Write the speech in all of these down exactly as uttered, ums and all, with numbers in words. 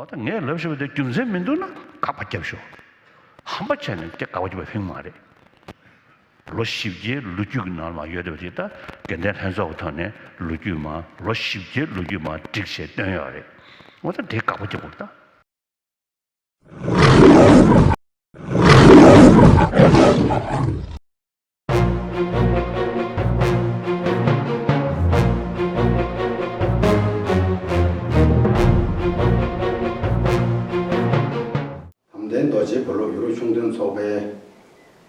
ད་ངས་ལབ་བཞིན་པ་དེ་རྒྱུ་མཚན་མི་འདུག་ན་དགག་པ་རྒྱབ་ཤོག་ཧམ་པ་བྱས་ནས་དེ་དགག་པ་རྒྱབ་པ་ཕན་མ་རེད། ལོ་བཞི་བརྒྱའི་ལོ་རྒྱུས་ཀྱི་ནང་ལ་ཡོད་བསྡད་པ་དེ་ད་དགེ་ལྡན་ལྷན་ཚོགས་ཀྱི་ཐོག་ནས་ལོ་རྒྱུས་མ་ལོ་བཞི་བརྒྱའི་ལོ་རྒྱུས་མ་བསྒྲིགས་བྱས་བཏོན་ཡོད་རེད། འོ་ད་དེ་དགག་པ་རྒྱབ་དགོས་ད། དམ་ལྡན་རྡོ་རྗེ་དགུ་ལོ་ཡུ་རོབ་ཤུགས་འདོན་ཚོགས་པའི་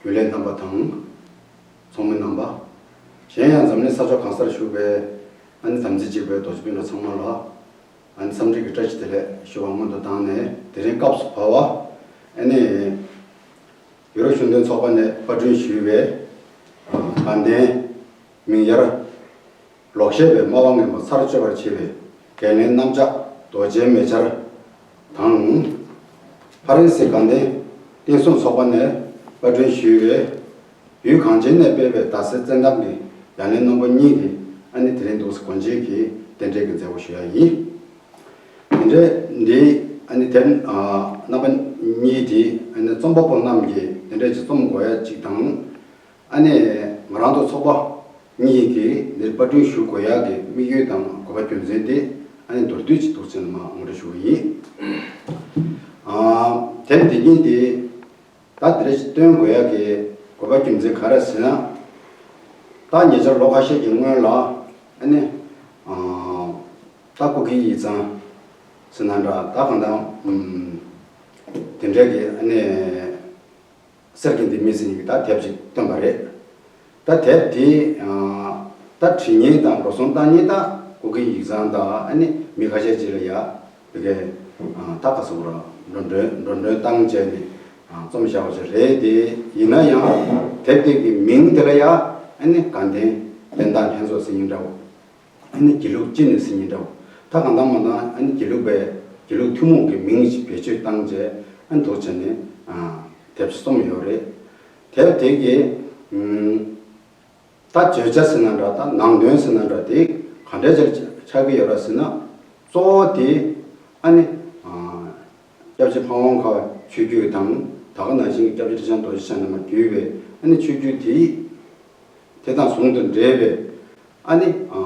རྒྱུན་ལས་རྣམ་པ་དང་། ཚོགས་མི་རྣམ་པ། གཞན་ཡང་འཛམ་གླིང་ས་ཕྱོགས་གང་སར་བཞུགས་པའི་ཨ་ནི་དམ་ཚིག་གཅིག་པའི་རྡོ་རྗེ་སྤུན་ཟླ་ཚང་མ་ལ་ཨ་ནི་འཚམས་འདྲི་གི་བཀྲ་ཤིས་བདེ་ལེགས་ཞུ་བ་སྔོན་དུ་བཏང་ནས། དེ་རིང་སྐབས་སུ་བབས་པ་ཨ་ནི་ཡུ་རོབ་ཤུགས་འདོན་ཚོགས་པ་ནས་པར་སྐྲུན་ཞུས་པའི་དགའ་ལྡན་མིང་ཡར་ལོག་བཤད་པའི་སྨྲ་བ་ངན་པ་ཚར་གཅོད་པར་བྱེད་པའི་འགན་ལེན་རྣམ་གཞག་རྡོ་རྗེའི་མེ་ཆར་དང་། ཕ་རན་སི་དགའ་ལྡན་བསྟན་སྲུང་ཚོགས་པ་ནས་པར་སྐྲུན་ཞུས་པའི་ཡུལ་གངས་ཅན་ནས་སྤེལ་བའི་ཟླ་ཟེར་བཙན་གཏམ་གྱི་ཡ་ལན་རྣམ་པ་གཉིས་ཀྱི་ཨ་ནི་དེ་རིང་འདུག་སེ་གོ་འབྱེད་ཀྱི་རྟེན་འབྲེལ་གྱི་མཛད་སྒོ་ཞུ་ཡ་ཡིན། དེ་འདྲའི་འདི་ཨ་ནི་དེབ་ཨ་རྣམ་པ་གཉིས་དེ་ཨ་ནི་རྩོམ་པ་པོ་རྣམས་ཀྱིས་དེ་འདྲའི་ཅིག་རྩོམ་དགོས་ཡ་ཅིག་དང་། ཨ་ནི་ང་རང་ཚོ་ཚོགས་པ་གཉིས་ཀྱིས་འདིར་པར་སྐྲུན་ཞུ་དགོས་ཡག་གི་དམིགས་ཡུལ་དང་དགོས་པ་རྒྱུ་མཚན་དེ་ཨ་ནི་མདོར་བསྡུས་ཅིག་འདུག་ཟེར་ནས་མར་ངོ་སྤྲོད་ཞུ་གི་ཡིན། ཨ་དེབ་འདི་གཉིས་དེ་ད་འདིར་སྟོན་དགོས་ཡག་གི་དགོས་པ་རྒྱུ་མཚན་ག་རེ་ཟེར་ན། ད་ཉེ་ཆར་ལོ་ཁ་ཤས་ཀྱི་སྔོན་ལ་ཨ་ནི་ཨ་ད་སྐུ་སྒེར་ཡིག་ཚང་ཟེར་ན་འདྲ། ད་གང་ལྟར་ཨམ་དེ་འདྲའི་གི་ཨ་ནི་གསེར་གྱི་ལྡེ་མིག་ཟེར་མཁན་གྱི་ད་དེབ་ཅིག་བཏོན་པ་རེད། ད་དེབ་དེ་ཨ་ད་བྲིས་མཁན་དང་འགྲོ་སོང་བཏང་མཁན་ད་སྐུ་སྒེར་ཡིག་ཚང་དང་ཨ་ནི་མི་ཁ་ཤས་ཅིག་ལ་ཡ་བི་གའི་ཨ་ད་ག་སོང་ར་འགྲོ་གྲོན་འགྲོ་གྲོན་བཏང་བྱས་ནས་ཨ་རྩོམ་བཞག་པ་ཅིག་རེད་དེ། ཡིན་ན་ཡང་དེབ་དེ་གི་མིང་དེ་ལ་ཡ་ཨ་ནི་དགའ་ལྡན་བསྟན་བདག་ལྷན་ཚོགས་ཟེར་མཁན་འདྲ་བོ། ཨ་ནི་དགེ་ལུགས་སྤྱི་ནས་ཟེར་མཁན་འདྲ་བོ། ད་གང་ལྟར་མ་ལྟར་ཨ་ནི་དགེ་ལུགས་པའི་དགེ་ལུགས་ཐུན་མོང་གི་མིང་ཞིག་བེད་སྤྱོད་བཏང་བྱས་ཨ་ནི་འདུག་བྱས་ནས་ཨ་དེབ་ཅིག་རྩོམ་ཡོད་རེད། དེབ་དེ་གི་ཨམ་ད་བརྗོད་བྱ་ཟེར་ན་འདྲ། ད་ནང་དོན་ཟེར་ན་འདྲ། དེ་ག་འདྲ་ཅིག་ཆགས་ཀྱི་ཡོད་རེད་ཟེར་ན། གཙོ་བོ་དེ་ཨ་ནི་ཨ་སྐྱབས་རྗེ་ཕ་བོང་ཁ་ཆོས་བརྒྱུད་དང་། ད་ག་ནང་བཞིན་གྱི་སྐྱབས་རྗེ་ཁྲི་བྱང་རྡོ་རྗེ་འཆང་རྣམས་བརྒྱུད་པའི་ཨ་ནི་ཆོས་བརྒྱུད་དེ་དེ་དང་ཟུང་དུ་འབྲེལ་བའི་ཨ་ནི་ཨ་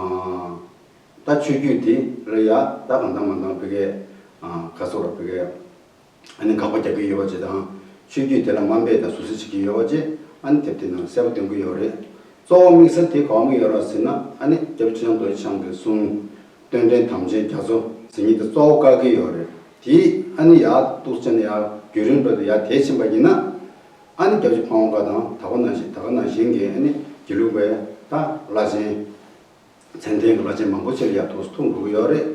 ད་ཆོས་བརྒྱུད་དེ་ལ་ཡ་ད་གང་ལྟར་མ་ལྟར་བི་གའི་ཨ་ག་སོགས་ར་བི་གའི་ཨ་ནི་དགག་པ་རྒྱག་གི་ཡོད་པ་ཅིག་དང་། ཆོས་བརྒྱུད་དེ་ལ་དམའ་འབེབས་དང་ཟུར་ཟ་བྱེད་ཀྱི་ཡོད་པ་ཅིག་ཨ་ནི་དེབ་དེ་ནང་གསལ་པོ་སྟོན་གྱི་ཡོད་རེད། གཙོ་བོ་དམིགས་བསལ་དེ་ག་པར་དམིགས་ཡོད་རེད་ཟེར་ན། ཨ་ནི་སྐྱབས་རྗེ་ཁྲི་བྱང་རྡོ་རྗེ་འཆང་གི་གསུང་རྟེན་འབྲེལ་དམ་ཅན་རྒྱ་མཚོ་ཟེར་མཁན་དེ་གཙོ་བོ་བཀག་གི་ཡོད་རེད། དེ་ཨ་ནི་ཡར་གཏུགས་ཅན་ཡར་བརྒྱུད་རིམ་འགྲོ་དུས་ཡར་དེད་ཕྱིན་པ་ཡིན་ན། ཨ་ནི་སྐྱབས་རྗེ་ཕ་བོང་ཁ་དང་ད་ག་ནང་བཞིན་ད་ག་ནང་བཞིན་གྱི་ཨ་ནི་དགེ་ལུགས་པའི་ད་བླ་ཆེན་མཚན་ལྡན་གྱི་བླ་ཆེན་མང་པོ་ཅིག་ལ་ཡང་ཐུགས་སུ་ཐུག་འགྲོ་གི་ཡོད་རེད།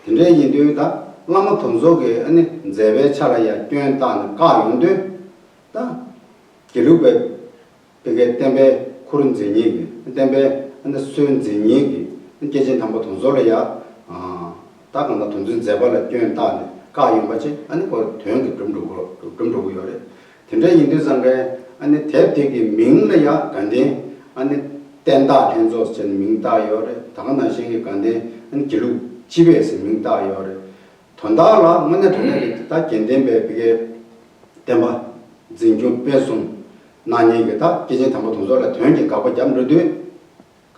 དེ་འདྲ་ཡིན་དུས་ད་བླ་མ་དེ་ཚོ་གི་ཨ་ནི་མཛད་པའི་ཆ་ལ་ཡང་སྐྱོན་བཏགས་ནས་བཀག་ཡོང་དུས། ད་དགེ་ལུགས་པའི་བི་གའི་བསྟན་པའི་ཁུར་འཛིན་མཁན་གྱི་བསྟན་པའི་ཨ་ནི་སྲོལ་འཛིན་མཁན་གྱི་སྐྱེས་ཆེན་དམ་པ་དེ་ཚོ་ལ་ཡང་ད་གང་ལྟར་དེ་ཚོའི་མཛད་པ་ལ་སྐྱོན་བཏགས་ནས་བཀག་ཡོང་པ་ཅིག་ཨ་ནི་ཁོ་དོན་གྱིས་གྲུབ་འགྲོ་གི་གྲུབ་འགྲོ་གི་ཡོད་རེད། དེ་འདྲ་ཡིན་དུས་ཙང་གས་ཨ་ནི་དེབ་དེ་གི་མིང་ལ་ཡང་དགའ་ལྡན་ཨ་ནི་བསྟན་བདག་ལྷན་ཚོགས་ཟེར་ནས་མིང་བཏགས་ཡོད་རེད། ད་ག་ནང་བཞིན་གྱི་དགའ་ལྡན་ཨ་ནི་དགེ་ལུགས་སྤྱི་པའི་ཟེར་མིང་བཏགས་ཡོད་རེད། དོན་དག་ལ་དངོས་གནས་དྲང་གནས་ཀྱི་ད་དགེ་ལྡན་པའི་བི་གའི་བསྟན་པ་འཛིན་སྐྱོང་སྤེལ་གསུམ་གནང་མཁན་གྱི་ད་སྐྱེས་ཆེན་དམ་པ་དེ་ཚོ་ལ་དོན་གྱིས་དགག་པ་བརྒྱབ་འགྲོ་དུས།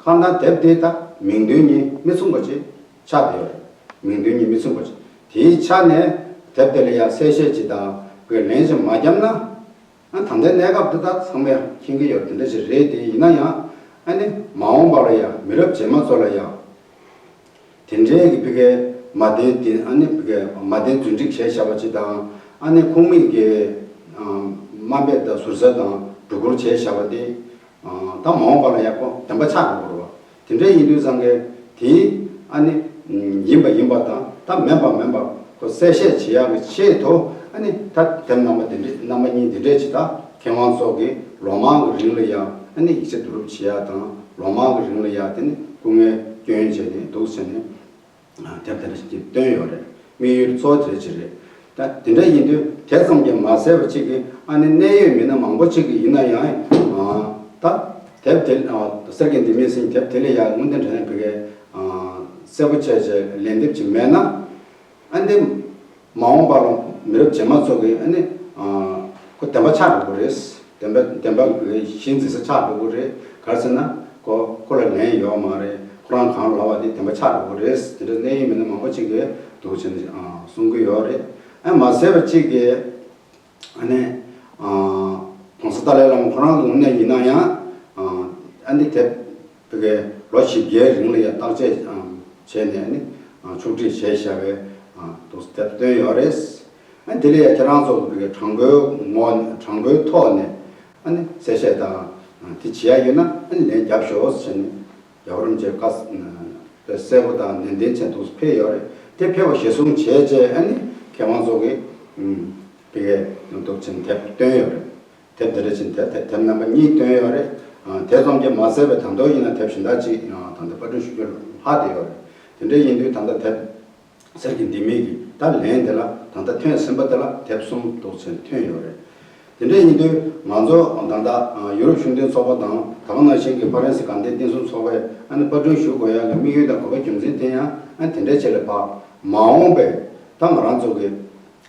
གང་ལྟར་དེབ་དེ་ད་མིང་དོན་གཉིས་མི་མཚུངས་པ་ཅིག་ཆགས་བསྡད་ཡོད་རེད། མིང་དོན་གཉིས་མི་མཚུངས་པ་ཅིག་དེའི་ཆ་ནས་དེབ་དེ་ལ་ཡང་གསལ་བཤད་ཅིག་དང་བཀའ་ལན་ཅིག་མ་བརྒྱབ་ན། ཨ་ད་ལྟའི་གནས་སྐབས་འདི་ད་ཚང་མས་མཁྱེན་གྱི་ཡོད་དེ་འདྲ་ཞིག་རེད་དེ། ཡིན་ན་ཡང་ཨ་ནི་མ་འོངས་པ་ལ་ཡང་མི་རབས་རྗེས་མ་ཚོ་ལ་ཡང་དེ་འདྲའི་གི་བི་གའི་མ་བདེན་དེ་ཨ་ནི་བི་གའི་མ་བདེན་རྫུན་སྒྲིག་བྱས་བཞག་པ་ཅིག་དང་། ཨ་ནི་ཁུངས་མེད་ཀྱི་དམའ་འབེབས་དང་ཟུར་ཟ་དང་སྒྲོ་སྐུར་བྱས་བཞག་པ་དེ། ད་མ་འོངས་པ་ལ་ཡག་པོ་བདེན་པ་ཆགས་དགོས་རེད་བ། དེ་འདྲ་ཡིན་དུས་ཙང་གས་དེ་ཨ་ནི་ཡིན་པ་ཡིན་པ་དང་ད་མིན་པ་མིན་པ་ཁོ་གསལ་བཤད་བྱེད་ཡག་གི་ཆེད་དུ། ཨ་ནི་ད་དེབ་རྣམ་པ་འདི་འདྲ་རྣམ་པ་གཉིས་འདི་འདྲས་ཅིག་ད་མཁས་དབང་ཚོ་གིས་ལོ་མང་གི་རིང་ལ་ཡང་ཨ་ནི་ཡིག་ཆ་བསྡུ་རུབ་བྱེད་ཡག་དང་། ལོ་མང་གི་རིང་ལ་ཡང་དེ་ནི་སྐུ་ངལ་བསྐྱོན་བྱས་ནས་འདུག་བྱས་ནས། དེབ་དེ་འདྲ་ཞིག་བཏོན་ཡོད་རེད། དམིགས་ཡུལ་གཙོ་བོ་དེ་ཅིག་རེད། ད་དེ་འདྲ་ཡིན་དུས་དེ་ཙམ་གྱིས་མ་ཟད་པ་ཅིག་གིས་ཨ་ནི་གནད་ཡོད་མི་སྣ་མང་པོ་ཅིག་གིས་ཡིན་ན་ཡང་ད་དེབ་དེ་གསེར་གྱི་ལྡེ་མིག་ཟེར་དེབ་དེ་ལ་ཡང་དངོས་གནས་དྲང་གནས་བི་གའི་གསལ་པོ་བྱས་བྱས་ལན་འདེབས་ཅིག་མེད་ན། ཨ་འདི་ མ་འོངས་པ་ལ་མི་རབས་རྗེས་མ་ཚོ་གི་ཨ་ནི་ཁོ་བདེན་པ་ཆགས་འགྲོ་གི་རེད། བདེན་པ་བདེན་པ་གི་གཞི་འཛིན་ས་ཆགས་འགྲོ་གི་རེད། ག་རེ་ཟེར་ན་ཁོ་ཁོ་ལ་ལན་ཡོད་མ་རེད། ཁོ་རང་གང་ལབ་པ་དེ་བདེན་པ་ཆགས་འགྲོ་གི་རེད། དེ་འདྲ་གནད་ཡོད་མི་སྣ་མང་པོ་ཅིག་གིས་འདུག་བྱས་ནས་གསུང་གི་ཡོད་རེད། ཨ་མ་ཟད་པ་ཅིག་གིས། ཨ་ནི། ༸གོང་ས་ཏཱ་ལའི་བླ་མ་ཁོ་རང་གི་ངོས་ནས་ཡིན་ན་ཡང་། ཨ་ནི་དེབ་དེ་གའི་ལོ་བཞི་བརྒྱའི་རིང་ལ་ཡང་བརྟག་དཔྱད་བྱས་ནས་ཨ་ནི་ཕྱོགས་སྒྲིག་བྱས་བཞག་པའི་དུ་དེབ་བཏོན་ཡོད་རེད། ཨ་ནི་དེ་ལ་ཡང་ཁྱེད་རང་ཚོ་དེ་གའི་དྲང་པོའི་ངོ་དྲང་པོའི་ཐོག་ནས་ཨ་ནི་གསལ་བཤད་དང་དེ་བྱེད་ཡ་ཡོད་ན་ཨ་ནི་ལན་རྒྱབ་ཤོག་ཟེར་ནས། རྒྱལ་བ་རིན་པོ་ཆེ་བཀའ་གསལ་པོ་དང་ནན་ཏན་བྱས་འདུག་ཕེབས་ཡོད་རེད། དེ་ཕེབས་པ་གཞིར་བཟུང་བྱས་རྗེས་ཨ་ནི་མཁས་དབང་ཚོ་གིས་ཕ་གིར་འདུག་ཕྱིན་དེབ་བཏོན་ཡོད་རེད། དེབ་འདི་འདྲ་ཕྱིན་དེབ་དེབ་དེབ་རྣམ་པ་གཉིས་བཏོན་ཡོད་རེད། དེ་ཙམ་གྱིས་མ་ཟད་པའི་ད་དུང་ཡིན་ན་དེབ་གཞན་དག་ཅིག་ད་ལྟ་པར་སྐྲུན་ཞུ་རྒྱུ་ལྷག་བསྡད་ཡོད་རེད། དེ་འདྲ་ཡིན་དུས་ད་ལྟ་དེབ་གསེར་གྱི་ལྡེ་མིག་གི་ད་ལན་དེ་ལ་ད་ལྟ་ཐོན་ཟིན་པ་དེ་ལ་དེབ་གསུམ་འདུག་ཕྱིན་ཐོན་ཡོད་རེད། དེ་འདྲ་ཡིན་དུས་ང་ཚོ་ད་ལྟ་ཡུ་རོབ་གཞུང་འབྲེལ་ཚོགས་པ་དང་ད་ག་ནང་བཞིན་གྱི་ཧྥ་རན་སི་དགའ་ལྡན་བསྟན་སྲུང་ཚོགས་པས་ཨ་ནི་པར་སྐྲུན་ཞུ་དགོས་ཡག་གི་དམིགས་ཡུལ་དང་དགོས་པ་རྒྱུ་མཚན་དེ་ཡང་ཨ་ནི་དེ་འདྲའི་ཆེད་ལ་ཕར་མ་འོངས་པའི་ད་ང་རང་ཚོ་གི་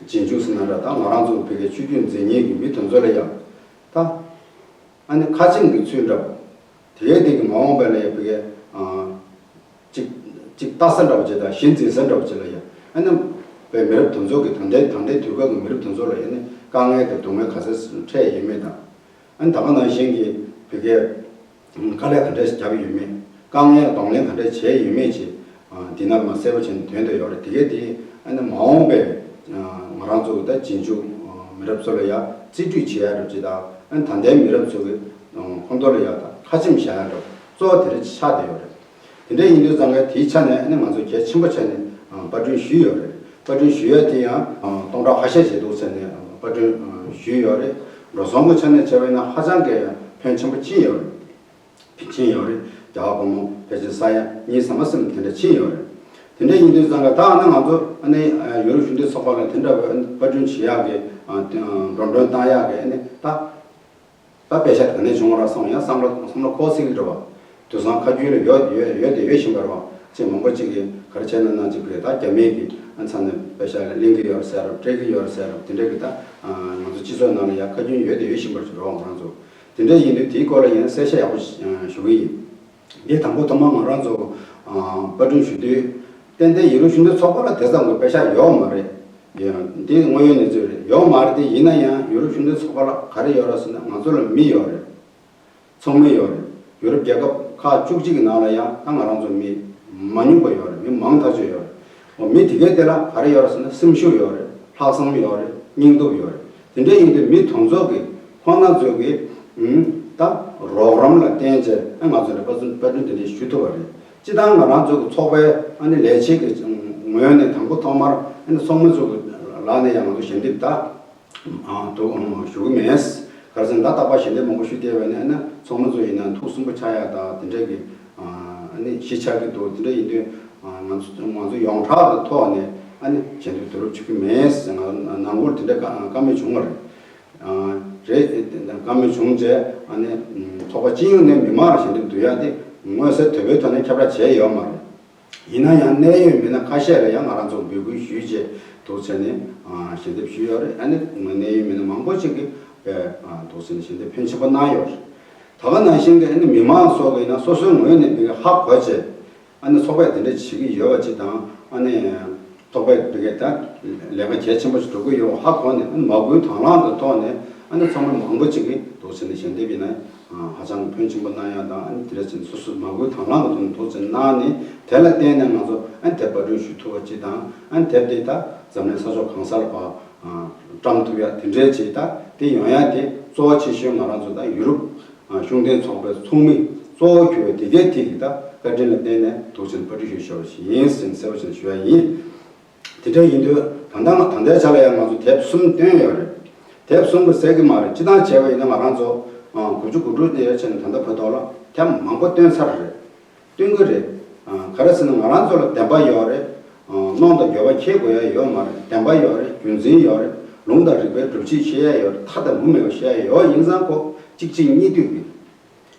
རྗེས་འཇུག་ཟེར་ན་འདྲ། ད་ང་རང་ཚོ་བོད་ཀྱི་ཆོས་བརྒྱུད་འཛིན་མཁན་གྱི་མི་དེ་ཚོ་ལ་ཡང་ད་ཨ་ནི་ཁ་ཆེམས་ཀྱི་ཚུལ་འདྲ་པོ། དེ་གའི་སྟེང་གི་མ་འོངས་པ་ལ་ཡང་བོད་ཀྱི་ཨ་གཅིག་གཅིག་ལྟ་ས་འདྲ་བོ་ཅིག་དང་གཞི་འཛིན་ས་འདྲ་བོ་ཅིག་ལ་ཡང་ཨ་ནི་བོད་མི་རབས་དེ་ཚོ་གི་ད་ལྟའི་ད་ལྟའི་དུས་སྐབས་ཀྱི་མི་རབས་དེ་ཚོ་ལ་ཡང་ཨ་ནི་དཀའ་ངལ་དང་སྡུག་བསྔལ་ག་ཚད་འཕྲད་ཡོད་མེད་དང་། ཨ་ནི་ད་ག་ནང་བཞིན་གྱི་བོད་ཀྱི་དཀའ་ལས་ག་འདྲས་བརྒྱབ་ཡོད་མེད། དཀའ་ངལ་གདོང་ལེན་ག་འདྲས་བྱས་ཡོད་མེད་ཅེས་འདི་ནང་མ་གསལ་པོ་བྱས་ནས་དོན་དུ་ཡོད་རེད། དེ་གས་དེ་ཨ་ནི་མ་འོངས་པའི་ང་རང་ཚོ་ད་རྗེས་འཇུག་མི་རབས་ཚོ་ལ་ཡང་རྩིས་སྤྲོད་བྱེད་ཡ་རེད་ཅེས་དང་ཨ་ནི་ད་ལྟའི་མི་རབས་ཚོ་གི་ཁོང་ཚོ་ལ་ཡང་ད་ཁ་ཆེམས་བཞག་ཡ་རེད། གཙོ་བོ་དེ་རེད་ཆགས་བསྡད་ཡོད་རེད། དེ་འདྲ་ཡིན་དུས་ཙང་ག་དེའི་ཆ་ནས་ཨ་ནི་ང་ཚོ་གལ་ཆེན་པོ་བྱས་ནས་པར་སྐྲུན་ཞུས་ཡོད་རེད། པར་སྐྲུན་ཞུ་ཡ་དེ་ཡང་སྟོང་ཕྲག་ཁ་ཤས་བྱས་འདུག་ཟེར་ནས་པར་སྐྲུན་ཞུས་ཡོད་རེད། འགྲོ་སོང་གི་ཆ་ནས་བྱས་པ་ཡིན་ན་ཧ་ཅང་གི་ཕོན་ཆེན་པོ་ཕྱིན་ཡོད་རེད། ཕྱིན་ཡོད་རེད། རྒྱ་གར་སྒོར་མོ་ཕལ་ཆེར་ས་ཡ་གཉིས་ཙམ་མ་ཟིན་དེ་འདྲ་ཕྱིན་ཡོད་རེད། དེ་འདྲ་ཡིན་དུས་ཙང་ག་ད་ཨ་ནི་ང་ཚོ་ཨ་ནི་ཡུ་རོབ་གཞུང་འབྲེལ་ཚོགས་པ་ལ་དེ་འདྲ་བའི་པར་སྐྲུན་བྱེད་ཡག་གི་འགྲོ་གྲོན་བཏང་ཡག་གི་ཨ་ནི་ད་ད་པེ་ཤག་ག་ནས་བྱུང་བ་ར་སོང་ཡང་བསམ་བློ་བསམ་བློ་འཁོར་སྲིད་ཀྱི་རེད་བ། དུས་སང་ཁ་རྒྱུན་ལ་ཡོད་ཡོད་ཡོད་དེ་ཡོད་བཞིན་པ་རེད་བ། ཅེས་མང་པོ་ཅིག་གིས་ག་རེ་བྱས་ན་ན་ཅིག་གིས་ད་རྒྱ་མིའི་གི་ཨ་མཚན་ནས་པེ་ཤག་ལ་ལེན་གི་ཡོད་རེད་ཟེར་རབས་སྤྲད་གི་ཡོད་རེད་ཟེར་རབས་དེ་འདྲ་གི་ད་ང་ཚོ་སྤྱི་ཚོགས་ནང་ལ་ཡང་ཁ་རྒྱུན་ཡོད་དེ་ཡོད་བཞིན་པ་རེད་བ་ང་རང་ཚོ། དེ་འདྲ་ཡིན་དུས་དེའི་སྐོར་ལ་ཡང་གསལ་བཤད་ཡག་པོ་ཞུ་གི་ཡིན། འདི་དང་པོ་ཐོག་མར་ང་རང་ཚོ་པར་སྐྲུན་ཞུ་དུས་ཏན་ཏན་ཡུ་རོབ་གཞུང་འབྲེལ་ཚོགས་པ་ལ་དེ་ཙམ་གྱི་པེ་ཤག་ཡོད་མ་རེད། ཡང་འདི་དངོས་ཡོད་གནས་ཚུལ་རེད། ཡོད་མ་རེད་དེ་ཡིན་ན་ཡང་ཡུ་རོབ་གཞུང་འབྲེལ་ཚོགས་པ་ལ་ག་རེ་ཡོད་རེད་ཟེར་ན་ང་ཚོ་ལ་མི་ཡོད་རེད། ཚོགས་མི་ཡོད་རེད། ཡུ་རོབ་རྒྱལ་ཁབ་ཁག་བཅུ་གཅིག་གི་ནང་ལ་ཡང་ད་ང་རང་ཚོ་མི་མ་ཉུང་པ་ཡོད་རེད། མི་མང་ཐག་ཆོད་ཡོད་རེད། འོ་མི་དེ་གའི་དེ་ལ་ག་རེ་ཡོད་རེད་ཟེར་ན་སེམས་ཤུགས་ཡོད་རེད། ལྷག་བསམ་ཡོད་རེད། སྙིང་སྟོབས་ཡོད་རེད། དེ་འདྲ་ཡིན་དུས་མི་དེ་ཚོ་གི་ཁོང་རྣམ་ཚོ་གི་ད་རོགས་རམ་ལ་བརྟེན་བྱས་ང་ཚོ་ལ་པར་སྐྲུན་དེ་འདྲ་ཞུ་ཐུབ་པ་རེད། སྤྱིར་བཏང་ང་རང་ཚོ་གི་ཚོགས་པའི་ཨ་ནི་ལས་བྱེད་ཀྱི་ངོས་ནས་དང་པོ་ཐོག་མར་ཨ་ནི་ཚོགས་མི་ཚོ་གི་ལག་ནས་ཡང་ང་ཚོ་ཞལ་འདེབས་ད་དུ་ཞུ་གི་མེད། ག་རེ་ཟེར་ན་ད་རྟག་པར་ཞལ་འདེབས་མང་པོ་ཞུ་བསྡད་པ་ནི་ཨ་ནི་ཚོགས་མི་ཚོ་ཡིན་ན་ཐུགས་སུན་པོ་ཆགས་ཡ་ད་དེ་འདྲ་གི་ཨ་ནི་གཞི་ཆགས་ཀྱི་འདུག་དེ་འདྲ་ཡིན་དུས་ང་ཚོ་ང་ཚོ་ཡོངས་གྲགས་ཀྱི་ཐོག་ནས་ཨ་ནི་ཞལ་འདེབས་བསྡུ་རུབ་བྱེད་ཀྱི་མེད། ནང་ཁུལ་དེ་འདྲ་བཀའ་མོལ་བྱུང་བ་རེད། རེད། བཀའ་མོལ་བྱུང་རྗེས་ཨ་ནི་ཚོགས་པ་སྤྱི་ཡོངས་ནས་མི་མང་ལ་ཞལ་འདེབས་བསྡུ་ཡག་དེ་མངོན་གསལ་དོད་པོའི་ཐོག་ནས་ཁྱབ་བསྒྲགས་བྱས་ཡོད་མ་རེད། ཡིན་ན་ཡང་གནད་ཡོད་མི་སྣ་ཁ་ཤས་ལ་ཡང་ང་རང་ཚོ་འབོད་སྐུལ་ཞུས་རྗེས་འདུག་བྱས་ནས་ཞལ་འདེབས་ཞུས་ཡོད་རེད། ཨ་ནི་གནད་ཡོད་མི་སྣ་མང་པོ་ཅིག་གིས་འདུག་བྱས་ནས་ཞལ་འདེབས་ཕོན་ཆེན་པོ་གནང་ཡོད་རེད། ད་ག་ནང་བཞིན་གྱི་ཨ་ནི་མི་མང་སོགས་ཀྱིས་ཡིན་ན་སོ་སོའི་ངོས་ནས་འདི་ག་ཧ་གོ་བྱས། ཨ་ནི་ཚོགས་པས་དེ་འདྲ་བྱེད་ཀྱི་ཡོད་པ་ཅིག་དང་ཨ་ནི་ཚོགས་པས་དེ་གའི་ད་ལས་ཀ་གལ་ཆེན་པོ་ཞིག་སྒྲུབ་ཀྱི་ཡོད་པ་ཧ་གོ་ནས་ཨ་ནི་མ་བསྐུལ་དང་བླངས་ཀྱི་ཐོག་ནས་ཨ་ནི་ཚང་མ་མང་པོ་ཅིག་གིས་འདུག་བྱས་ནས་ཞལ་འདེབས་ཡིན་ན་ཧ་ཅང་ཕོན་ཆེན་པོ་གནང་ཡག་དང་ཨ་ནི་དེ་འདྲ་བྱས་ནས་སོ་སོས་མ་བསྐུལ་དང་བླངས་ཀྱི་ཐོག་ནས་འདུག་བྱས་གནང་ནས་དེ་ལ་བརྟེན་ནས་ང་ཚོ་ཨ་ནི་དེབ་པར་སྐྲུན་ཞུ་ཐུབ་པ་ཅིག་དང་ཨ་ནི་དེབ་དེ་ད་འཛམ་གླིང་ས་ཕྱོགས་གང་སར་ཕར་བཀྲམ་ཐུབ་ཡག་དེ་འདྲའི་ཅིག་ད་དེ་ཡོང་ཡག་དེ་གཙོ་བོ་ཆེ་ཤོས་ང་རང་ཚོ་ད་ཡུ་རོབ་ཤུགས་ལྡན་ཚོགས་པའི་ཚོགས་མི་གཙོ་བོ་གྱུར་པའི་དེ་གའི་ཐད་ཀྱི་ད་བཀའ་དྲིན་ལ་བརྟེན་ནས་འདུག་བྱས་ནས་པར་སྐྲུན་ཞུས་བཞག་པ་ཞིག་ཡིན་ཟེར་ནས་གསལ་པོ་བྱས་ནས་ཞུ་ཡ་ཡིན། དེ་འདྲ་ཡིན་དུས་ད་ལྟ་ང་ད་ལྟའི་ཆ་ལ་ཡང་ང་ཚོ་དེབ་གསུམ་བཏོན་ཡོད་རེད། དེབ་གསུམ་གྱིས་ཟད་ཀྱི་མ་རེད། སྤྱིར་བཏང་བྱས་པ་ཡིན་ན་ང་རང་ཚོ་དགུ་བཅུ་གོ་དྲུག་ནས་བྱས་ནས་ད་ལྟ་བར་དུ་ལ་དེབ་མང་པོ་བཏོན་ཚར་རེད། སྟོན་གྱི་རེད། ག་རེ་ཟེར་ན་ང་རང་ཚོ་ལ་བདེན་པ་ཡོད་རེད། གནོང་དང་འགྱོད་པ་ཁྱེར་དགོས་ཡ་ཡོད་མ་རེད། བདེན་པ་ཡོད་རེད། རྒྱུ་མཚན་ཡོད་རེད། ལུང་དང་རིགས་པའི་སྒྲུབ་བྱེད་བཤད་ཡ་ཡོད་རེད། མཐའ་དང་མུ་མེད་པ་བཤད་ཡ་ཡོད། ཡིན་ཙང་ཁོ་གཅིག་གཅིག་གཉིས་བསྡུས་ཀྱི་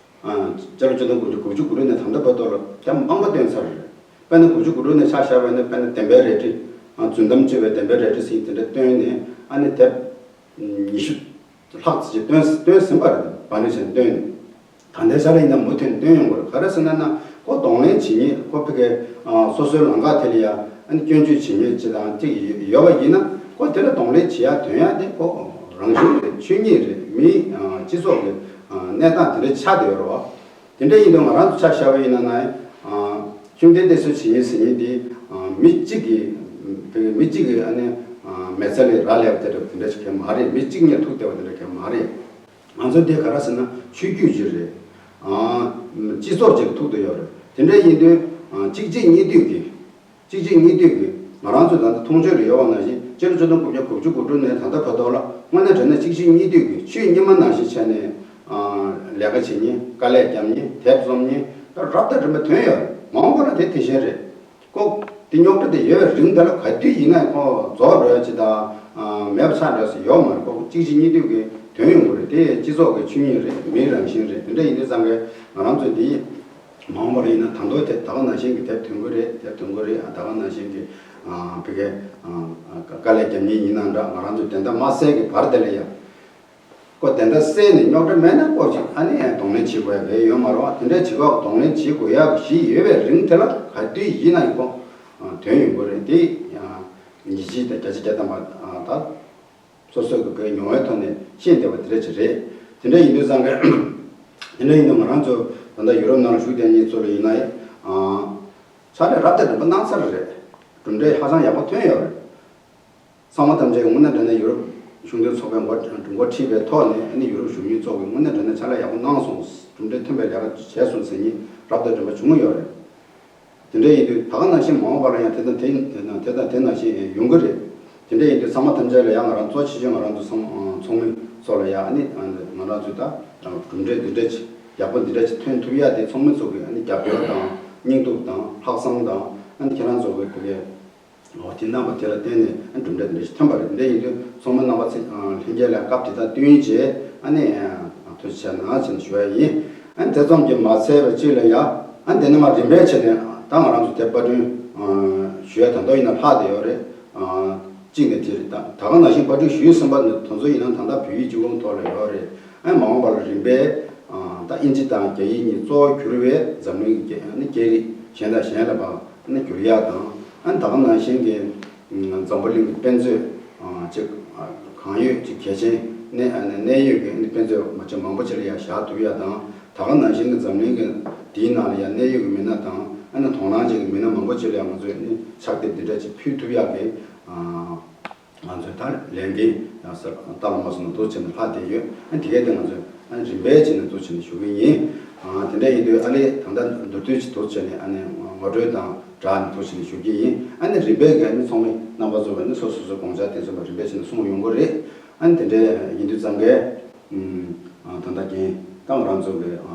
ཅ་ལག་བཅུ་དང་དགུ་བཅུ་དགུ་བཅུ་གོ་དྲུག་ནས་ད་ལྟ་བར་དུ་ལ་དེབ་མང་པོ་བཏོན་ཚར་རེད། དཔེར་ན་དགུ་བཅུ་གོ་དྲུག་ནས་ཆ་བཞག་པ་ཡིན་ན་དཔེར་ན་བདེན་པའི་རལ་གྲི། རྫུན་གཏམ་བརྗོད་པའི་བདེན་པའི་རལ་གྲི་ཟེར་དེ་འདྲ་བཏོན་ནས་ཨ་ནི་དེབ་ཉི་ཤུ་ལྷག་ཙམ་ཅིག་བཏོན་བཏོན་ཟིན་པ་རེད། བ་ནི་བྱས་བཏོན་ནས། ད་ལྟའི་ཆ་ལ་ཡིན་ན་མུ་མཐུད་བཏོན་ཡོང་གི་རེད། ག་རེ་ཟེར་ན་ན་ཁོ་གདོང་ལེན་བྱེད་མཁན་ཁོ་ཕ་གི་སོ་སོའི་ལམ་ཁ་དེ་ལ་ཡ་ཨ་ནི་སྐྱོན་བརྗོད་བྱེད་མཁན་ཅིག་དང་ཅིག་ཡོད་པ་ཡིན་ན་ཁོ་དེ་ལ་གདོང་ལེན་བྱེད་ཡ་དོན་ཡ་དེ་ཁོ་རང་བཞིན་རེད། ཆོས་ཉིད་རེད། མིའི་སྤྱི་ཚོགས་ཀྱི་གནས་སྟངས་དེ་འདྲ་ཆགས་བསྡད་ཡོད་རེད་བ། དེ་འདྲ་ཡིན་དུས་ང་རང་ཚོ་ཆ་བཞག་པ་ཡིན་ན་ན་ཤུགས་ལྡན་བསྟེན་གསོལ་བྱེད་མཁན་ཟེར་མཁན་དེ་མི་གཅིག་གིས་མི་གཅིག་གིས་ཨ་ནི་མི་ཚེ་ལས་རག་ལས་པ་དེ་འདྲ་དེ་འདྲ་ཞིག་གང་མ་རེད། མི་གཅིག་གཉིས་ཐུག་བསྡད་པ་དེ་འདྲ་གང་མ་རེད། ང་ཚོ་འདི་ག་རེ་ཟེར་ན་ཆོས་བརྒྱུད་ཅིག་རེད། ཨ། སྤྱི་ཚོགས་ཅིག་ཐུག་བསྡད་ཡོད་རེད། དེ་འདྲ་ཡིན་དུས་ཨ། གཅིག་རྗེས་གཉིས་མཐུད་ཀྱིས། གཅིག་རྗེས་གཉིས་མཐུད་ཀྱིས་ང་རང་ཚོ་ད་ལྟ་མཐོང་ཆོས་ལ་ཡོད་པ་ནང་བཞིན་སྤྱི་ལོ་ཆིག་སྟོང་དགུ་བརྒྱ་དགུ་བཅུ་གོ་དྲུག་ནས་ད་ལྟ་བར་དུ་ལ་དངོས་གནས་དྲང་གནས་གཅིག་རྗེས་གཉིས་མཐུད་ཀྱིས་ཆོས་ཉི་མ་ནང་བཞིན་བྱས་ནས་ཨ། ལས་ཀ་བྱེད་མཁན། དཀའ་ལས་རྒྱབ་མཁན། དེབ་རྩོམ་མཁན། ད་རབ་དང་རིམ་པ་ཐོན་ཡོད་རེད། མ་འོངས་པ་ལ་དེ་དེ་བཞིན་རེད། ལྐོག་དེ་རྙོག་དྲ་དེ་ཡོད་པའི་རིང་དེ་ལ་ག་དུས་ཡིན་ན་ཁོ་རྫོགས་འགྲོ་ཡ་ཅིག་དང་། ཨ། མེད་པ་ཆགས་འགྲོ་ཡ་ཞིག་ཡོད་མ་རེད། ཁོ་གཅིག་རྗེས་གཉིས་མཐུད་ཀྱིས་ཐོན་ཡོང་གི་རེད། དེ་སྤྱི་ཚོགས་ཀྱི་ཆོས་ཉིད་རེད། མིའི་རང་བཞིན་རེད། དེ་འདྲ་ཡིན་དུས་ཙང་གི་ང་རང་ཚོས་འདི་མ་འོངས་པ་ལ་ཡིན་ན་ད་དུང་དེ་ད་ག་ནང་བཞིན་གྱི་དེབ་ཐོན་གི་རེད། དེབ་ཐོན་གི་རེད། ད་ག་ནང་བཞིན་གྱི་ཨ། ཕ་གི་ཨ། དཀའ་ལས་རྒྱབ་མཁན་ཡིན་ན་འདྲ། ང་རང་ཚོས་དེ་འདྲ་མ་བསལ་གྱི་བར་དེ་ལ་ཡ། ཁོ་དེ་འདྲ་བསལ་ནས་རྙོག་དྲ་མེད་ན་ཁོ་ཅིག་ཨ་ནི་གདོང་ལེན་བྱེད་དགོས་ཡ་གང་ཡང་ཡོད་མ་རེད་བ། དེ་འདྲ་བྱེད་དགོས། གདོང་ལེན་བྱེད་དགོས་ཡ་གི་གཞི་ཡོད་པའི་རིང་དེ་ལ་ག་དུས་ཡིན་ན་ཡང་ཁོ་ཐོན་ཡོང་གི་རེད། དེ་ཡང་ཉི་ཤུ་དང་བརྒྱ་ཆ་བརྒྱ་ཐམ་པ་ད་སོ་སོའི་གི་མྱོང་བའི་ཐོག་ནས་ཤེས་བསྡད་པ་དེ་འདྲ་ཅིག་རེད། དེ་འདྲ་ཡིན་དུས་ཙང་གི་དེ་འདྲ་ཡིན་དུས་ང་རང་ཚོ་ད་ལྟ་ཡུ་རོབ་ནང་ལ་བཞུགས་བསྡད་མཁན་ཚོ་ལ་ཡིན་ན་ཡང་ཕྱག་ལས་རབ་དང་རིམ་པ་གནང་ཚར་རེད། གྲུབ་འབྲས་ཧ་ཅང་ཡག་པོ་ཐོན་ཡོད་རེད། ཚང་མ་ཐམས་ཅད་དངོས་གནས་དྲང་གནས་ཡུ་རོབ་གཞུང་དོན་ཚོགས་པའི་འགོ་འགོ་ཁྲིད་པའི་ཐོག་ནས་ཨ་ནི་ཡུ་རོབ་གཞོན་ནུའི་ཚོགས་པས་དངོས་གནས་དྲང་གནས་ཕྱག་ལས་ཡག་པོ་གནང་སོང་། གྲུབ་འབྲས་ཐོན་པའི་ལས་ཀ་བྱས་སོང་ཟེར་མཁན་རབ་དང་རིམ་པ་བྱུང་ཡོད་རེད། དེ་འདྲ་ཡིན་དུས་ད་ག་ནང་བཞིན་མ་འོངས་པ་ལ་ཡང་དེ་དང་དེ་དེ་དང་དེ་ནང་བཞིན་ཡོང་གི་རེད། དེ་འདྲ་ཡིན་དུས་ཚང་མ་ཐམས་ཅད་ལ་ཡང་ང་རང་གཙོ་ཆེ་ཤོས་ང་རང་ཚོ་ཚང་ཚོགས་མི་ཚོ་ལ་ཡང་ཨ་ནི་ང་རང་ཚོས་ད་གྲུབ་འབྲས་འདི་འདྲ་ཅིག་ཡག་པོ་འདི་འདྲ་ཅིག་ཐོན་ཐུབ་ཡ་དེ་ཚོགས་མི་ཚོ་གི་ཨ་ནི་རྒྱབ་སྐྱོར་དང་སྙིང་སྟོབས་དང་ལྷག་བསམ་དང་ཨ་ནི་ཁྱེད་རང་ཚོ་གི་གི་ལོ་དེ་རྣམ་པ་དེ་ལ་བརྟེན་ནས་གྲུབ་འབྲས་དེ་འདྲ་ཞིག་ཐོན་པ་རེད། འདི་ཡིན་དུས་ཚོགས་མི་རྣམ་པ་ཚོས་ལྷན་རྒྱས་ལ་སྐབས་དེ་དག་བསྟུན་བྱས་ཨ་ནི་ཐུགས་རྗེ་ཆེ་གནང་ཞེས་ཞུ་ཡ་ཡིན། ཨ་ནི་དེ་ཙམ་གྱིས་མ་ཚད་པ་གཅིག་ལ་ཡ་ཨ་ནི་དེ་ནས་མར་རིམ་པས་བྱས་ནས་ད་ང་རང་ཚོ་དེབ་པར་སྐྲུན་ཞུ་ཡ་ད་དུང་ཡིན་ན་ལྷག་བསྡད་ཡོད་རེད། གཅིག་ནས་དེ་རེད། ད་ད་ག་ནང་བཞིན་པར་སྐྲུན་ཞུས་ཟིན་པ་ནི་དེ་ཚོ་ཡིན་ན་ད་ལྟ་བོད་ཡིག་སྤྱི་ཁོག་ཐོག་ལ་ཡོད་རེད། ཨ་ནི་མ་འོངས་པ་ལ་རིམ་པས་ད་ཨིན་ཇི་དང་རྒྱ་ཡིག་གཉིས་གཙོ་བོ་གྱུར་པའི་འཛམ་གླིང་གི་ཨ་ནི་སྐད་རིགས་གཞན་དང་གཞན་ལ་ཕར་ཨ་ནི་བསྒྱུར་ཡག་དང་། ཨ་ནི་ད་ག་ནང་བཞིན་གྱི་འཛམ་བུ་གླིང་གི་དཔེ་མཛོད་ཅིག་གང་ཡོད་ཅིག་གལ་ཆེན་གནད་ཨ་ནི་གནད་ཡོད་ཀྱི་ཨ་ནི་དཔེ་མཛོད་མ་ཆེ་མང་པོ་ཅིག་ལ་ཡང་བཞག་ཐུབ་ཡག་དང་། ད་ག་ནང་བཞིན་གྱི་འཛམ་གླིང་གི་དེའི་ནང་ལ་ཡང་གནད་ཡོད་ཀྱི་མི་སྣ་དང་ཨ་ནི་དོ་སྣང་ཅན་གྱི་མི་སྣ་མང་པོ་ཅིག་ལ་ཡང་ང་ཚོས་ཨ་ནི་ཕྱག་དེབ་འདི་འདྲ་ཅིག་ཕུལ་ཐུབ་ཡག་གི་ང་ཚོས་ད་ལས་འགན་ཡང་སར་བསྟར་མ་སོང་ན་འདུག་བྱས་ནས་ལྷག་བསྡད་ཡོད། ཨ་ནི་དེ་གས་དེ་ང་ཚོས་ཨ་ནི་རིམ་པས་བྱས་ནས་འདུག་བྱས་ནས་ཞུ་གི་ཡིན། ཨ་དེ་འདྲ་ཡིན་དུས་ཨ་ལས་ད་ལྟ་མདོར་བསྡུས་ཅིག་འདུག་བྱས་ནས་ཨ་ནི་ངོ་སྤྲོད་དང་སྦྲགས་ནས་འདུག་བྱས་ནས་ཞུ་གི་ཡིན། ཨ་ནི་རིམ་པས་ཀྱི་ཨ་ནི་ཚོགས་མི་རྣམ་པ་ཚོ་གིས་ཨ་ནི་སོ་སོ་སོའི་དགོངས་འཆར་དེ་ཚོ་རིམ་པས་བྱས་ནས་གསུངས་ཡོང་གི་རེད། ཨ་ནི་དེ་འདྲ་ཡིན་དུས་ཙང་གས་ཨ་ད་ལྟ་རྒན་ད་ང་རང་ཚོ་གི་ཨ་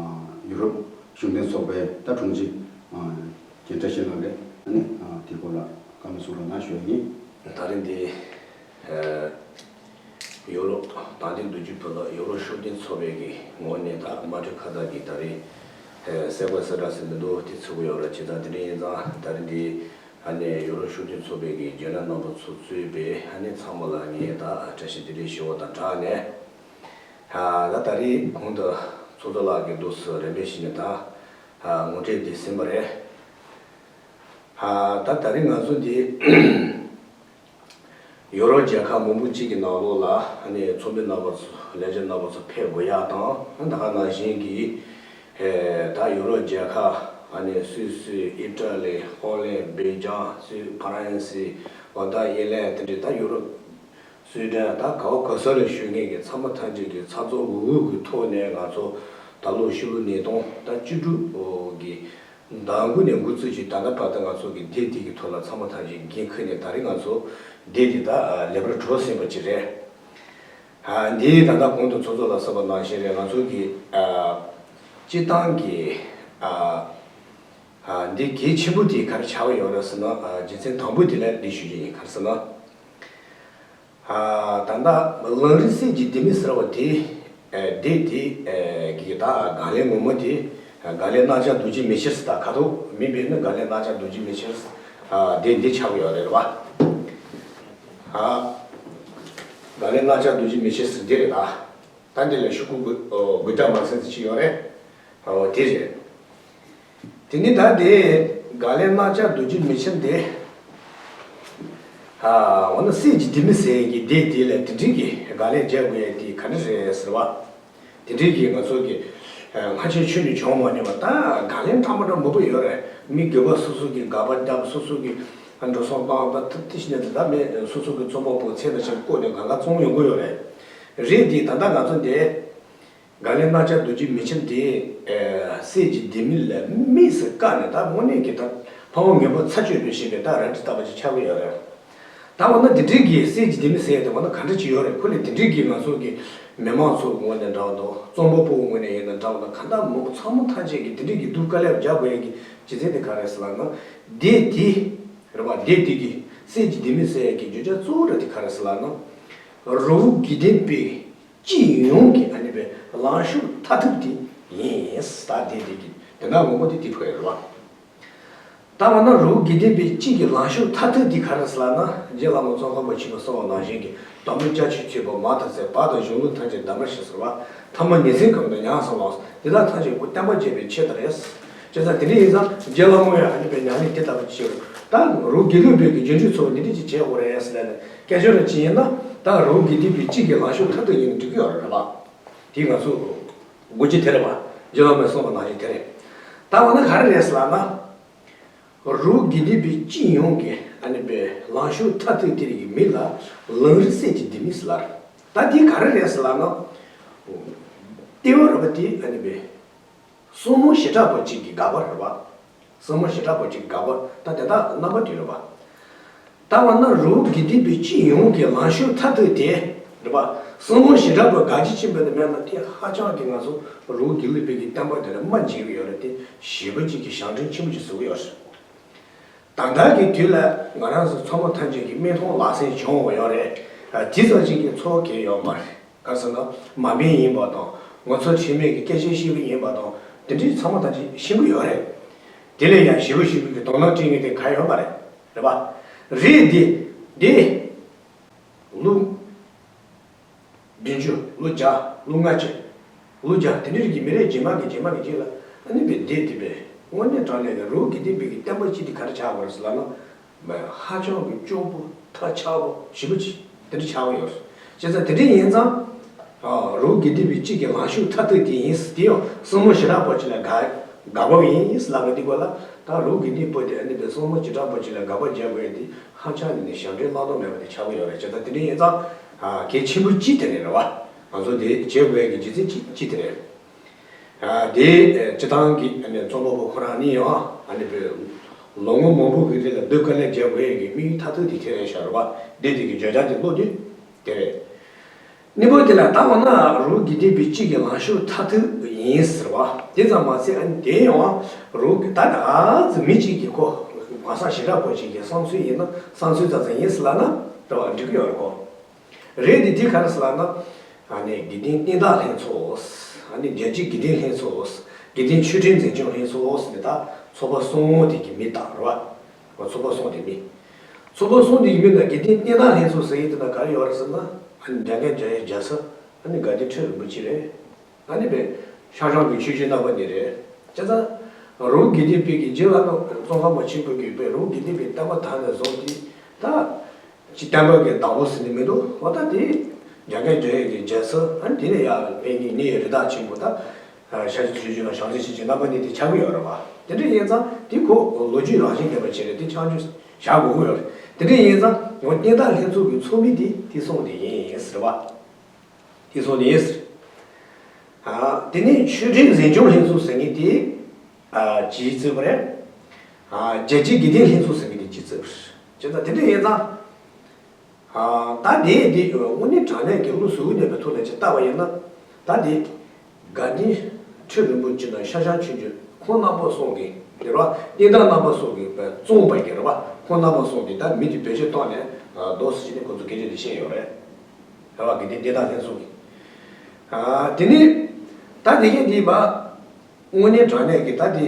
ཡུ་རོབ་གཞུང་དོན་ཚོགས་པའི་ད་དྲུང་ཆེ་ཨ་རྒན་བཀྲ་ཤིས་ལགས་ཀྱིས་ཨ་ནི་ཨ་དེའི་སྐོར་ལ་བཀའ་མོལ་གསུང་རོགས་གནང་ཞུ་ཡ་ཡིན། ད་རིང་འདི་ཨ་ཡོ་རོབ་དང་དེ་འདུག་རྒྱུ་བུ་ལ་ཡོ་རོབ་ཤུགས་ལྡན་ཚོགས་པའི་གི་ངོས་ནས་ད་དམངས་ཁྲོད་ཁ་བརྡ་གི་ད་རིང་ཨ་གསལ་བསྒྲགས་གསལ་བསྒྲགས་ཟེར་འདི་འདུག་དེ་ཚུགས་ཀྱི་ཡོད་རེད། བྱས་ཙང་དེ་རིང་ཡིན་ཙང་ད་རིང་འདི་ཨ་ནི་ཡོ་རོབ་ཤུགས་ལྡན་ཚོགས་པའི་གི་རྒྱུན་ལས་རྣམ་པ་ཚོ་གཙོས་པའི་ཨ་ནི་ཚང་མ་ལ་ངས་ད་བཀྲ་ཤིས་བདེ་ལེགས་ཞུ་བ་དང་སྦྲགས་ནས། ད་ད་རེས་གོང་དུ་ཚོགས་གཙོ་ལགས་ཀྱིས་འདུག་སེ་རིམ་པས་བྱས་ནས་ད་ངོ་སྤྲོད་འདི་ཟིན་པ་རེད། ད་ད་རེས་ང་ཚོ་འདི་ཡོ་རོབ་རྒྱལ་ཁབ་མང་པོ་གཅིག་གི་ནང་ལོགས་ལ་ཚོགས་མི་རྣམ་པ་ཚོ་ལས་བྱེད་རྣམ་པ་ཚོ་ཕེབས་དགོས་ཡག་དང་། ད་ག་ནང་བཞིན་གྱི་ད་ཡོ་རོབ་རྒྱལ་ཁབ་སུད་སི་ཨི་ཊ་ལི་ཧོ་ལན་སྦེལ་ཇམ་སུད་ཕ་རན་སི་འོ་ད་ཨི་ལན་དེ་འདྲའི་ད་ཡོ་རོབ་སུའེ་ཌེན་ད་ག་བ་ག་ས་ལ་བཞུགས་མཁན་གྱི་ཚང་མ་ཐམས་ཅད་ཀྱི་ཚགས་ཚུད་འུ་ཐུག་གི་ཐོག་ནས་ང་ཚོ་ད་ལོ་ཕྱི་ལོ་ཉིས་སྟོང་ད་བཅུ་དྲུག་གི་ཟླ་དགུ་ནས་འགོ་བཙུགས་ཀྱིས་ད་ལྟ་བར་དུ་ང་ཚོ་གི་སྡེ་འདི་གི་ཐོག་ལ་ཚང་མ་ཐམས་ཅད་འགན་ཁུར་ནས་ད་རེས་ང་ཚོ་སྡེ་འདི་ད་ལེགས་པར་གྲུབ་ཟིན་པ་ཅིག་རེད། འདི་ད་ལྟ་གོང་དུ་ཚོགས་གཙོ་ལགས་གསུངས་པ་ནང་བཞིན་རེད། ང་ཚོ་གི་སྤྱི་བཏང་གི་འདི་གལ་ཆེན་པོ་དེ་ག་རེ་ཆགས་ཀྱི་ཡོད་རེད་ཟེར་ན། རྒྱུ་མཚན་དང་པོ་དེ་ལ་འདི་ཞུ་རྒྱུ་ཡིན། ག་རེ་ཟེར་ན། ད་ལྟ་ལམ་རིམ་གསེར་གྱི་ལྡེ་མིག་ཟེར་བ་དེ་སྡེ་དེ་གི་ད་གང་ལེགས་ངོ་མ་དེ་གང་ལེགས་གནང་སྦྱང་རྡོ་རྗེ་མེ་ཁྱེར་ཟེར། ད་ཁ་ཐུག་མིང་དཔེར་ན་གང་ལེགས་གནང་སྦྱང་རྡོ་རྗེ་མེ་ཁྱེར་སྡེ་འདི་ཆགས་ཀྱི་ཡོད་རེད་བ། ཨ། དགག་ལན་སྣང་ཆ་རྡོ་རྗེ་མི་ཕྱེད་ཟེར་འདི་རེད་ད། ད་འདི་ལ་ཤོག་གུ་དགུ་ཨོ་དགུ་སྒྲ་མ་ཟིན་ཙམ་ཅིག་ཡོད་རེད། ཨོ་དེ་རེད། དེ་ནི་ད་དེ་དགག་ལན་སྣང་ཆ་རྡོ་རྗེ་མི་ཕྱེད་དེ། ཨ་འོ་ན་སྲས་ཀྱི་ལྡེ་མིག་ཟེར་གྱི་སྡེ་དེ་ལ་དེ་འདྲའི་གི་དགག་ལན་རྒྱག་དགོས་ཡ་དེ་ག་འདྲ་རེད་ཟེར་བ། དེ་འདྲའི་གི་ང་ཚོ་གི་སྔ་ཕྱིའི་ཆོས་ནས་བྱུང་མ་མྱོང་བ་ད་དགག་ལན་ཕྲ་མོ་ཕྲ་མོ་པོ་ཡོད་རེད། མི་དགེ་བ་སོ་སོ་གི་དགག་པ་བརྒྱབ། སོ་སོ་གི་འགྲོ་སོང་བཏང་། ད་ཐུབ་དེ་ཤི་ནས་ད་མི་སོ་སོ་གི་རྩོམ་པ་པོ་མཚན་དང་ཆ་བཀོད་ནས་གང་ག་རྩོམ་ཡོང་གི་ཡོད་རེད། རེད་དེ་ད་ལྟ་ང་ཚོ་འདི་དགག་ལན་སྣང་ཆ་རྡོ་རྗེ་མི་ཕྱེད་དེ་སྲས་ཀྱི་ལྡེ་མིག་ལ་དམིགས་སུ་བཀར་ནས་ད་དངོས་གནས་ཀྱི་ད་ཕ་བོང་ངན་པ་ཚར་གཅོད་པའི་ཞེས་པའི་ད་རལ་གྲི་ལྟ་བུ་ཅིག་ཆགས་ཀྱི་ཡོད་རེད། ད་འོ་ན་འདི་འདྲའི་གི་སྲས་ཀྱི་ལྡེ་མིག་ཟེར་ཡ་དེ་འོ་ན་ག་འདྲ་ཅིག་ཡོད་རེད། ཁོ་ལས་འདི་འདྲའི་གི་ང་ཚོ་གི་མི་མང་ཚོ་ངོས་ནས་འདྲ་བ་དང་རྩོམ་པ་པོའི་ངོས་ནས་ཡིན་ན་འདྲ་བ་དང་གང་ལྟར་མོ་ཚང་མ་ཐམས་ཅད་ཀྱི་འདི་འདྲའི་གི་སྡུག་དཀའ་ལས་རྒྱག་དགོས་ཡ་གི་རྒྱུ་མཚན་དེ་ག་རེད་ཟེར་ལབ་ན། སྡེ་དེ་རེད་པ། སྡེ་དེ་གི་སྲས་ཀྱི་ལྡེ་མིག་ཟེར་ཡ་གི་བརྗོད་བྱ་གཙོ་བོ་ར་དེ་ག་རེད་ཟེར་ལབ་ན། རི་བོ་དགེ་ལྡན་པའི་སྤྱི་ཡོངས་ཀྱི་ཨ་ནི་པའི་ལངས་ཕྱོགས་མཐར་ཐུག་དེ་ཡིན། ད་སྡེ་དེ་གི་དེ་འདྲ་ངོ་མ་དེ་དེ་ཕོ་ཡ་རེད་པ། ད་འོ་ན་རི་བོ་དགེ་ལྡན་པའི་སྤྱི་གི་ལངས་ཕྱོགས་མཐར་ཐུག་འདི་ག་རེ་ཟེར་ལབ་ན། རྗེ་བླ་མ་ཙོང་ཁ་པ་ཆེན་པོས་གསུངས་པ་ནང་བཞིན་གྱི་དང་པོ་རྒྱ་ཆེར་ཁྱབ་པ་མར་ཐོན་ཚེ། བར་དང་གཞུང་ལུགས་ཐམས་ཅད་འདབ་མར་ཞིག་ཟེར་བ། ཐ་མ་ཉིན་མཚན་གང་དུ་ཉམས་སུ་བླངས། འདི་དག་ཐམས་ཅད་ཀྱི་བསྟན་པ་རྒྱས་པའི་ཆེད་དུ་རེད། བྱས་ཙང་དེ་འདྲ་ཡིན་ཙང་རྗེ་བླ་མ་ཡང་ཨ་ནི་པའི་ཉམས་ལེན་དེ་ལྟ་བུ་བྱེད་དགོས། ད་རི་བོ་དགེ་ལྡན་པའི་གི་རྗེས་འཇུག་ཚོ་འདི་འདྲ་ཅིག་བྱེད་དགོས་རེད་ཟེར་ལབ་ནས་སྐད་ཆ་རང་ཅིག་ཡིན་ན། ད་རི་བོ་དགེ་ལྡན་པའི་སྤྱི་གི་ལངས་ཕྱོགས་མཐར་ཐུག་ཡིན་ན་འགྲིག་གི་ཡོད་རེད་པ། དེ་ང་ཚོ་དགོངས་གཞི་དེ་རེད་པ། རྗེ་བླ་མས་གསུངས་པ་ནང་བཞིན་དེ་རེད། ད་འོ་ན་ག་རེ་རེད་ཟེར་ལབ་ན། རི་བོ་དགེ་ལྡན་པའི་སྤྱི་ཡོངས་ཀྱི་ཨ་ནི་པའི་ལངས་ཕྱོགས་མཐར་ཐུག་དེ་རིགས་ཀྱི་མིང་ལ་ལམ་རིམ་སྲས་ཀྱི་ལྡེ་མིག་ཟེར་ལབ་རེད། ད་འདི་ག་རེ་རེད་ཟེར་ལབ་ན། ལྟེ་བ་རེད་པ། དེ་ཨ་ནི་པའི་གསུང་འབུམ་བྱེ་བྲག་པ་གཅིག་གི་དགག་པ་རེད་པ། གསུང་འབུམ་བྱེ་བྲག་པ་གཅིག་གི་དགག་པ། ད་དེ་དག་རྣམ་པ་བདུན་རེད་པ། ད་འོ་ན་རི་བོ་དགེ་ལྡན་པའི་སྤྱི་ཡོངས་ཀྱི་ལངས་ཕྱོགས་མཐར་ཐུག་དེ་རེད་པ། གསུང་འབུམ་བྱེ་བྲག་པ་དགག་བྱ་ཆེན་པོ་དེ་མེད་ན། དེ་ཧ་ཅང་གི་ང་ཚོ་རི་བོ་དགེ་ལྡན་པའི་གི་བསྟན་པ་དེ་ལ་རྨ་འབྱིན་གྱི་ཡོད་རེད་དེ། ཞེ་པོ་ཅིག་གི་ཞབས་འདྲེན་ཆེན་པོ་ཅིག་བཟོ་གི་ཡོད་རེད། ད་ལྟ་གི་དུས་ལ་ང་རང་ཚོ་ཚང་མ་ཐམས་ཅད་ཀྱི་མིག་མཐོང་ལག་ཟིན་བྱུང་བ་ཡོད་རེད། དེ་ཙམ་ཅིག་གི་ཚོར་གྱི་ཡོད་མ་རེད། ག་རེ་ཟེར་ན་མ་དཔེ་ཡིན་པ་དང་ངོ་ཚ་ཁྲེལ་མེད་ཀྱི་སྐད་ཆ་བཤད་པ་ཡིན་པ་དང་དེ་འདྲའི་ཚང་མ་ཐམས་ཅད་ཤེས་ཀྱི་ཡོད་རེད། དེ་ལས་ཡང་ཞེ་པོ་ཞེ་པོ་གི་དོ་སྣང་སྤྲད་མཁན་དེ་ག་ཡོད་མ་རེད། རེད་པ། རེད་དེ། དེ། ལོ་བདུན་ཅུ། ལོ་བརྒྱ། ལོ་ལྔ་བཅུ། ལོ་བརྒྱ། དེ་འདྲའི་རིགས་ཀྱི་མི་རེ་རྗེས་མ་གི་རྗེས་མ་གི་རྗེས་ལ་ཨ་ནི་པའི་སྡེ་དེ་པའི་དངོས་གནས་དྲང་གནས་ཀྱི་རི་བོ་དགེ་ལྡན་པའི་གི་བསྟན་པ་སྤྱི་དེ་ག་རེ་ཆགས་པ་རེད་ཟེར་ལབ་ན། ཧ་ཅང་གི་སྐྱོ་པོ་ཐབས་ཆག་པོ་ཞེ་པོ་ཅིག་དེ་འདྲ་ཆགས་ཀྱི་ཡོད་རེད། བྱས་ཙང་དེ་འདྲ་ཡིན་ཙང་། ཨ། རི་བོ་དགེ་ལྡན་པའི་སྤྱི་གི་ལངས་ཕྱོགས་མཐར་ཐུག་དེ་ཡིན། དེ་ཡང་གསུང་འབུམ་བྱེ་བྲག་པ་ཅིག་ལ་དགག་དགག་པ་ཡིན་ཟེར་ལབ་པ་འདི་སྐོར་ལ། ད་རི་བོ་དགེ་ལྡན་པ་དེ་ཨ་ནི་པའི་གསུང་འབུམ་བྱེ་བྲག་པ་ཅིག་ལ་དགག་པ་རྒྱག་དགོས་ཡ་དེ་ཧ་ཅང་ནས་ནས་ཞབས་འདྲེན་བླང་དོར་མེད་པ་དེ་ཆགས་ཀྱི་ཡོད་རེད། བྱས་ཙང་དེ་འདྲ་ཡིན་ཙང་། ཨ། གལ་ཆེན་པོ་གཅིག་དེ་རེད། རེད་བ། ང་ཚོ་དེ་བྱེད་དགོས་ཡ་གི་རྒྱུ་མཚན་གཅིག་གཅིག་དེ་རེད། ཨ། དེ་སྤྱི་བཏང་གི་ཨ་ནི་རྩོམ་པ་པོ་ཁོ་རང་ནི་ཡང་ཨ་ནི་པའི་ལོ་ངོ་མང་པོ་གི་རིང་ལ་སྡུག་དཀའ་ལས་རྒྱག་དགོས་ཡ་གི་དམིགས་ཡུལ་མཐར་ཐུག་དེ་དེ་རེད་ཤག། རེད་བ། དེ་དེ་གི་བརྗོད་བྱ་དེ་ཀློག་དུས་དེ་རེད། གཉིས་པ་དེ་ལ་ད་འོ་ན་རི་བོ་དགེ་ལྡན་པའི་སྤྱི་གི་ལངས་ཕྱོགས་མཐར་ཐུག་ཡིན་ཟེར་བ། དེ་ཙམ་མ་ཟད་ཨ་ནི་དེ་ཡང་རི་བོ་དགེ་ད་ད་ཙི་མི་གཅིག་གིས་ཁོ་གང་ཟག་ཞེ་དྲག་པོ་ཅིག་གི་བསམ་ཚུལ་ཡིན་ན་བསམ་ཚུལ་ཙམ་ཙམ་ཡིན་ཟེར་ལབ་ན་རེད་བ། འགྲིག་གི་ཡོད་རེད་ཁོ། རེད་དེ་དེ་ག་རེ་ཟེར་ལབ་ན། ཨ་ནི་དགེ་ལྡན་བསྟན་བདག་ལྷན་ཚོགས། ཨ་ནི་རྒྱལ་སྤྱིའི་དགེ་ལྡན་ལྷན་ཚོགས། དགེ་ལྡན་ཆོས་ཁྲིད་འཛིན་སྐྱོང་ལྷན་ཚོགས་ཟེར་ནས་ད་ཚོགས་པ་གསུམ་དེ་གི་མིང་བཏགས། རེད་བ། ཚོགས་པ་གསུམ་དེ་མིང་། ཚོགས་པ་གསུམ་དེ་གི་མིང་ལ་དགེ་ལྡན་བསྟན་བདག་ལྷན་ཚོགས་ཟེར་ཡས་དེ་ན་ག་རེ་ཡོད་རེད་ཟེར་ན། ཨ་ནི་འཇམ་མགོན་འཇམ་དབྱངས་རྒྱལ་ཚབ། ཨ་ནི་དགའ་ལྡན་ཁྲི་རིན་པོ་ཆེ་རེད། ཨ་ནི་པའི་ཤར་བྱང་གི་ཆོས་བརྒྱུད་རྣམ་པ་གཉིས་རེད། བྱས་ཙང་། རི་བོ་དགེ་ལྡན་པའི་གི་རྗེ་བླ་མ་ཙོང་ཁ་པ་ཆེན་པོ་གིས་པའི་རི་བོ་དགེ་ལྡན་པའི་བསྟན་པ་དར་ནས་བཟུང་སྟེ་ད། ཅི་བསྟན་པ་གི་བདག་པོ་ཟེར་ནི་མི་འདུག། འོ་ད་དེ། འཇམ་མགོན་འཇམ་དབྱངས་ཀྱི་རྒྱལ་ཚབ། ཨ་ནི་དེ་ནས་ཡར་དཔལ་གཉིས་གནས་ཡུལ་རི་དྭགས་ཆེན་པོ་ད། ཤར་གྱི་ཆོས་བརྒྱུད་དང་བྱང་སེམས་ཆོས་བརྒྱུད་རྣམ་པ་གཉིས་དེ་ཆགས་ཀྱི་ཡོད་རེད་བ། དེ་འདྲ་ཡིན་ཙང་དེ་ཁོ་ལོ་རྒྱུས་རང་བཞིན་ལྡན་པ་བྱས་ནས་དེ་ཆགས་རྒྱུ་བཞག་དགོས་ཀྱི་ཡོད་རེད། དེ་འདྲ་ཡིན་ཙང་ངོ་བསྟན་བདག་ལྷན་ཚོགས་ཀྱི་ཚོགས་མི་དེ་དེ་སོང་དེ་ཡིན་ཟེར་བ། དེ་སོང་དེ་ཡིན་ཟེར། ཨ། དེ་ནས་ཆོས་ཁྲིད་འཛིན་སྐྱོང་ལྷན་ཚོགས་ཟེར་མཁན་དེ། ཨ། ཅིའི་རྩིས་པ་རེད། ཨ། རྒྱལ་སྤྱིའི་དགེ་ལྡན་ལྷན་ཚོགས་ཟེར་མཁན་དེ་ཅིའི་རྩིས་པ་རེད། བྱས་ཙང་དེ་འདྲ་ཡིན་ཙང་། ཨ། ད་དེ་དེ་དངོས་གནས་དྲང་གནས་ཀྱི་བློ་གཟུ་བོ་ནས་པའི་ཐོག་ལ་ཅིག་བལྟ་བ་ཡིན་ན། ད་དེ་དགའ་ལྡན་ཁྲི་རིན་པོ་ཆེ་དང་ཤར་བྱང་ཆོས་བརྒྱུད་ཁོང་རྣམ་པ་གསུམ་གྱི་དེ་ར་བསྟན་བདག་རྣམ་པ་གསུམ་གྱི་བཙོང་པ་གི་ར་བ་ཁོང་རྣམ་པ་གསུམ་གྱི་ད་མི་དེ་བེད་སྤྱོད་བཏང་ནས་རྡོ་སི་ཅི་ནས་ཁོ་ཚོ་སྐད་ཆ་དེ་བཤད་ཡོད་རེད། ར་བ་དགེ་ལྡན་བསྟན་བདག་ལྷན་ཚོགས་ཀྱི། ཨ། དེ་ནི་ད་དེ་གས་དེ་བ། དངོས་གནས་དྲང་གནས་ཀྱི་ད་དེ་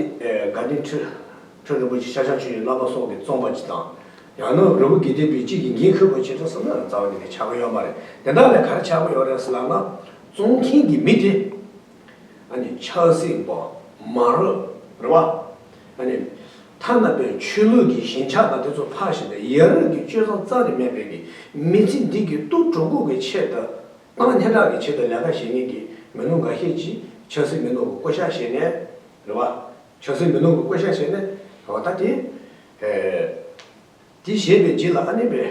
དགའ་ལྡན་ཁྲི་ཁྲི་རིན་པོ་ཆེ་ཤར་བྱང་ཆོས་བརྒྱུད་རྣམ་པ་གསུམ་གྱི་བཙོང་པ་ཅིག་དང་། ཡང་ན་རི་བོ་དགེ་ལྡན་པའི་སྤྱི་གི་འགན་འཁུར་བ་བྱེད་དུ་སོང་ན་རྩ་བ་ཉིད་ནས་ཆགས་ཀྱི་ཡོད་མ་རེད། དེ་དག་ལས་ག་རེ་ཆགས་ཀྱི་ཡོད་རེད་ཟེར་ལབ་ན། བཙོང་མཁན་གྱི་མི་དེ་ཨ་ནི་ཆབ་སྲིད་པ་མ་རབས་རེད་བ། ཨ་ནི་ཐ་ན་པའི་ཆོས་ལུགས་ཀྱི་ཞེན་ཆགས་དང་དེ་ཚོ་ཕར་ཞིག་ཏུ་ཡ་རབས་ཀྱི་སྤྱོད་བཟང་རྩ་ནས་མེད་པའི་གི་མི་ཚེ་འདི་གི་སྡུག་གྲོགས་པོ་གི་ཆེད་དུ། ཏང་སྙན་གྲགས་ཀྱི་ཆེད་དུ་ལས་ཀ་བྱེད་མཁན་གྱི་མི་ནོར་འགའ་ཤས་ཀྱིས་ཆབ་སྲིད་མི་ནོར་གྱི་བསྐོ་བཞག་བྱས་ནས་རེད་བ། ཆབ་སྲིད་མི་ནོར་གྱི་བསྐོ་བཞག་བྱས་ནས་འོ་ད་དེ། ཨེ། དེ་བྱས་པའི་རྗེས་ལ་ཨ་ནི་པའི།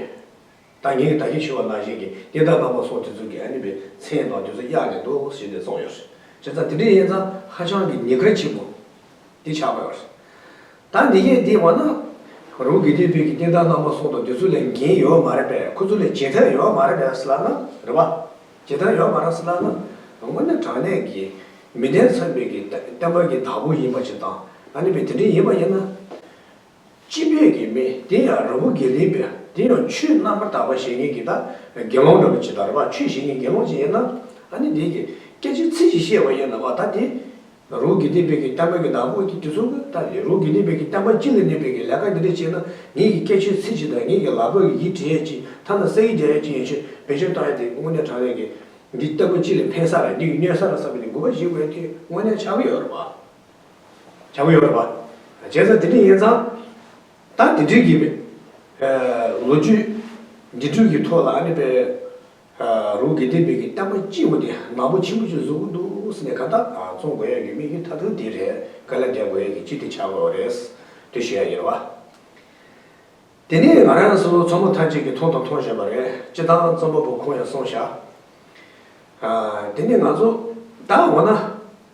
ད་ངས་ད་གིན་ཞུས་པ་ནང་བཞིན་གྱི་བསྟན་དར་རྣམ་པ་གསུམ་དེ་ཚོ་གི་ཨ་ནི་པའི་མཚན་དང་དེ་ཚོ་གཡར་ནས་འདུག་ཟེར་ནས་བཙོང་ཡོད་རེད། བྱས་ཙང་དེ་འདྲ་ཡིན་ཙང་ཧ་ཅང་གི་ཉེན་ཁ་ཆེན་པོ་དེ་ཆགས་པ་ཡོད་རེད། ད་འདི་གས་འདི་འོ་ན། རི་བོ་དགེ་ལྡན་པའི་གི་བསྟན་དར་རྣམ་པ་གསུམ་དང་དེ་ཚོ་ལས་འགན་ཡོད་མ་རེད་པས། ཁོ་ཚོ་ལས་བྱེད་ཐབས་ཡོད་མ་རེད་པས་ཟེར་ལབ་ན་རེད་བ། བྱེད་ཐབས་ཡོད་མ་རེད་ཟེར་ལབ་ན། དངོས་གནས་དྲང་གནས་ཀྱི་མི་ལྡན་ཚན་པའི་གི་བསྟན་པ་གི་བདག་པོ་ཡིན་པ་ཞིག་དང་ཨ་ནི་པའི་དེ་འདྲ་ཡིན་པ་ཡིན་ན། སྤྱི་པའི་གི་མི་དེ་ཡང་རི་བོ་དགེ་ལྡན་པའི་དེ་ཡང་ཆོས་རྣམ་པར་དག་པ་བྱེད་མཁན་གྱི་ད་དགེ་སློང་འདྲ་པོ་ཅིག་དང་རེད་བ། ཆོས་བྱེད་མཁན་དགེ་སློང་ཅིག་ཡིན་ན་ཨ་ནི་དེ་གི་སྐད་ཆ་ཚིག་ཅིག་བཤད་པ་ཡིན་ན་བ་ད་དེ། རི་བོ་དགེ་ལྡན་པའི་གི་བསྟན་པ་གི་བདག་པོ་གི་དེ་ཚོ་གི་ད་རི་བོ་དགེ་ལྡན་པའི་གི་བསྟན་པ་སྤྱི་ལ་གནས་པའི་གི་ལས་ཀ་འདི་འདྲ་བྱས་ན་ངེད་ཀྱི་སྐད་ཆ་ཚིག་ཅིག་དང་ངེད་ཀྱི་ལག་པ་གི་ཡིག་བྲིས་ཡས་ཅིག་ཐ་ན་གསེར་ཡིག་རྒྱག་ཡས་ཅིག་ཡིན་ཕྱིར་བེད་སྤྱོད་བཏང་ཡས་དེ་དངོས་གནས་དྲང་གནས་གི་འདི་བསྟན་པ་སྤྱི་ལ་ཕན་ས་རེད། འདི་གི་གནོད་ས་རེད་བསམ་པའི་དགོས་པ་བཞེས་དགོས་ཡས་དེ་དངོས་གནས་ཆགས་ཀྱི་ཡོད་རེད་བ། ཆགས་ཀྱི་ཡོད་རེད་བ། བྱས་ཙང་དེ་འདྲ་ཡིན་ཙང་། ད་དེ་འདྲའི་གི་ཨ་ལོ་རྒྱུས་འདི་འདྲའི་གི་ཐོག་ལ་ཨ་ནི་པའི་ཨ་རི་བོ་དགེ་ལྡན་པའི་གི་བསྟན་པ་སྤྱི་བོ་དེ་ནག་པོ་ཆེན་པོ་ཅིག་བཟོ་གི་འདུག་ཟེར་ནས་ག་ད་ཨ་བཙོང་དགོས་ཡ་གི་དམིགས་ཡུལ་མཐའ་དག་དེ་རེད། ག་ལ་བསྡད་དགོས་ཡ་གི་སྤྱི་དེ་ཆགས་དགོས་རེད། དེ་ཞུ་ཡ་ཡིན་རེད་བ། དེ་ནས་ང་རང་ཚོ་ཚང་མ་ཐམས་ཅད་ཀྱིས་མཐོང་དང་མཐོང་བཞིན་པ་རེད། སྤྱི་བཏང་རྩོམ་པ་པོ་ཁོང་ཡང་གསུངས་བཞག་ཨ། དེ་ནས་ང་ཚོ་ད་འོ་ན།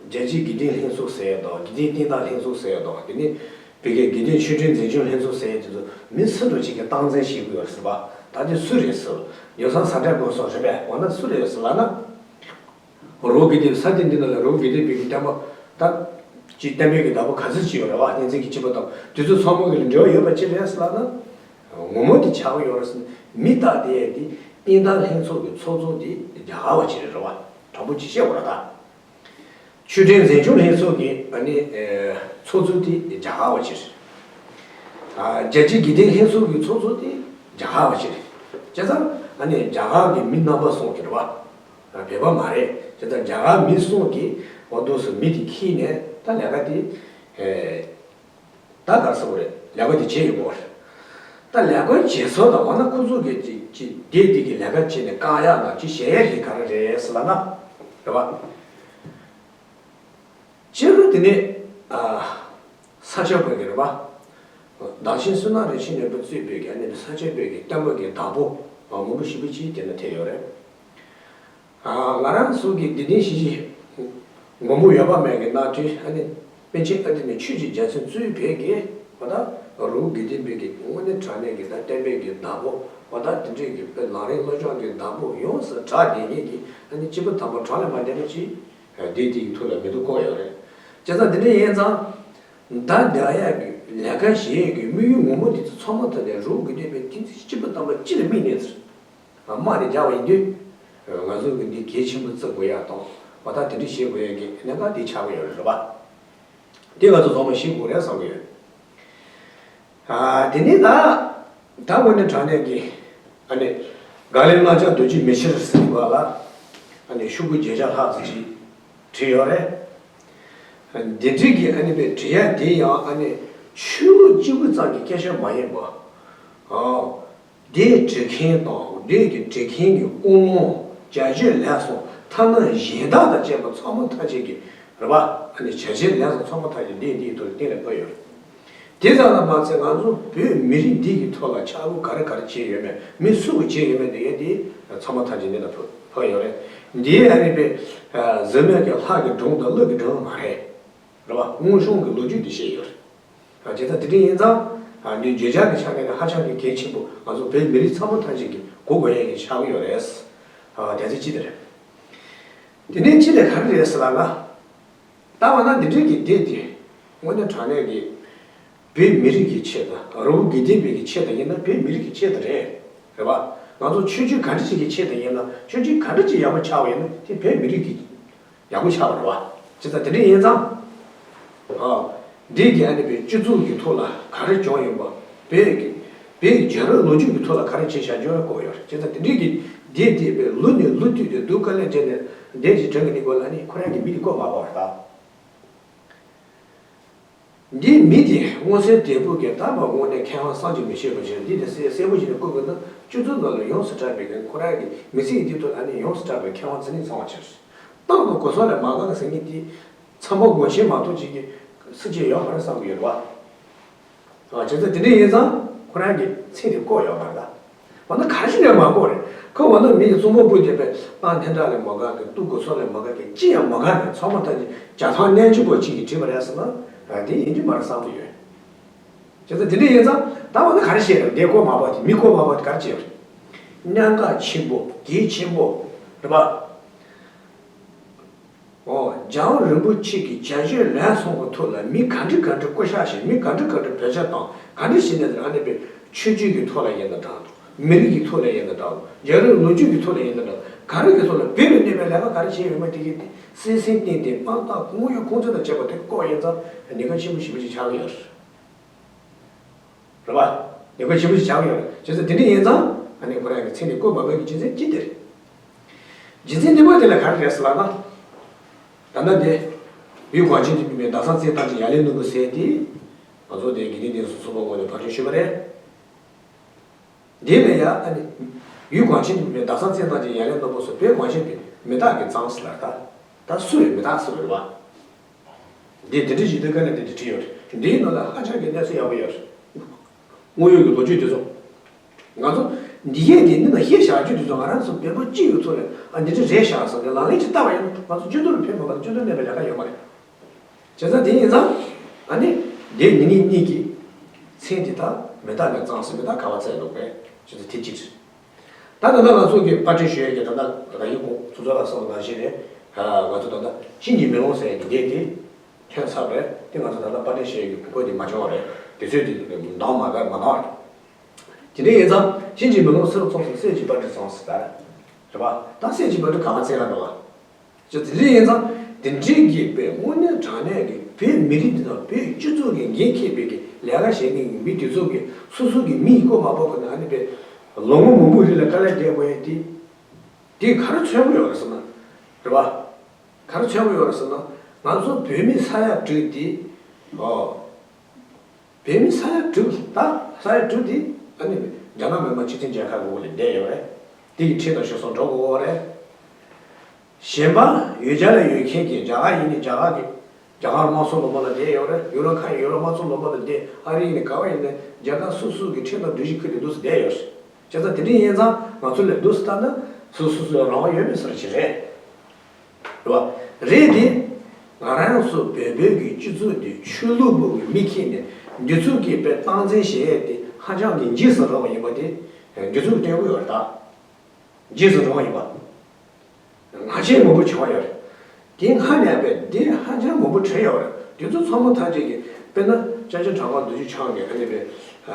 རྒྱལ་སྤྱིའི་དགེ་ལྡན་ལྷན་ཚོགས་ཟེར་ཡ་དང་དགེ་ལྡན་བསྟན་དར་ལྷན་ཚོགས་ཟེར་ཡ་དང་དེ་ནས་བོད་ཀྱི་དགེ་ལྡན་ཆོས་ཁྲིད་འཛིན་སྐྱོང་ལྷན་ཚོགས་ཟེར་ཡ་དེ་ཚོ་མི་སུ་འདྲ་ཅིག་གིས་སྟངས་འཛིན་བྱེད་དགོས་ཡོད་ཟེར་བ། ད་དེ་སུ་རེད་ཟེར། ཡོ་བསྲང་ས་བཀྲ་དགོས་སོང་རེད་པས། འོ་ན་སུ་རེད་ཟེར་ལབ་ན། རི་བོ་དགེ་ལྡན་ས་སྟེང་འདི་ནང་ལ་རི་བོ་དགེ་ལྡན་པའི་གི་བསྟན་པ་ད་ཅིག་བསྟན་པའི་གི་བདག་པོ་ག་ཚོད་ཅིག་ཡོད་རེད་བ། གཉན་ཚད་ཀྱི་སྤྱི་པ་དང་དེ་ཚོ་ཚང་མ་གི་ལ་འབྲེལ་བ་ཡོད་པ་ཅི་རེད་ཟེར་ལབ་ན། ངོ་མ་དེ་ཆགས་ཀྱི་ཡོད་རེད་ཟེར་ན་མི་རྟག་དེ་ཡས་དེ་བསྟན་དར་ལྷན་ཚོགས་ཀྱི་ཚོགས་གཙོ་དེ་རྒྱ་གར་བ་ཅིག་རེད་རེད་བ། དྲང་པོ་ཅིག་བཤད་དགོས་རེད་ད། ཆོས་ཁྲིད་འཛིན་སྐྱོང་ལྷན་ཚོགས་ཀྱི་ཨ་ནི་ཚོགས་གཙོ་དེ་རྒྱ་གར་བ་ཅིག་རེད། རྒྱལ་སྤྱིའི་དགེ་ལྡན་ལྷན་ཚོགས་ཀྱི་ཚོགས་གཙོ་དེ་རྒྱ་གར་བ་ཅིག་རེད། བྱས་ཙང་ཨ་ནི་རྒྱ་གར་གྱི་མི་རྣམ་པ་གསུམ་གྱི་རེད་བ། བོད་པ་མ་རེད། བྱས་ཙང་རྒྱ་གར་མི་གསུམ་གྱིས་འོ་འདུག་སེ་མི་དེ་ཁྱེར་ནས་ད་ལས་ཀ་དེ། ད་ག་རེ་ཟེར་དགོས་རེད། ལས་ཀ་དེ་བྱས་ཡོད་དགོས་རེད། ད་ལས་ཀ་བྱེད་ས་དང་འོ་ན་ཁོ་ཚོ་གི་ཅིག་ཅིག་བསྡད་དེ་གི་ལས་ཀ་བྱས་ནས་བཀག་ཡག་དང་ཅིག་བྱེད་ཡག་དེ་ག་རེ་རེད་ཟེར་ལབ་ན། རེད་བ། སྤྱིར་དེ་ནས་ཨ་ས་སྐྱ་པ་གི་རེད་བ། བདག་ཆེན་བསོད་ནམས་རིན་ཆེན་ནོར་བུ་གཙོས་པའི་གི་ཨ་ནི་ས་སྐྱ་པའི་གི་བསྟན་པ་གི་བདག་པོ་མང་པོ་ཞེ་པོ་ཅིག་དེ་ན་ཐེ་ཡོད་རེད། ང་རང་ཚོ་གི་འདི་དེ་ཞི་ཞི་མགོན་པོ་འོད་དཔག་མེད་ཀྱི་རྣམ་འཕྲུལ་ཨ་ནི་པཎ་ཆེན་ཨ་ཏི་ནས་ཆོས་ཀྱི་རྒྱལ་མཚན་གཙོས་པའི་གི་འོ་ད་རི་བོ་དགེ་ལྡན་པའི་གི་དངོས་གནས་དྲང་གནས་ཀྱི་ད་བསྟན་པའི་གི་བདག་པོ་འོ་ད་དེ་འདྲའི་གི་དཔེ་ལམ་རིམ་བློ་སྦྱོང་གི་བདག་པོ་ཡོངས་སུ་གྲགས་བསྡད་མཁན་གྱི་ཨ་ནི་སྐྱེས་བུ་དམ་པ་གྲངས་ལས་མ་འདས་པ་ཅིག་འདི་དེའི་ཐོག་ལ་མིང་ཐོ་བཀོད་ཡོད་རེད། བྱས་ཙང་དེ་འདྲ་ཡིན་ཙང་། ད་རྒྱག་ཡག་གི་ལས་ཀ་བྱེད་ཡག་གི་དམིགས་ཡུལ་ངོ་མ་དེ་ཚོ་ཚང་མ་ད་ལྟ་རི་བོ་དགེ་ལྡན་པའི་ཐེག་མཆོག་སྐྱེས་བུ་དམ་པ་སྤྱི་ལ་དམིགས་ནས་ཚུར། དམག་དེ་རྒྱག་པ་ཡིན་དུས། ང་ཚོ་གི་འདི་གལ་ཆེན་པོ་བརྩི་དགོས་ཡག་དང་འོ་ད་དེ་འདྲ་བྱེད་དགོས་ཡག་གི་གནད་འགག་དེ་ཆགས་ཀྱི་ཡོད་རེད་བ། དེ་ང་ཚོ་ཚང་མ་ཤེས་དགོས་རེད་བསམ་གྱི་ཡོད། ཨ། དེ་ནས་ད། ད་དངོས་གནས་དྲང་གནས་ཀྱི། ཨ་ནི། དགག་ལན་བླང་བྱ་འདོད་ཀྱི་མི་ཕྱིར་ཟེར་བ་ལ། ཨ་ནི་ཤོག་གུ་བརྒྱད་བརྒྱ་ལྷག་ཙམ་ཅིག་བྲིས་ཡོད་རེད། འདི་འདྲའི་གི་ཨ་ནི་པའི་བྲིས་ཡ་དེ་ཡང་ཨ་ནི་ཆོས་ལུགས་གཅིག་པུ་ཙམ་གྱི་སྐད་ཆ་མ་ཡིན་པ། ཨ། དེ་བྲིས་མཁན་དང་དེ་གི་བྲིས་མཁན་གྱི་ཀུན་སློང་བྱ་སྤྱོད་ལས་སོགས་ཐ་ན་གཞན་དག་དང་བཅས་པ་ཚང་མ་ཐམས་ཅད་ཀྱི་རེད་པ། ཨ་ནི་བྱ་བྱེད་ལས་སོགས་ཚང་མ་ཐམས་ཅད་འདི་འདིའི་ཐོག་ལ་གཏན་ལ་ཕབ་ཡོད་རེད། དེ་ཙམ་ལ་མ་ཚད་ང་ཚོ་བོད་མི་རིགས་འདི་གི་ཐོག་ལ་ཆག་སྒོ་ག་རེ་ག་རེ་བྱས་ཡོད་མེད་མི་སུ་གིས་བྱས་ཡོད་མེད་དེ་ཡང་དེ་ཚང་མ་ཐམས་ཅད་འདི་ལ་ཕབ་ཕབ་ཡོད་རེད། འདིའི་ཨ་ནི་པའི་གཟེར་མེད་ཀྱི་ལྷ་གི་སྒྲུང་དང་ཀླུ་གི་སྒྲུང་མ་རེད། རེད་པ། དངོས་བྱུང་གི་ལོ་རྒྱུས་འདི་བཤད་ཡོད་རེད། ཨ། བྱས་ཙང་དེ་འདྲ་ཡིན་ཙང་། ཨ། འདི་བརྗོད་བྱ་གི་ཆ་ནས་ཧ་ཅང་གི་གལ་ཆེན་པོ་ང་ཚོ་བོད་མི་རིགས་ཚང་མ་ཐམས་ཅད་ཀྱིས་གོ་དགོས་ཡ་གི་ཆགས་ཀྱི་ཡོད་རེད། ཨ། དེ་ཚོ་གཅིག་དེ་རེད། དེ་ནས་གཅིག་དེ་ག་རེ་རེད་ཟེར་ལབ་ན། ད་འོ་ན་འདི་འདྲའི་གི་སྡེ་དེ། དངོས་གནས་དྲང་གནས་ཀྱི་བོད་མི་རིགས་ཀྱི་ཆེད་དུ་རི་བོ་དགེ་ལྡན་པའི་གི་ཆེད་དུ་ཡིན་ན་བོད་མི་རིགས་ཀྱི་ཆེད་དུ་རེད། རེད་པ། ང་ཚོ་ཆོས་བརྒྱུད་ག་འདྲ་ཞིག་གི་ཆེད་དུ་ཡིན་ན་ཆོས་བརྒྱུད་ག་འདྲ་ཅིག་ཡག་པོ་ཆགས་པ་ཡིན་ན་དེ་བོད་མི་རིགས་ཀྱི་ཡག་པོ་ཆགས་པ་རེད་པ། བྱས་ཙང་དེ་འདྲ་ཡིན་ཙང་། ཨ། འདི་གི་ཨ་ནི་པའི་སྤྱི་ཚོགས་ཀྱི་ཐོག་ལ་ག་རེ་བྱུང་ཡོད་པ། བོད་ཀྱི་ བོད་ཀྱི་རྒྱལ་རབས་ལོ་རྒྱུས་ཀྱི་ཐོག་ལ་ག་རེ་བྱས་བཞག་རྒྱུ་བཀོད་ཡོད་རེད། བྱས་ཙང་དེ་འདྲའི་གི་འདས་བསྡད་པའི་ལོ་ནས་ལོ་བསྟུད་དེ་སྡུག་དཀའ་ལས་སྤྲད་ནས་འདས་ཀྱི་དྲན་གི་གནས་སྐོར་ལ་ནི་ཁོ་རང་གི་མི་དེ་བཀོད་མ་ཕོད་པ་རེད་ད། འདིའི་མི་དེ་མངོན་གསལ་དོད་པོ་གི་ད་མ་དངོས་གནས་མཁས་དབང་བསམ་གྱིས་མི་ཁྱབ་པ་ཞིག་འདི་དེ་གསལ་གསལ་པོ་ཞིག་ནས་བཀོད་དགོས་ན། སྤྱི་ཚོགས་ནང་ལ་ཡོངས་སུ་གྲགས་པའི་གི་ཁོ་རང་གི་མི་ཚེ་འདི་ཐོག་ཨ་ནི་ཡོངས་སུ་གྲགས་པའི་མཁས་དབང་ཚུལ་ཁྲིམས་ཚང་བ་ཆེར་ཏང་དང་གོ་ས་ལས་མ་འགག་ཟེར་མཁན་དེ་ཚང་མ་དགོངས་བཞེས་མ་གཏོགས་ཅིག་གི་སྲིད་ཇུས་ཡོད་མ་རེད་བསམ་གི་ཡོད་རེད་བ། ཨ། བྱས་ཙང་དེ་འདྲ་ཡིན་ཙང་ཁོ་རང་གི་མཚན་དེ་བཀོད་ཡོད་མ་རེད་ད། འོ་ན་ག་རེ་བྱས་ནས་མ་བཀོད་རེད། ཁོ་འོ་ན་མི་ཡི་གཙང་པོ་སྤུ་རྒྱལ་པའི་ཏང་སྙན་གྲགས་ལས་མ་འགག་གི་ཏུ་གོ་ཚོགས་ལས་མ་འགག་གི་ཅི་ཡང་མ་འགག་ནས་ཚང་མ་ཐམས་ཅད་བྱ་ཐང་རྣལ་འབྱོར་པ་གཅིག་གིས་བྲིས་པ་རེད་ཟེར་ན། ཨ། དེ་ཡིན་རྒྱུ་མ་རེད་བསམ་གྱི་ཡོད། བྱས་ཙང་དེ་འདྲ་ཡིན་ཙང་ད་འོ་ན་ག་རེ་བྱས་རེད། འདི་བཀོད་མ་ཕོད་དེ་མི་བཀོད་མ་ཕོད་དེ་ག་རེ་བྱས་རེད། གནད་འགག་ཆེན་པོ་གལ་ཆེན་པོ་རེད་པ། ཨོ། རྒྱལ་བ་རིན་པོ་ཆེ་གི་བྱ་སྤྱོད་ལམ་སང་གི་ཐོག་ལ་མི་ག་འདྲ་ག་འདྲ་བསྐོ་བཞག་བྱས། མི་ག་འདྲ་ག་འདྲ་བེད་སྤྱོད་བཏང་། ག་འདྲ་བྱས་ནས་ཨ་ནི་པའི་ཆོས་བརྒྱུད་ཀྱི་ཐོག་ལ་ཡིན་ན་འདྲ་འདུག་མི་རིགས་ཀྱི་ཐོག་ལ་ཡིན་ན་འདྲ་འདུག་རྒྱལ་རབས་ལོ་རྒྱུས་ཀྱི་ཐོག་ལ་ཡིན་ན་འདྲ། ག་རེ་གི་ཐོག་ལ་བོད་ལ་གནས་པའི་ལས་ཀ་ག་རེ་བྱས་ཡོད་མེད་དེ་གི་སྲིད་སྲིད་སྟེང་དེ་དཔང་རྟགས་དངོས་ཡོད་ཁུངས་བཙན་དང་བཅས་པ་དེ་བཀོད་ཡིན་ཙང་ཉེན་ཁ་ཆེན་པོ་ཞེ་པོ་ཞིག་ཆགས་ཀྱི་ཡོད་རེད། རེད་པ། ཉེན་ཁ་ཆེན་པོ་ཞིག་ཆགས་ཀྱི་ཡོད་རེད། བྱས་ཙང་དེ་འདྲ་ཡིན་ཙང་ཨ་ནི་ཁོ་རང་གི་མཚན་དེ་བཀོད་མ་ཕོད་ཀྱི་རྒྱུ་མཚན་གཅིག་དེ་རེད། རྒྱུ་མཚན་གཉིས་པ་དེ་ལ་ག་རེ་རེད་ཟེར་ལབ་ན། ད་ལྟ་འདི་ཡུལ་གངས་ཅན་དུ་སྨིན་པའི་མདའ་ཚང་བཙན་ཐང་ཅན་ཡ་ལན་སྣུམ་པོ་ཟེར་དེ། ང་ཚོ་དེ་དགེ་ལྡན་བསྟན་སྲུང་ཚོགས་པ་ངོས་ནས་ཕར་ཕྱིན་ཞུས་པ་རེད། འདི་ལ་ཡ་ཨ་ནི། ཡུལ་གངས་ཅན་དུ་སྨིན་པའི་མདའ་ཚང་བཙན་ཐང་ཅན་ཡ་ལན་སྣུམ་པོ་ཟེར། བོད་གངས་ཅན་པའི་མི་རྟག་གི་གཙང་ཟེར་ལ། ད་ད་སུ་རེད། མི་རྟག་སུ་རེད་བ། འདི་དེ་འདྲ་ཞིག་འདི་ག་ནས་དེ་འདྲ་བྲིས་ཡོད་རེད། འདིའི་ནང་ལ་ཧ་ཅང་གི་གནས་ཚུལ་ཡག་པོ་ཡོད་རེད། དངོས་ཡོད་ཀྱི་ལོ་རྒྱུས་དེ་ཚོ། ང་ཚོ་འདི་གས་དེ་འདི་ན་བཤད་བཞག་རྒྱུ་དེ་ཚོ་ང་རང་ཚོ་བོད་པ་སྤྱི་ཡོངས་ཐོག་ལ་ཨ་འདི་འདྲ་རེད་ཤག་ཟེར་ནས་ལག་ལེན་ཅིག་བསྟར་བ་ཡིན་ན་ང་ཚོ་སྤྱི་ཚོགས་ལ་ཕན་མ་མ་སྤྱི་ཚོགས་གནས་པའི་ལས་ཀ་ཡོད་མ་རེད། བྱས་ཙང་དེ་ཡིན་ཙང་ཨ་ནི་འདི་མི་ངེད་གཉིས་ཀྱི་མཚན་དེ་དག་མི་རྟག་ནས་གཙང་ཟེར། མི་རྟག་ག་བ་བཙལ་འདུག་པས། བྱས་ཙང་དེ་གཅིག་རེད། ད་ད་ལྟ་ང་ཚོ་གི་པར་སྐྲུན་ཞུ་ཡས་ཀྱི་ད་ལྟ་ད་ཡིན་གོང་ཚོ་ཚོ་ལ་གསུངས་པ་ནང་བཞིན་རེད། ང་ཚོ་ད་ལྟ་གཤིན་རྗེའི་མེ་ལོང་ཟེར་ཡས་ཀྱི་སྡེ་དེ་ཐོན་ཚར་བ་རེད། དེ་ང་ཚོ་ད་ལྟ་པར་སྐྲུན་ཞུ་ཡས་ཀྱི་གོ་སྐབས་དེ་མ་བྱུང་བ་རེད། དུས་ཚོད་དེ་འདང་མ་ག་མ་གནང་བ་རེད། དེ་འདྲ་ཡིན་ཙང་གཤིན་རྗེའི་མེ་ལོང་སེ་རུ་ཚོགས་སུ་གསེར་གྱི་པར་སྐྲུན་བཟང་ཟེར་ད་རེད་པ། ད་གསེར་གྱི་པར་སྐྲུན་ག་བ་བཙལ་ལ་འགྲོ་བ། ཅེས་དེ་འདྲ་ཡིན་ཙང་དེ་འདྲའི་གི་པའི་དངོས་གནས་དྲང་གནས་ཀྱི་བོད་མི་རིགས་འདི་དང་བོད་སྤྱི་ཚོགས་ཀྱི་འགན་འཁྱེར་བའི་གི་ལས་ཀ་བྱེད་མཁན་གྱི་མི་དེ་ཚོ་གི་སོ་སོ་གི་མི་ཡི་བཀོད་མ་ཕོད་ཀྱི་ནང་ནས་པའི་ལོ་ངོ་མང་པོའི་རིང་ལ་དཀའ་ལས་བརྒྱབ་དགོས་ཡས་དེ། དེ་ག་རེ་མཚོན་གྱི་ཡོད་རེད་ཟེར་ན། རེད་བ། ག་རེ་མཚོན་གྱི་ཡོད་རེད་ཟེར་ན། ང་ཚོ་བོད་མི་ས་ཡ་དྲུག་དེ། ཨོ། བོད་མི་ས་ཡ་དྲུག་ད་ས་ཡ་དྲུག་དེ་ཨ་ནི་རྒྱ་ནག་མི་དམངས་སྤྱི་མཐུན་རྒྱལ་ཁབ་འོག་ལ་བསྡད་ཡོད་རེད། དེ་ཡི་ཁྲིམས་དང་གཞུང་སྲོལ་འགྲོ་དགོས་རེད། གཞན་པ་ཡུལ་གྱར་ལ་ཡོད་མཁན་གྱི་རྒྱ་གར་ཡིན་ནི་རྒྱ་གར་གྱི་རྒྱ་གར་དམངས་གཙོ་ལུང་པ་ལ་བསྡད་ཡོད་རེད། ཡུ་རོབ་ཁག་ཡུ་རོབ་དམངས་གཙོ་ལུང་པ་ལ་བསྡད། ཨ་རི་ཡིན་ནི་ག་བ་ཡིན་ནི་རྒྱལ་ཁབ་སོ་སོ་གི་ཁྲིམས་དང་སྒྲིག་གཞི་ཁུར་ཏེ་འདུག་སེ་བསྡད་ཡོད་རེད། བྱས་ཙང་དེ་འདྲ་ཡིན་ཙང་ང་ཚོ་ལ་འདུག་སེ་ལྟ་ན་སོ་སོ་སོའི་རང་དབང་ཡོད་མེད་ཟེར་གྱི་རེད། རེད་བ། རེད་དེ། ང་རང་ཚོ་བོད་བོད་ཀྱི་སྤྱི་ཚོགས་འདི་ཆོས་ལུགས་པོ་གི་མི་ཁྱེར་ནས་འདི་ཚོ་གི་དཔེ་སྟངས་འཛིན་བྱེད་ཡས་དེ་ཧ་ཅང་གི་འཇིགས་སུ་རུང་བ་ཡིན་པ་དེ་འདི་ཚོ་གི་སྟོན་གྱི་ཡོད་རེད་ད། འཇིགས་སུ་རུང་བ་ཡིན་པ། ང་ཆེན་མང་པོ་བྱུང་བ་ཡོད་རེད། དེ་སྔ་ནས་པས་འདི་ཧ་ཅང་མང་པོ་བྱུང་ཡོད་རེད། དེ་ཚོ་ཚང་མ་ཐམས་ཅད་ཀྱི་དཔེར་ན་ཅ་ཅ་བྲག་དཀར་རྡོ་རྗེ་འཆང་གི་ཨ་ནི་པའི་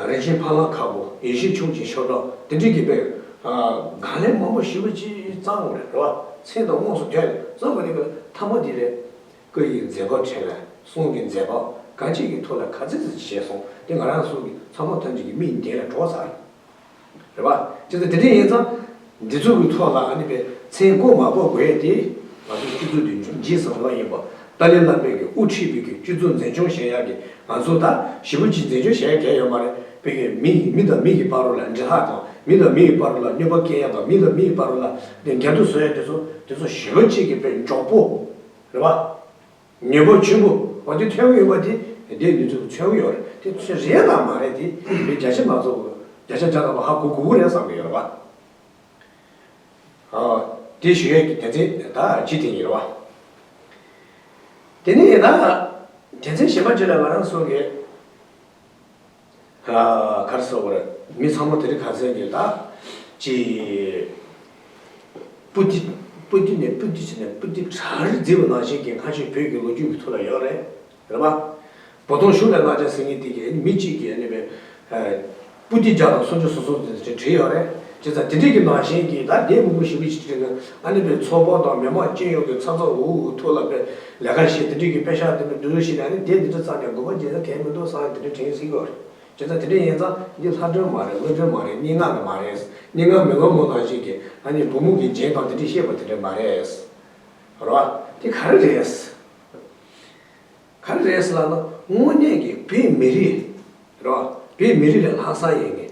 རིན་ཆེན་ཕ་བླང་དཀར་པོ་ཡེ་ཤེས་ཁྱུང་ཆེན་ཤོ་སྒྲོག་དེ་འདྲ་གི་དཔེ་གང་ལས་མང་པོ་ཞེ་པོ་ཅིག་བརྩམས་ཡོད་རེད། རེད་བ། མཚན་དང་དངོས་སུ་ཐོན་ནས་བརྩམས་པ་རེད་པས། ཐ་མ་དེ་རེད། སྐུ་ཡི་མཛད་པ་ཕྲིན་ལས། གསུང་གི་མཛད་པ་གང་ཅིའི་ཐོག་ལ་ག་ཚོད་ཅིག་བྱས་སོང་། དེ་ང་རང་ཚོ་གི་ཚང་མ་ཐམས་ཅད་ཀྱི་མིག་མདུན་ལ་འགྲོ་ཚར། རེད་པ། ཅི་ལྟར་དེ་འདྲ་ཡིན་ཙང་། འདི་ཚོ་གི་ཐོག་ལ་ཨ་ནི་པའི་མཚན་བཀོད་མ་བཀོད་དགོས་ཡས་དེ། ང་ཚོ་སྤྱི་ཚོགས་འདི་འཇིགས་སུ་རུང་བ་ཡིན་པ། ཏཱ་ལའི་བླ་མས་ཀྱི་དབུ་ཁྲིད་པའི་གི་སྤྱི་ཚོགས་འཛིན་སྐྱོང་བྱེད་ཡག་གི་ང་ཚོ་ད་ཞེ་པོ་ཅིག་འཛིན་སྐྱོང་བྱེད་ཡག་གལ་ཡོད་མ་རེད། པའི་གི་མི་མི་དང་མི་གི་བར་ལ་འབྲེལ་ལྷག་དང་། མི་དང་མི་གི་བར་ལ་གནོད་པ་སྐྱེལ་ཡག་དང་། མི་དང་མི་གི་བར་ལ་འགལ་འདུ་བཟོ་ཡག་དེ་ཚོ་དེ་ཚོ་ཞེ་པོ་ཅིག་གི་པའི་མགྱོགས་པོ། རེད་པ། ཉེ་པོ་ཆུང་པོ་འོ་དེ་ཐོན་གྱི་ཡོད་པ་དེ་དེ་ནུས་ཚོད་མཚོན་གྱི་ཡོད་རེད། དེ་ཚོད་རེད་དང་མ་རེད་དེ་མི་བརྒྱ་ཆ་མ་གཏོགས་བརྒྱ་ཆ་བརྒྱ་ཐམ་པ་ཧ་གོ་དགོས་ཀྱི་རེད་བསམ་གྱི་ཡོད་རེད་པ། ཨ། དེ་ཞུ་ཡས་ཀྱི་དོན་ཚན་ད་ཇི་དེ་ཡིན་རེད་པ། དེ་ནས་ད་དོན་ཚན་གཞན་པ་ཅིག་ལ་ང་རང་ཚོ་གི་ག་རེ་ཟེར་དགོས་རེད། མི་ཚང་མ་དེ་རིང་ཁ་སང་གི་ད་ཅི། པུ་ཏི། པུ་ཏི་ནས་པུ་ཏི་ཟེར་ནས་པུ་ཏི་གྲ་རེ་བརྫིས་པ་ནང་བཞིན་གྱི་སྔ་ཕྱི་བོད་ཀྱི་ལོ་རྒྱུས་ཀྱི་ཐོག་ལ་ཡོད་རེད། རེད་པ། བོ་དོང་གཞུང་ལས་གནང་བྱ་ཟེར་མཁན་དེ་གི་མི་གཅིག་གིས་ཨ་ནི་པའི། པུ་ཏི་བརྒྱ་དང་སུམ་ཅུ་སོ་སོ་དེ་བྲིས་ཡོད་རེད། བྱས་ཙང་དེ་འདྲའི་གི་ནང་བཞིན་གྱི་ད་ལྟའི་མི་མང་ཞེ་པོ་ཅིག་བྲིས་ན་ཨ་ནི་པའི་ཚོགས་པ་དང་མི་མང་སྤྱི་ཡོངས་ཀྱི་ཚབ་ཚབ་འུ་འུ་ཐོག་ལ་པའི་ལས་ཀ་བྱེད་དེ་འདྲའི་གི་པེ་ཤག་དེ་འདྲ་འདུ་འཛོམས་བྱས་ནས་ཨ་ནི་དེ་འདི་འདྲ་བརྩམས་ནས་དགོས་པ་བྱས་ན་གལ་མི་འདུག་བསམ་ཡང་དེ་འདྲ་དྲན་སྲིད་ཀྱི་ཡོད་རེད། བྱས་ཙང་དེ་འདྲ་ཡིན་ཙང་འདི་ལྷ་སྒྲོན་མ་རེད། ཀླུ་སྒྲོན་མ་རེད། སྙན་ངག་གི་མ་རེད། སྙན་ངག་མི་སློབ་མ་ནང་བཞིན་གྱི་ཨ་ནི་བུ་མོ་གི་རྒྱན་དང་དེ་འདྲ་བཤད་པ་དེ་འདྲ་མ་རེད། རེད་བ། དེ་ག་རེ་རེད། ག་རེ་རེད་ཟེར་ལབ་ན། དངོས་གནས་ཀྱི་བོད་མི་རིགས་རེད་བ། བོད་མི་རིགས་ལས་ལྷག་ས་ཡིན་ནི།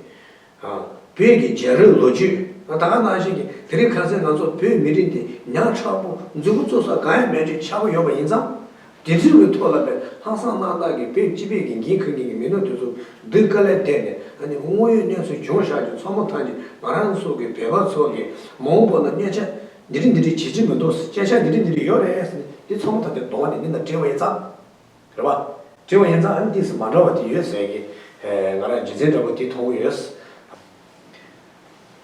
ཨ། བོད་ཀྱི་རྒྱལ་རབས་ལོ་རྒྱུས། ད་ག་ནང་བཞིན་གྱི་དེ་རིང་ཁ་སང་ང་ཚོ་བོད་མི་རིགས་འདི་ཉག་ཕྲ་པོ་མཛུབ་གུ་བཙུགས་ས་གང་ཡང་མེད་ཅིག་ཆགས་ཀྱི་ཡོད་པ་ཡིན་ཙང་། དེ་འདྲའི་གི་ཐོག་ལ་བས་ལྷག་བསམ་རྣམ་དག་གིས་བོད་སྤྱི་པའི་གི་འགན་འཁུར་མཁན་གྱི་མི་སྣ་དེ་ཚོ་སྡུག་དཀའ་ལས་བསྡད་ནས། ཨ་ནི་དངོས་ཡོད་གནས་ཚུལ་བྱུང་བཞག་རྒྱུ་ཚང་མ་ཐམས་ཅད་ང་རང་ཚོ་གི་བོད་པ་ཚོ་གི་མ་འོངས་པ་ལ་གནས་ཆ་འདི་འདྲ་འདི་འདྲ་བྱེད་ཀྱི་མི་འདུག་སྐད་ཆ་འདི་འདྲ་འདི་འདྲ་ཡོད་རེད་ཟེར་ནས་འདི་ཚང་མ་ཐམས་ཅད་གདོང་ནས་འདི་ལ་དྲིས་པ་ཡིན་ཙང་། རེད་བ། དྲིས་པ་ཡིན་ཙང་ཨ་ནི་ཏིས་མ་འདྲ་བ་དེ་ཡོད་ཟེར་གི། ཨེ། ང་རང་རྒྱུ་མཚན་འདྲ་པོ་དེ་མཐོང་གི་ཡོད།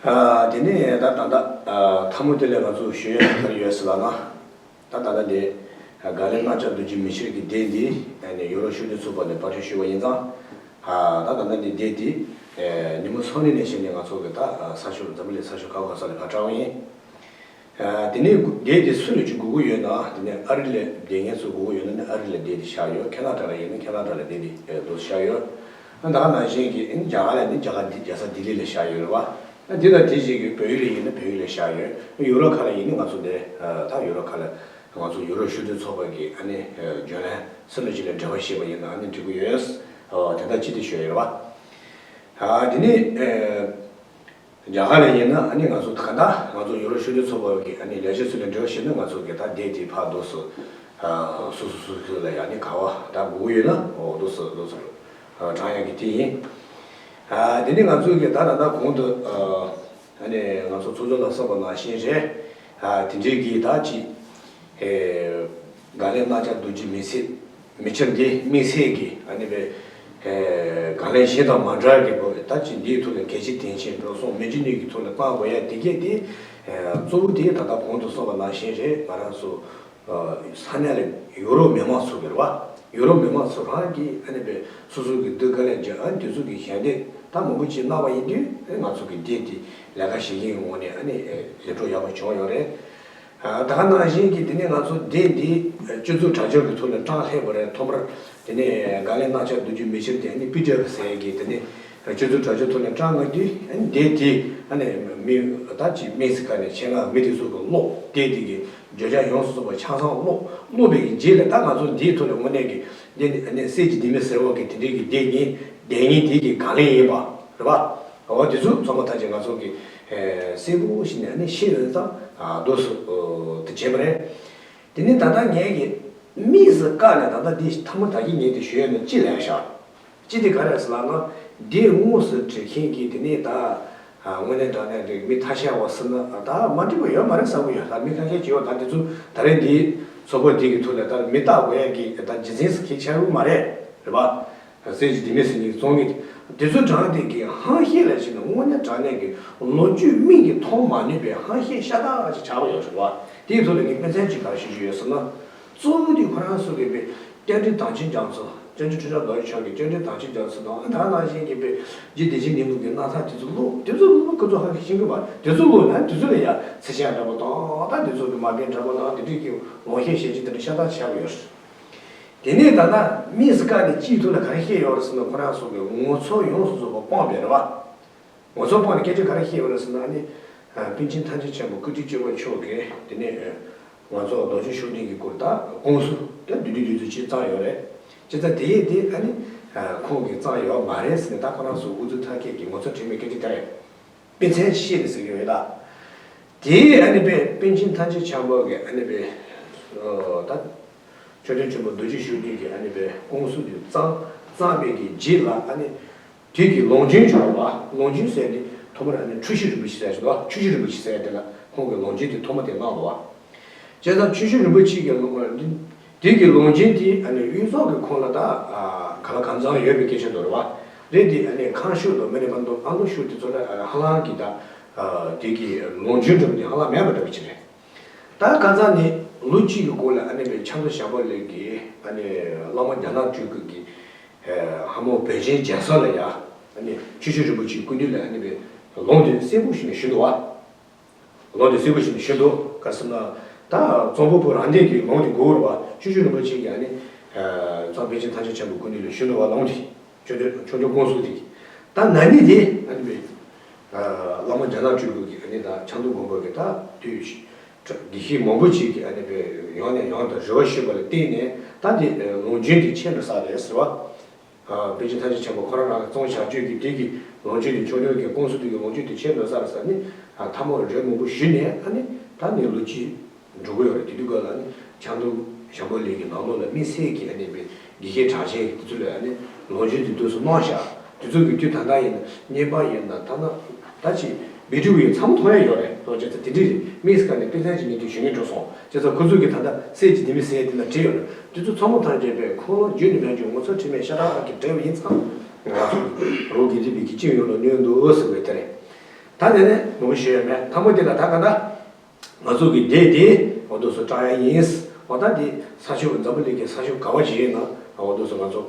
ཨ། དེ་ནས་ད་ད་ལྟ། ཨ། ཐ་མ་དེ་ལས་ང་ཚོ་ཞུ་ཡ་ག་རེ་ཡོད་ཟེར་ལབ་ན། ད་ད་ལྟ་འདི་དགའ་ལྡན་གནས་མཇལ་རྡོ་རྗེ་མི་ཕྱེད་ཀྱི་སྡེ་འདི་ཨ་ནི་ཡོ་རོབ་ཤུགས་ལྡན་ཚོགས་པ་ནས་པར་སྐྲུན་ཞུས་པ་ཡིན་ཙང་། ཨ། ད་ད་ལྟ་འདི་སྡེ་འདི་ཨེ་ཉིན་མོ་སང་ཉིན་ནས་བྱས་ནས་ང་ཚོ་གི་ད་ས་ཕྱོགས་འཛམ་བུ་གླིང་ས་ཕྱོགས་ག་བ་ག་ས་ལ་ཕར་དྲངས་པ་ཡིན། ཨ། དེ་ནས་སྡེ་དེ་སུ་ལ་ཅིག་དགོས་ཀྱི་ཡོད་ན། དེ་ནས་ཨ་རི་ལ་སྡོད་མཁན་ཚོ་དགོས་ཀྱི་ཡོད་ན་ནི་ཨ་རི་ལ་སྡེ་དེ་བཞག་ཡོད། ཁེ་ན་ཌ་ལ་ཡིན་ན་ཁེ་ན་ཌ་ལ་སྡེ་དེ་ཨེ་འདུག་བཞག་ཡོད། ཨ། ད་ག་ནང་བཞིན་གྱི་ཨ་ནི་རྒྱ་གར་ལ་ནི་རྒྱ་གར་འདི་རྒྱལ་ས་ལྡི་ལི་ལ་བཞག་ཡོད་རེད་བ། ཨ། དེ་དང་དེ་བཞིན་གྱི་བལ་ཡུལ་ལ་ཡིན་ན་བལ་ཡུལ་ལ་བཞག་ཡོད། ཡུ་རོབ་ཁག་ལ་ཡིན་ན་ང་ཚོ་འདི། ཨ། ད་ཡུ་རོབ་ཁག་ལ་ང་ཚོ་ཡུ་རོབ་ཤུགས་ལྡན་ཚོགས་པ་གི་ཨ་ནི་ཨེ་བརྗོད་ལན་སུ་ལ་ཅིག་ལ་འབྲེལ་བ་བྱས་པ་ཡིན་ན་ཨ་ནི་འགྲིག་གི་ཡོད། ཨོ། དེ་འདྲ་ཅིག་དེ་ཞུ་ཡོད་རེད་བ། ཨ། དེ་ནས་ཨེ། རྒྱ་གར་ལ་ཡིན་ན་ཨ་ནི་ང་ཚོ་ད་ལྟ་ང་ཚོ་ཡུ་རོབ་ཤུགས་ལྡན་ཚོགས་པ་གི་ཨ་ནི་ལས་བྱེད་ཚོ་ལ་འབྲེལ་བ་བྱས་ན་ང་ཚོ་གི་ད་སྡེ་དེ་ཕར་འདུག་སེ། ཨ། སོ་སོ་སོ་སོ་ལ་ཡ་ནི་ག་བ་ད་དགོས་ཡོད་ན། ཨོ། འདུག་སེ་འདུག་སེ་དྲངས་ཡག་གི་དེ་ཡིན། ཨ། དེ་ནས་ང་ཚོ་གི་ད་ད་ལྟ་གོང་དུ། ཨ། ཨ་ནི་ང་ཚོ་ཚོགས་གཙོ་ལགས་གསུངས་པ་ནང་བཞིན་རེད། ཨ། དེ་འདྲའི་གི་ད་ཅིག་ཨེ། དགའ་ལྡན་གནས་མཇལ་རྡོ་རྗེ་མི་ཕྱེད། མི་ཕྱེད་འདི་དམིགས་བསལ་གྱི་ཨ་ནི་བའི། ཨེ། དགའ་ལྡན་གཞན་དང་མ་འདྲ་གི་བོད་ད་ཅིག་འདིའི་ཐོག་ལ་གལ་ཆེ་དོན་ཆེ་འགྲོ་སོང་མི་རྒྱུ་ནོར་གྱི་ཐོག་ལ་བཏང་དགོས་ཡ་དེ་གས་དེ། ཨེ། གཙོ་བོ་དེ་ད་ལྟ་གོང་དུ་གསུངས་པ་ནང་བཞིན་རེད། ང་རང་ཚོ་ཨ། ས་གནས་ལ་ཡུ་རོབ་མི་མང་ཚོ་གི་རེད་བ། ཡུ་རོབ་མི་མང་ཚོ་རང་གིས་ཨ་ནི་བའི་སོ་སོ་གི་སྡུག་དཀའ་ལས་བརྒྱབ། ཨ་ནི་དེ་ཚོ་གི་ཞལ་འདེབས་ད་མང་པོ་ཅིག་གནང་བ་ཡིན་དུས། ཨ། ང་ཚོ་གི་སྡེ་དེ་ལས་ཀ་བྱེད་མཁན་ངོས་ནས་ཨ་ནི་ལས་འགྲོ་ཡག་པོ་བྱུང་ཡོད་རེད། ཨ། ད་ག་ནང་བཞིན་གྱི་དེ་ནས་ང་ཚོ་སྡེ་འདི་སྤྱི་ཚོགས་དྲ་རྒྱ་གི་ཐོག་ལ་བཀྲམ་སླེབས་པ་རེད། ཐོག་མར་དེ་ནས་དགའ་ལྡན་གནས་མཇལ་རྡོ་རྗེ་མི་ཕྱེད་དེ་ཨ་ནི་པི་ཌི་ཨེཕ་ཟེར་གྱི་དེ་ནས་སྤྱི་ཚོགས་དྲ་རྒྱ་ཐོག་ལ་བཀྲམ་ཡོང་དུས། ཨ་ནི་སྡེ་དེ་ཨ་ནི་མི་ད་ཅིག་དམིགས་སུ་བཀར་ནས་ཆེད་མངགས་མི་དེ་ཚོ་གི་ཀློག་སྡེ་དེ་གི་བརྗོད་བྱ་ཡོངས་སུ་རྫོགས་པ་ཆ་ཚང་ཀློག་ཀློག་པའི་གི་རྗེས་ལ་ད་ང་ཚོ་འདིའི་ཐོག་ལ་དངོས་གནས་ཀྱི་འདི་ནི་ཨ་ནི་གསེར་གྱི་ལྡེ་མིག་ཟེར་བ་གི་དེ་འདྲའི་གི་སྡེ་ཉིད་སྡེ་ཉིད་དེ་གི་དགག་ལན་ཡིན་པ་རེད་པ། འོ། དེ་ཚོ་ཚང་མ་ཐམས་ཅད་ང་ཚོ་གི་ཨེ་གསལ་པོ་ཞིག་ནས་ཨ་ནི་ཤེས་ཡོང་ཙང་། ཨ། འདུག་སེ་དེ་བྱས་པ་རེད། དེ་ནི་ད་ལྟ་ངས་ཀྱི་དམིགས་སུ་བཀར་ནས་ད་ལྟ་འདི་ཐ་མ་ད་གིན་ངས་དེ་ཞུས་ཡོད་ན་ཅི་ལབ་ཤག་ཅི་དེ་ག་རེ་ཟེར་ལབ་ན། འདི་དངོས་སུ་འབྲི་མཁན་གྱི་དེ་ནས་ད། ཨ། དངོས་གནས་དྲང་གནས་འདི་མི་ཐ་ཤལ་བ་ཟེར་ན་ད་མ་འགྲིག་པ་ཡོད་མ་རེད་བསམ་གྱི་ཡོད། ད་མི་ཐ་ཤལ་གྱི་ཡོད། ད་འདི་ཚོ་ད་རེས་འདི་ཚོགས་པ་འདི་གི་ཐོག་ལ་ད་མི་བལྟ་དགོས་ཡ་གི་ད་རྒྱུ་མཚན་ཟེར་མཁན་ཆགས་ཡོད་མ་རེད། རེད་པ། གསེར་གྱི་ལྡེ་མིག་ཟེར་མཁན་གྱི་བཙོང་མཁན་དེ་ཚོ་དྲངས་དེ་གི་ཧང་ཤེད་ལ་བྱས་ན་དངོས་གནས་དྲང་གནས་ཀྱི་ལོ་རྒྱུས་མིག་གིས་མཐོང་མ་ནུས་པའི་ཧང་ཤེད་ཤ་སྟག་ཅིག་ཆགས་པ་ཡོད་རེད་པ། དེའི་ཐོག་ལ་ངས་དཔེ་མཚོན་ཅིག་ག་རེ་ཞུ་རྒྱུ་ཡོད་ཟེར་ན། གཙོ་བོ་དེ་ཁོ་རང་ཚོ་གི་པའི་བསྟན་འགྲོའི་དམ་ཅན་རྒྱ་མཚོ། བསྟན་འགྲོའི་ཁྲི་བྱང་རྡོ་རྗེ་འཆང་གི་བསྟན་འགྲོའི་དམ་ཅན་རྒྱ་མཚོ་དང་། ཨ། ད་ནང་བཞིན་གྱི་པའི་རྗེ་བདེ་ཆེན་སྙིང་པོ་གི་རྣམ་ཐར་དེ་ཚོ་ཀློག་དེ་ཚོ་ཀློག་ཁོ་ཚོ་ཧ་གི་ཤེས་ཀྱི་མ་རེད། དེ་ཚོ་ཀློག་ན་དེ་ཚོ་ལ་ཡ་ཚིག་ཤད་འདྲ་པོ་དང་། ད་དེ་ཚོ་གི་མ་དཔེ་འདྲ་པོ་དང་། དེ་འདྲའི་གི་ལོང་ཤེད་ཤེད་ཀྱི་དེ་འདྲ་ཤ་སྟག་ཆགས་ཀྱི་ཡོད་རེད། དེ་ནས་ད་ལྟ་དམིགས་སུ་བཀར་ནས་སྤྱིའི་ཐོག་ལ་ག་རེ་བཤད་ཡོད་རེད་ཟེར་ན། ཁོ་རང་ཚོ་གི་ངོ་ཚབ་ཡོངས་སུ་རྫོགས་པ་སྤངས་པ་རེད་པ། ངོ་ཚབ་སྤངས་ནས་སྐད་ཆ་ག་རེ་བཤད་ཡོད་རེད་ཟེར་ན། ཨ་ནི་པཎ་ཆེན་ཐམས་ཅད་མཁྱེན་པ་སྐུ་ཕྲེང་བཅུ་པ་མཆོག་གིས་དེ་ནས་ང་ཚོ་རྡོ་རྗེ་ཤུགས་ལྡན་གྱི་སྐོར་ད་ཀུང་སི་ད་བསྡུས་བསྡུས་བསྡུས་བསྡུས་ཅིག་བརྩམས་ཡོད་རེད། བྱས་ཙང་དེ་ཡས་དེ་ཨ་ནི་ཁོང་གིས་བརྩམས་ཡོད་མ་རེད་ཟེར་ནས། ད་ཁོ་རང་ཚོ་དབུ་འཛུགས་མཐའ་སྐད་ཀྱི་ངོ་ཚབ་དྲི་མེད་སྐད་ཆ་དེ་རེད། དཔེ་མཚོན་ཞིག་བཤད་ནས་ཟེར་གྱི་ཡོད་ད། དེ་ཨ་ནི་པའི་པཎ་ཆེན་ཐམས་ཅད་མཁྱེན་པ་གི་ཨ་ནི་པའི་ད་མཆོད་རྟེན་ཆེན་པོ་རྡོ་རྗེ་ཤུགས་ལྡན་གྱི་ཨ་ནི་པའི་ཀུང་སི་དེ་བརྩམས་བརྩམས་པའི་གི་རྗེས་ལ། ཨ་ནི་དེ་གི་ལུང་རྒྱུན་བྱུང་བ། ལུང་རྒྱུན་ཟེར་དེ་ཐོག་མར་ཨ་ནི་འཁྲུལ་ཞིག་རིན་པོ་ཆེ་ཟེར་ཞིག་འདུག་འཁྲུལ་ཞིག་རིན་པོ་ཆེ་ཟེར་དེ་ལ་ཁོང་གི་ལུང་རྒྱུན་དེ་ཐོག་མ་དེ་གནང་འདུག་བ། བྱས་ཙང་འཁྲུལ་ཞིག་རིན་པོ་ཆེ་གི་ལུང་དེ་གི་ལུང་རྒྱུན་དེ་ཨ་ནི་དབུས་གཙང་གི་ཁོངས་ལ་ད་ག་ལ་གང་འཚམ་ཡོད་པའི་སྐད་ཆ་འདུག་རེད་བ། རེད་དེ་ཨ་ནི་ཁང་ཤོག་དང་མི་རེ་མ་འདུག་ཨ་ལོ་ཤོག་དེ་ཚོ་ལ་ཧ་ལམ་གི་ད་དེ་གི་ལུང་རྒྱུན་འདྲ་པོ་དེ་ཧ་ལམ་མེད་པ་འདྲ་པོ་ཅིག་རེད། ད་ཁ་སང་ནས་ལོ་གཅིག་གི་གོང་ལ་ཨ་ནི་པའི་ཕྱག་མཛོད་ཞབས་པ་ལས་ཀྱི་ཨ་ནི་བླ་མ་རྒྱ་ནག་སྤྲུལ་སྐུ་གི་ཧ་མོ་བོད་ཆེན་རྒྱལ་ས་ལ་ཡ་ཨ་ནི་ཆོས་ཞུ་རིན་པོ་ཆེའི་སྐུ་མདུན་ལ་ཨ་ནི་པའི་ལུང་དེ་གསལ་པོ་ཞིག་ནས་ཞུ་འདུག་བ། ལུང་དེ་གསལ་པོ་ཞིག་ནས་ཞུ་འདུག་ག་རེ་ཟེར་ན། ད་གཙང་པོ་བོད་རང་བཙན་གྱི་ལུང་དེ་དགོས་རེད་བ། ཆོས་ཞུ་རིན་པོ་ཆེ་གི་ཨ་ནི་གཙང་པཎ་ཆེན་ཐམས་ཅད་མཁྱེན་པའི་སྐུ་མདུན་ལ་ཞུ་འདུག་བ། ལུང་དེ། ཆོས་ཆོས་ཆོས་ཀྱི་ཀུན་གསུང་དེ་གི་ད་ན་ནི་དེ་ཨ་ནི་བས། བླ་མ་རྒྱ་ནག་སྤྲུལ་སྐུ་གི་ཨ་ནི་ད་ཆབ་མདོ་དགོན་པ་གི་ད་དུས་དགེ་བཤེས་མང་པོ་ཅིག་གི་ཨ་ནི་བས་ཡང་ནས་ཡང་དུ་རེ་བ་ཞུས་པ་ལ་བརྟེན་ནས་ད་དེ་ལོངས་སྤྱོད་དེ་ཆད་འགྲོ་ས་རེད་ཟེར་བ། པཎ་ཆེན་ཐམས་ཅད་མཁྱེན་པ་ཁོ་རང་རང་གི་གཙང་ཞབས་ཀྱི་དེ་གི་ལོངས་སྤྱོད་དེ་ཆོས་ཀྱི་ཀུན་གསུང་དེ་གི་ལོངས་སྤྱོད་དེ་ཆད་འགྲོ་ས་རེད་ཟེར་ནི་ཐ་མ་རེ་མང་པོ་ཞུས་ནས་ཨ་ནི་ད་ནི་ལོ་གཅིག་འགྲོ་གི་ཡོད་རེད། དེ་དུས་སྐབས་ལ་ནི་ཆབ་མདོ་ཞང་པོ་ལི་གི་ནང་ལོགས་ལ་དམིགས་བསལ་གྱི་ཨ་ནི་པའི་དགེ་བཤེས་གྲགས་ཅན་དེ་ཚོ་ལ་ཨ་ནི་ལོངས་སྤྱོད་དེ་དུས་སུ་གནང་བཞག་དེ་ཚོ་གི་དུས་ད་ལྟ་ཡིན་ན་བརྙན་པར་ཡིན་ན་ཐ་ན་ད་ཅི་བི་ཌི་ཡོ་ཡིན་ཚང་མ་མཐོང་ཡ་ཡོད་རེད། ལོ་བྱས་ཙང་དེ་འདྲ་རེད། དམིགས་བསལ་ནས་དཔེ་མཚོན་ཅིག་ངས་དེ་ཞུ་སྙིང་བྲོ་སོང་། བྱས་ཙང་ཁོ་ཚོ་གི་ད་ལྟ་གསེར་གྱི་ལྡེ་མིག་ཟེར་དེ་ལ་བྲིས་ཡོད་རེད། དེ་ཚོ་ཚང་མ་ཐམས་ཅད་པའི་ཁོང་ལོ་རྒྱུས་ནི་མེད་ཀྱང་ངོ་ཚ་ཁྲེལ་མེད་ཤ་ཁྲག་གི་འབྲེལ་བ་ཡིན་ཙང་ང་ཚོ་རང་དགེ་ལྡན་པའི་གི་སྤྱི་ཡོངས་ལ་གནོད་འདུག་ཟེར་བའི་དེ་རེད། ད་དེ་ནས་ངོ་ཤེས་ཡོད་མེད་ཐ་མ་དེ་ལ་ད་ག་ད། ང་ཚོ་གི་སྡེ་དེ་འོ་དོ་སོ་བཀྲམ་ཡ་ཡིན། འོ་ད་དེ་ས་ཕྱོགས་འཛམ་བུ་གླིང་གི་ས་ཕྱོགས་ག་བ་ཞིག་ཡིན་ན་འོ་དོ་སོ་ང་ཚོ་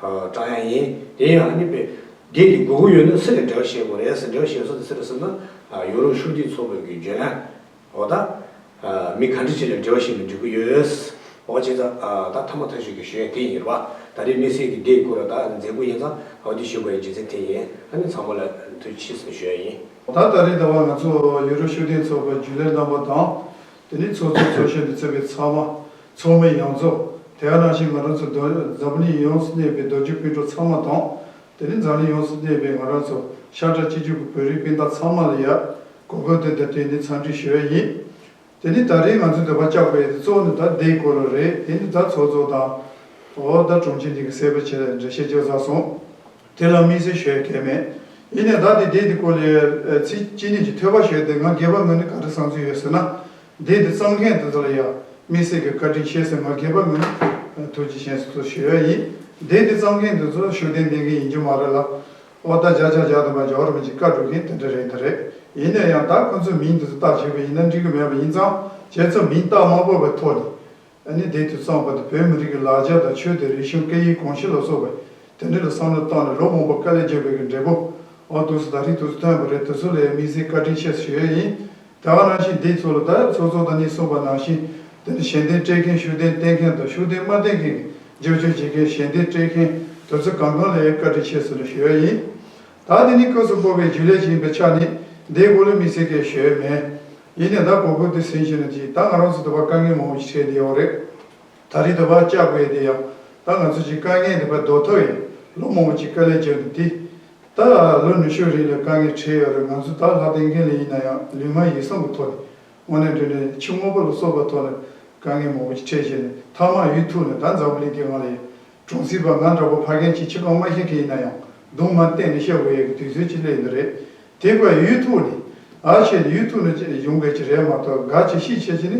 བཀྲམ་ཡ་ཡིན། དེ་ཡང་ཨ་ནི་པའི་སྡེ་དེ་དགོས་ཀྱི་ཡོད་ན་སུ་ལ་འབྲེལ་བ་བྱེད་དགོས་རེད་ཟེར། འབྲེལ་བ་བྱེད་སོ་དེ་སུ་རེད་ཟེར་ན་ཡོ་རོབ་ཤུགས་ལྡན་ཚོགས་པའི་གི་རྒྱུན་ལས་འོ་ད་མི་ག་འདྲ་ཅིག་ལ་འབྲེལ་བ་བྱེད་ན་འགྲིག་གི་ཡོད། འོ་བྱས་ཙང་ད་ཐ་མ་ཐ་ཤོས་ཀྱི་ཞུ་ཡ་དེ་ཡིན་རེད་བ། ད་རེས་དམིགས་བསལ་གྱི་སྡེ་སྐོར་ལ་ད་མཛད་སྒོ་ཡིན་ཙང་འོ་དེ་ཞུས་པ་ཡི་རྒྱུ་མཚན་དེ་ཡིན། ཨ་ནི་ཚང་མ་ལ་ཐུགས་རྗེ་ཆེ་ཟེར་ཞུ་ཡ་ཡིན། ད་ད་རེས་ད་བར་ང་ཚོ་ཡུ་རོབ་ཤུགས་ལྡན་ཚོགས་པའི་རྒྱུན་ལས་རྣམ་པ་དང་། དེ་ནས་ཚོགས་གཙོ་ཚོགས་གཞོན་དུ་གཙོས་པའི་ཚང་མ། ཚོགས་མི་ཡོངས་རྫོགས། དེ་ག་ནང་བཞིན་ང་རང་ཚོ་རྡོ་འཛམ་བུ་གླིང་ཡོངས་སུ་གནས་པའི་རྡོ་རྗེ་སྤུན་གྲོགས་ཚང་མ་དང་། དེ་ནས་འཛམ་གླིང་ཡོངས་སུ་གནས་པའི་ང་རང་ཚོ་ཤ་ཁྲག་གཅིག་གྱུར་གྱི་བོད་རིགས་སྤུན་ཟླ་ཚང་མ་ལ་ཡ། གོ་སྐབས་དེ་འདིར་བཏོན་ནས་འཚམས་འདྲི་ཞུ་ཡ་ཡིན། དེ་ནི་ད་རེས་ང་ཚོས་འདོད་པ་བཅག་པའི་གཙོ་བོ་ནི་ད་སྡེའི་སྐོར་ལ་རེད། དེ་ནི་ད་ཚོགས་གཙོ་དང་། འོ་ད་དྲུང་ཆེ་འདི་གི་གསལ་པོ་བྱས་ནས་འགྲེལ་བཤད་བརྒྱབ་ཚར་སོང་། དེ་ལ་དམིགས་བསལ་ཞུ་ཡ་གལ་མེད། ཡིན་ནའི་ད་དེ་སྡེ་འདི་སྐོར་ལ་ཚིག་གཅིག་གཉིས་ཀྱི་ཐོས་པ་ཞུ་ཡ་དེ་ང་སྒེར་པ་ངོས་ནས་ག་འདྲ་བསམ་ཚུལ་ཡོད་ཟེར་ན། སྡེ་འདི་བརྩམས་མཁན་དེ་ཚོ་ལ་ཡང་དམིགས་བསལ་གྱི་བཀའ་དྲིན་ཆེ་ཟེར་ང་སྒེར་པ་ངོས་ནས་ཐུགས་རྗེ་ཆེ་ཟེར་ཞུ་ཡ་ཡིན། སྡེ་འདི་བརྩམས་མཁན་དེ་ཚོ་ཤུགས་ལྡན་ལྡན་མཁན་ཡིན་རྒྱུ་མ་རེད་ལ། ཨོ་ད་བརྒྱ་ཆ་བརྒྱ་དང་པ་འཇོག་རུ་མི་གཅིག་བཀའ་སྒྲུབ་མཁན་དེ་འདྲ་རེད་འདི་རེད། ཡིན་ན་ཡང་ད་ཁོ་ཚོའི་མིང་དེ་ཚོ་བཏགས་བྱས་པ་ཡིན་ན་འགྲིག་གི་མེད་པ་ཡིན་ཙང་། བྱས་ཙང་མིང་བཏགས་མ་དགོས་པའི་ཐོག་ནས་ཨ་ནི་སྡེ་དེ་བརྩམས་པ་དེ་བོད་མི་རིགས་ཀྱི་ལ་རྒྱ་དང་ཆོས་དང་རིག་གཞུང་སྐད་ཡིག་གོམས་གཤིས་ལ་སོགས་པ་དེ་འདྲ་ལ་བསམ་བློ་བཏང་ནས་ལོ་མང་པོ་དཀའ་ལས་བརྒྱབ་པའི་གི་འབྲས་བུ་ཨོ་དུས་སུ་ད་རིང་དུས་སུ་ཐོན་པ་རེད། དེ་ཚོ་ལ་ཡང་དམིགས་བསལ་བཀའ་དྲིན་ཆེ་ཞུ་ཡས་ཡིན། དེ་ག་ནང་བཞིན་འདི་ཚོ་ལ་ད་ཚོགས་གཙོ་དང་ནི་གསུངས་པ་ནང་བཞིན་དེ་ནི་ཞལ་འདེབས་སྤྲད་མཁན་ཤུགས་ལྡན་བསྟེན་མཁན་དང་ཤུགས་ལྡན་མ་བསྟེན་མཁན་གྱི་རྒྱབ་སྐྱོར་བྱེད་མཁན་ཞལ་འདེབས་སྤྲད་མཁན་དེ་ཚོ་གང་གང་ལ་ཡང་བཀའ་དྲིན་ཆེ་ཟེར་ནས་ཞུ་ཡ་ཡིན། ད་དེ་ནི་སྐབས་སུ་བབས་པའི་རྒྱུན་ལས་ཅིག་ཡིན་པའི་ཆ་ནས་འདིའི་སྐོར་ལ་དམིགས་བསལ་གྱི་ཞུ་ཡ་མེད། ཡིན་ནའི་ད་གོ་སྐབས་དེ་ཟིན་བྱས་ནས་ཅིག་ད་ང་རང་ཚོ་དུ་བ་དཀའ་ངལ་མང་པོ་ཞིག་འཕྲད་བསྡད་ཡོད་རེད། ད་རེས་དུ་བ་བཅག་དགོས་དེ་ཡང་ད་ང་ཚོ་ཅིག་དཀའ་ངལ་དེ་བ་ཟློག་ཐབས་ཡིན། ལོ་མང་པོ་ཅིག་དཀའ་ལས་བརྒྱབ་འདུག་དེ། ད་ལོ་ཉི་ཤུ་རིང་ལ་དཀའ་ངལ་འཕྲད་ཡོད་རེད། ང་ཚོ་ད་ལྷ་ལྡན་མཁན་ལ་ཡིན་ན་ཡང་ལུས་ངག་ཡིད་གསུམ་གྱི་ཐོག་ནས་དངོས་གནས་དྲང་གནས་ཕྱི་དངོས་པོ་ལ་སོགས་པའི་ཐོག་ནས་དཀའ་ངལ་མང་པོ་ཞིག་འཕྲད་བྱས་ནས་མཐའ་མ་ཡུལ་ཐུག་ནས་ད་འཛམ་བུ་གླིང་འདིའི་ནང་ལ་ཡིན། གྲོང་གསེབ་པ་ང་འདྲ་པོ་ཕ་རྒན་གྱིས་ཕྱི་ཁ་མ་བཤད་མཁན་ཡིན་ན་ཡང་གདོང་མ་བསྟན་ནས་བཤད་དགོས་ཡས་ཀྱི་དུས་ཚོད་ཅིག་སླེབས་ཡོད་རེད། དེ་བས་ཡུལ་ཐུག་ནས་ཨ་ཆེ་ནས་ཡུལ་ཐུག་ནས་ཡོང་དགོས་ཀྱི་རེད་མ་གཏོགས་ག་ཅིག་ཤི་ཆེ་ཆེ་ནི་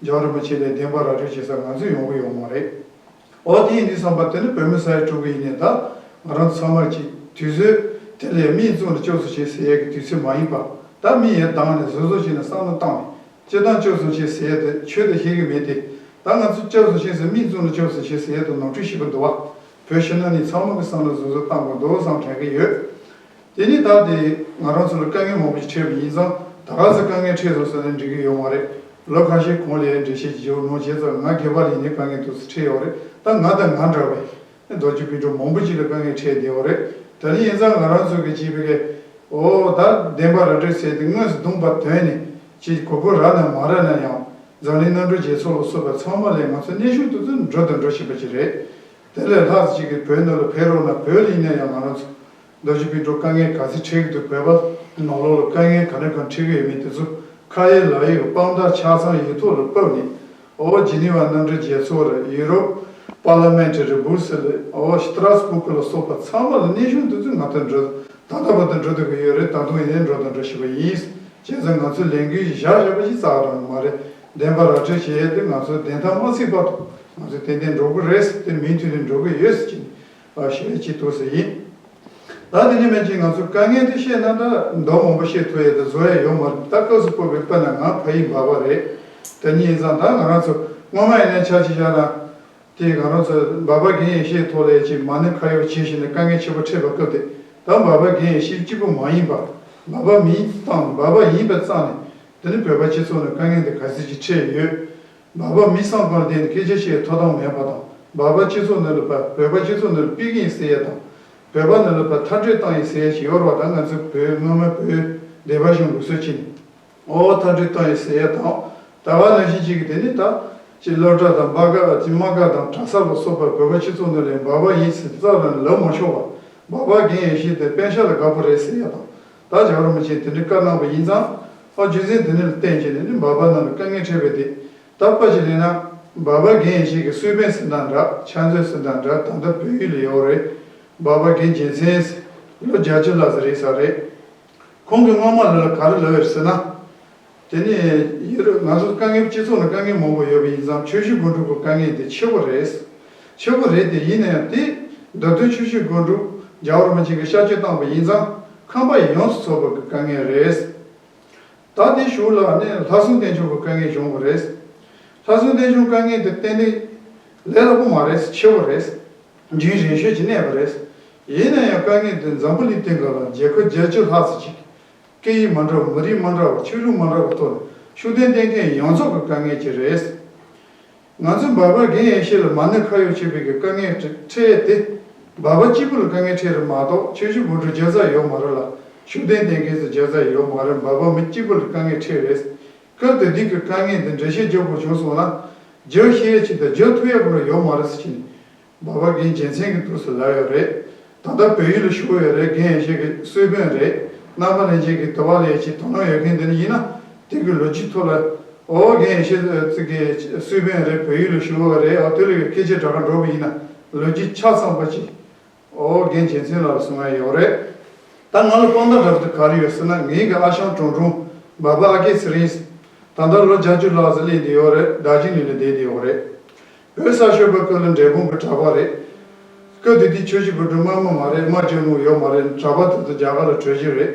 རྒྱལ་བ་རིན་པོ་ཆེ་ལས་བདེན་པ་ར་སྤྲོད་བྱེད་ས་ང་ཚོ་ཡོང་གི་ཡོད་མ་རེད། འོ་དེ་ཡིན་དུས་བསམ་པ་དེ་ནི་བོད་མི་ས་ཡ་དྲུག་གི་ཡིན་ནས་ད་ང་རང་ཚང་མ་གཅིག་དུས་ཚོད་དེ་ལས་མིག་བཙུམ་ནས་སྐྱོབ་སུ་ཕྱིན་ཟེར་ཡས་ཀྱི་དུས་ཚོད་མ་ཡིན་པ། ད་མིག་ཡར་གདངས་ནས་གཟབ་གཟབ་བྱས་ནས་བསམ་བློ་བཏང་ནས་སྤྱིར་བཏང་སྐྱོབ་སུ་ཕྱིན་ཟེར་ཡས་དེ་ཆོས་དང་ཤེས་ཀྱི་མེད་དེ། ད་ང་ཚོ་སྐྱོབ་སུ་ཕྱིན་ཟེར་མིག་བཙུམ་ནས་སྐྱོབ་སུ་ཕྱིན་ཟེར་ཡས་དེ་ནོར་འཁྲུལ་ཞིག་གི་འདུག་བ། བོད་ཕྱི་ནང་གཉིས་ཚང་མ་གི་བསམ་བློ་གཟབ་གཟབ་བཏང་དགོས་འདུག་བསམ་དྲན་གྱི་ཡོད། དེ་ནི་ད་དེ་ང་རང་ཚོ་ལ་དཀའ་ངལ་མང་པོ་ཞིག་འཕྲད་པ་ཡིན་ཙང་ད་ག་ཚོད་དཀའ་ངལ་འཕྲད་སོང་ཟེར་ན་འགྲིག་གི་ཡོད་མ་རེད། ལོ་ཁ་ཤས་གོང་ལ་ཡང་འགྲེལ་བཤད་ཅིག་བྱུང་བྱས་ཙང་ང་སྒེར་པ་ལ་ཡིན་ནའི་དཀའ་ངལ་དུ་འཕྲད་ཡོད་རེད། ད་ང་དང་ང་འདྲ་བའི་རྡོ་རྗེ་སྤུན་གྲོགས་མང་པོ་ཅིག་ལ་དཀའ་ངལ་འཕྲད་བསྡད་ཡོད་རེད། ད་ནི་ཡིན་ཙང་ང་རང་ཚོ་གི་བྱས་པའི་གི་ཨོ་ད་བདེན་པ་ར་སྤྲོད་ཟེར་དེ་དངོས་སུ་བརྡུངས་པ་དོན་ནི་ཅིག་གོ་སྐབས་རག་ན་མ་རག་ན་ཡང་འཛམ་གླིང་མནའ་འབྲེལ་རྒྱལ་ཚོགས་ལ་སོགས་པ་ཚང་མ་ལས་ང་ཚོ་གནས་ཤུགས་དུ་ཚོད་འགྲོ་དང་འགྲོ་བཞིན་པ་ཅིག་རེད། དེ་ལས་ལྷག་ཅིག་གིས་བོད་ནང་ལ་ཕེབས་རོགས་གནང་། བོད་ལ་ཡིན་ན་ཡང་ང་རང་ཚོ་རྡོ་རྗེ་སྤུན་གྲོགས་དཀའ་ངལ་ག་ཚོད་འཕྲད་ཀྱི་འདུག་བོད་པ་ནང་ལོགས་ལ་དཀའ་ངལ་ག་འདྲ་གང་འཕྲད་ཀྱི་ཡོད་མེད་དེ་ཚོ་ཁ་ཡོད་ལག་ཡོད་ཀྱི་དཔང་རྟགས་ཆ་ཚང་ཡོད་ཐོག་ལ་ཕབ་ནས་ཨོ་ཇི་ནི་ཝ་མནའ་འབྲེལ་རྒྱལ་ཚོགས་རེད། ཡུ་རོབ་པར་ལི་མེན་ཊི་རེད། སྦུག་སེལ་རེད། ཨོ་སི་ཏྲ་སྦུག་ལ་སོགས་པ་ཚང་མ་ལ་གནས་ཤུགས་འདི་ཚོ་ང་ཚོ་འགྲོ་ད་ལྟ་བར་དུ་འགྲོ་ཐུབ་ཀྱི་ཡོད་རེད། ད་དུང་ཡིན་ནའི་འགྲོ་དང་འགྲོ་བཞིན་པ་ཡིན། བྱས་ཙང་ང་ཚོས་ལས་འགུལ་ཞིག་བཞག་བཞག་པ་ཞིག་རྩ་བ་རང་མ་རེད། བདེན་པ་ར་སྤྲོད་བྱེད་ཡས་དེ་ང་ཚོ་བདེན་མཐའ་མ་ཚིག་བར་དུ་ང་ཚོ་ཏན་ཏན་འགྲོ་གི་རེད་ཟེར་དེ་མུ་མཐུད་ནས་འགྲོ་གི་ཡོད་ཟེར་གྱི་ནས་ཞུ་ཡས་ཅིག་འདུག་ཟེར་ཡིན། ད་དེ་ནི་མན་ཆད་ང་ཚོ་དཀའ་ངལ་དེ་བཤད་ན་ད་མདོ་མང་པོ་བཤད་ཐུབ་ཡས་དེ་བཟོ་ཡས་ཡོད་མ་རེད། ད་སྐབས་སུ་བབས་པའི་དཔེར་ན་ང་ཕ་ཡུལ་འབའ་པ་རེད། དེ་ནི་ཡིན་ཙང་ད་ང་རང་ཚོ་སྔོན་མ་ཡིན་ན་ཆ་གཅིག་བཞག་ན། དེ་ང་རང་ཚོ་འབའ་པ་རྒན་ཡོལ་ཤེས་ཐོག་ལས་ཀྱི་མ་ཎི་ཁ་ཡོག་བྱེད་བཞིན་ནས་དཀའ་ངལ་ཆེན་པོ་འཕྲད་པའི་སྐབས་དེ། ད་འབའ་པ་རྒན་ཡོལ་ཤེས་གཅིག་པུ་མ་ཡིན་པ། འབའ་པ་མིང་བཏགས་ནས་འབའ་པ་ཡིན་པའི་རྩ་ནས་དེ་ནི་བོད་པ་སྤྱི་ཚོགས་ནང་དཀའ་ངལ་འདི་ག་ཚོད་ཅིག་འཕྲད་ཡོད། འབའ་པ་མི་བསམ་པར་བསྡད་ནས་སྐད་ཆ་བཤད་ཐོབ་ཐང་མེད་པ་དང་། འབའ་པ་སྤྱི་ཚོགས་ནང་ལ་བོད་པ་སྤྱི་ཚོགས་ནང་ལ་ཕུད་ཀྱི་ཡིན་ཟེར་ཡས་དང་། བོད་པ་ནང་ལ་ཕར་མཐར་སྐྲོད་བཏང་ཡི་ཟེར་ཡ་ཞིག་ཡོད་རེད་བ། ད་ང་ཚོ་བོད་སྔོན་མ་བོད་སྡེ་པ་གཞུང་ལུགས་སྲོལ་ཅིག་ནས། ཨོ་མཐར་སྐྲོད་བཏང་ཡི་ཟེར་ཡ་དང་། ད་བ་ནང་བཞིན་ཅིག་གི་དེ་ནི་ད་ཅིག་སློབ་གྲྭ་དང་སྦག་ག་ཅིག་དམག་སྒར་དང་གྲྭ་ས་ལ་སོགས་པ་བོད་པ་སྤྱི་ཚོགས་ནང་ལ་འབའ་པ་ཡིན་ཟེར་རྩ་ལ་ལབ་མ་ཆོག་པ། འབའ་པ་རྒན་ཡེ་ཤེས་དེ་པེ་ཤག་ལ་དགའ་པོ་རེད་ཟེར་ཡ་དང་། ད་རྒྱལ་བ་རིན་པོ་ཆེས་དེ་འདྲའི་བཀའ་གནང་བ་ཡིན་ཙང་། ཨོ་རྒྱུ་མཚན་དེ་ནི་ལ་བརྟེན་བྱས་ནས་ནི་འབའ་པ་ནང་ལ་དཀའ་ངལ་འཕྲད་པ་དེ། ད་ཕལ་ཆེར་ལེན་ན། འབའ་པ་རྒན་ཡེ་ཤེས་ཀྱི་གསོལ་དཔོན་ཟེར་ན་འདྲ། ཕྱག་མཛོད་ཟེར་ན་འདྲ། ད་ལྟ་བོད་ཡུལ་ལ་ཡོད་རེད། འབའ་པ་རྒན་རྒྱལ་མཚན་ཟེར། ལོ་བརྒྱད་ཅུ་ལྷག་ཙམ་རེད་ས་རེད། ཁོང་གིས་སྔོན་མ་ལ་ལ་ག་རེ་ལབ་ཡོད་ཟེར་ན། དེ་ནས་ཡུ་རོབ་ང་ཚོ་དཀའ་ངལ་སྤྱི་ཚོགས་ནང་དཀའ་ངལ་མང་པོ་ཡོད་པ་ཡིན་ཙང་ཆོས་བཞིན་སྒོམ་སྒྲུབ་ཀྱི་དཀའ་ངལ་དེ་ཆེ་བོ་རེད། ཆེ་བོ་རེད་དེ་ཡིན་ན་ཡང་དེ་མདོ་དོན་ཆོས་བཞིན་སྒོམ་སྒྲུབ་རྒྱལ་བ་རིན་པོ་ཆེ་གིས་ཤར་བསྐྱོད་བཏང་པ་ཡིན་ཙང་ཁམས་པ་ཡོངས་སུ་ཚོགས་པ་གི་དཀའ་ངལ་རེད། ད་དེ་གཞུག་ལ་ནི་ལྷ་སྲུང་བསྟན་སྐྱོང་གི་དཀའ་ངལ་བྱུང་བ་རེད། ལྷ་སྲུང་བསྟན་སྐྱོང་དཀའ་ངལ་དེ་ཏན་ཏན་ལས་སླ་པོ་མ་རེད། ཆེ་བོ་རེད། རྒྱུན་རིང་ཤོས་ཀྱི་གནས་པ་རེད། ཡིན་ན་ཡང་དཀའ་ངལ་དེ་འཛམ་བུ་གླིང་སྟེང་ག་ལ་རྒྱལ་ཁབ་བརྒྱད་ཅུ་ལྷག་ཙམ་ཅིག་སྐད་ཡིག་མ་འདྲ་བ། མི་རིགས་མ་འདྲ་བ། ཆོས་ལུགས་མ་འདྲ་བ་ཐོག་ནས་ཤུགས་ལྡན་བསྟེན་མཁན་ཡོངས་རྫོགས་ཀྱི་དཀའ་ངལ་ཅིག་རེད། ང་ཚོས་འབའ་པ་རྒན་ཡེ་ཤེས་ལ་མ་ཎི་ཁ་ཡོག་བྱེད་པའི་གི་དཀའ་ངལ་འཕྲད་དེ། འབའ་པ་གཅིག་པུ་ལ་དཀའ་ངལ་འཕྲད་རེད་མ་གཏོགས་ཆོས་བཞིན་སྒོམ་སྒྲུབ་རྒྱག་ས་ཡོད་མ་རེད་ལ། ཤུགས་ལྡན་བསྟེན་མཁན་ཚོ་རྒྱག་ས་ཡོད་མ་རེད། འབའ་པ་མི་གཅིག་པུ་ལ་དཀའ་ངལ་འཕྲད་རེད། སྐབས་དེ་དུས་ཀྱི་དཀའ་ངལ་འདི་འགྲེལ་བཤད་རྒྱག་དགོས་བྱུང་སོང་ན། རྒྱག་ཤེས་ཡས་ཅིག་དང་རྒྱག་ཐུབ་ཡས་ཁོ་རང་ཡོད་མ་རེད་ཟེར་གྱིན། འབའ་པ་རྒན་རྒྱལ་མཚན་གྱིས་འདུག་སེ་ལབ་ཡོད་རེད། ད་ལྟ་བལ་ཡུལ་ལ་བཞུགས་ཡོད་རེད། རྒན་ཡེ་ཤེས་ཀྱི་གསོལ་དཔོན་རེད། རྣམ་པ་ལྷན་རྒྱས་ཀྱིས་དུ་བ་ལ་ཡ་ཅིག་དོ་སྣང་ཡོད་མཁན་འདི་ནི་ཡིན་ན། དེ་གི་ལོ་རྒྱུས་ཐོག་ལ། ཨོ་རྒན་ཡེ་ཤེས་ཀྱི་གསོལ་དཔོན་རེད། བལ་ཡུལ་ལ་བཞུགས་ཡོད་རེད། ཨོ་དེ་ལ་སྐད་ཆ་དྲི་ག་འགྲོ་བ་ཡིན་ན་ལོ་རྒྱུས་ཆ་ཚང་པ་ཅིག་ཨོ་རྒན་རྒྱལ་མཚན་ལགས་ལ་གསུང་ཡ་ཡོད་རེད། ད་ང་ལ་དཔང་རྟགས་འདྲ་པོ་དེ་ག་རེ་ཡོད་ཟེར་ན། ངའི་གི་ཨ་ཞང་གྲོང་གྲོང་འབའ་པ་ཨ་སྐལ་ཚེ་རིང་། ད་ལྟ་ལོ་བརྒྱད་ཅུ་ལྷག་ཙམ་སླེབས་བསྡད་ཡོད་རེད། རྡོ་རྗེ་གླིང་ལ་བསྡད་བསྡད་ཡོད་རེད། བོད་གསར་ཤོར་བའི་སྐབས་ལ་འབྲས་སྤུངས་ཀྱི་གྲྭ་པ་རེད། སྐབས་དེ་དུས་ཆོས་བཞིན་སྒོམ་སྒྲུབ་དམག་མི་མ་རེད། དམག་རྒྱག་དངུལ་ཡོད་མ་རེད། གྲྭ་པ་དེ་ཚོ་རྒྱ་གར་ལ་བྲོས་རྗེས་རེད།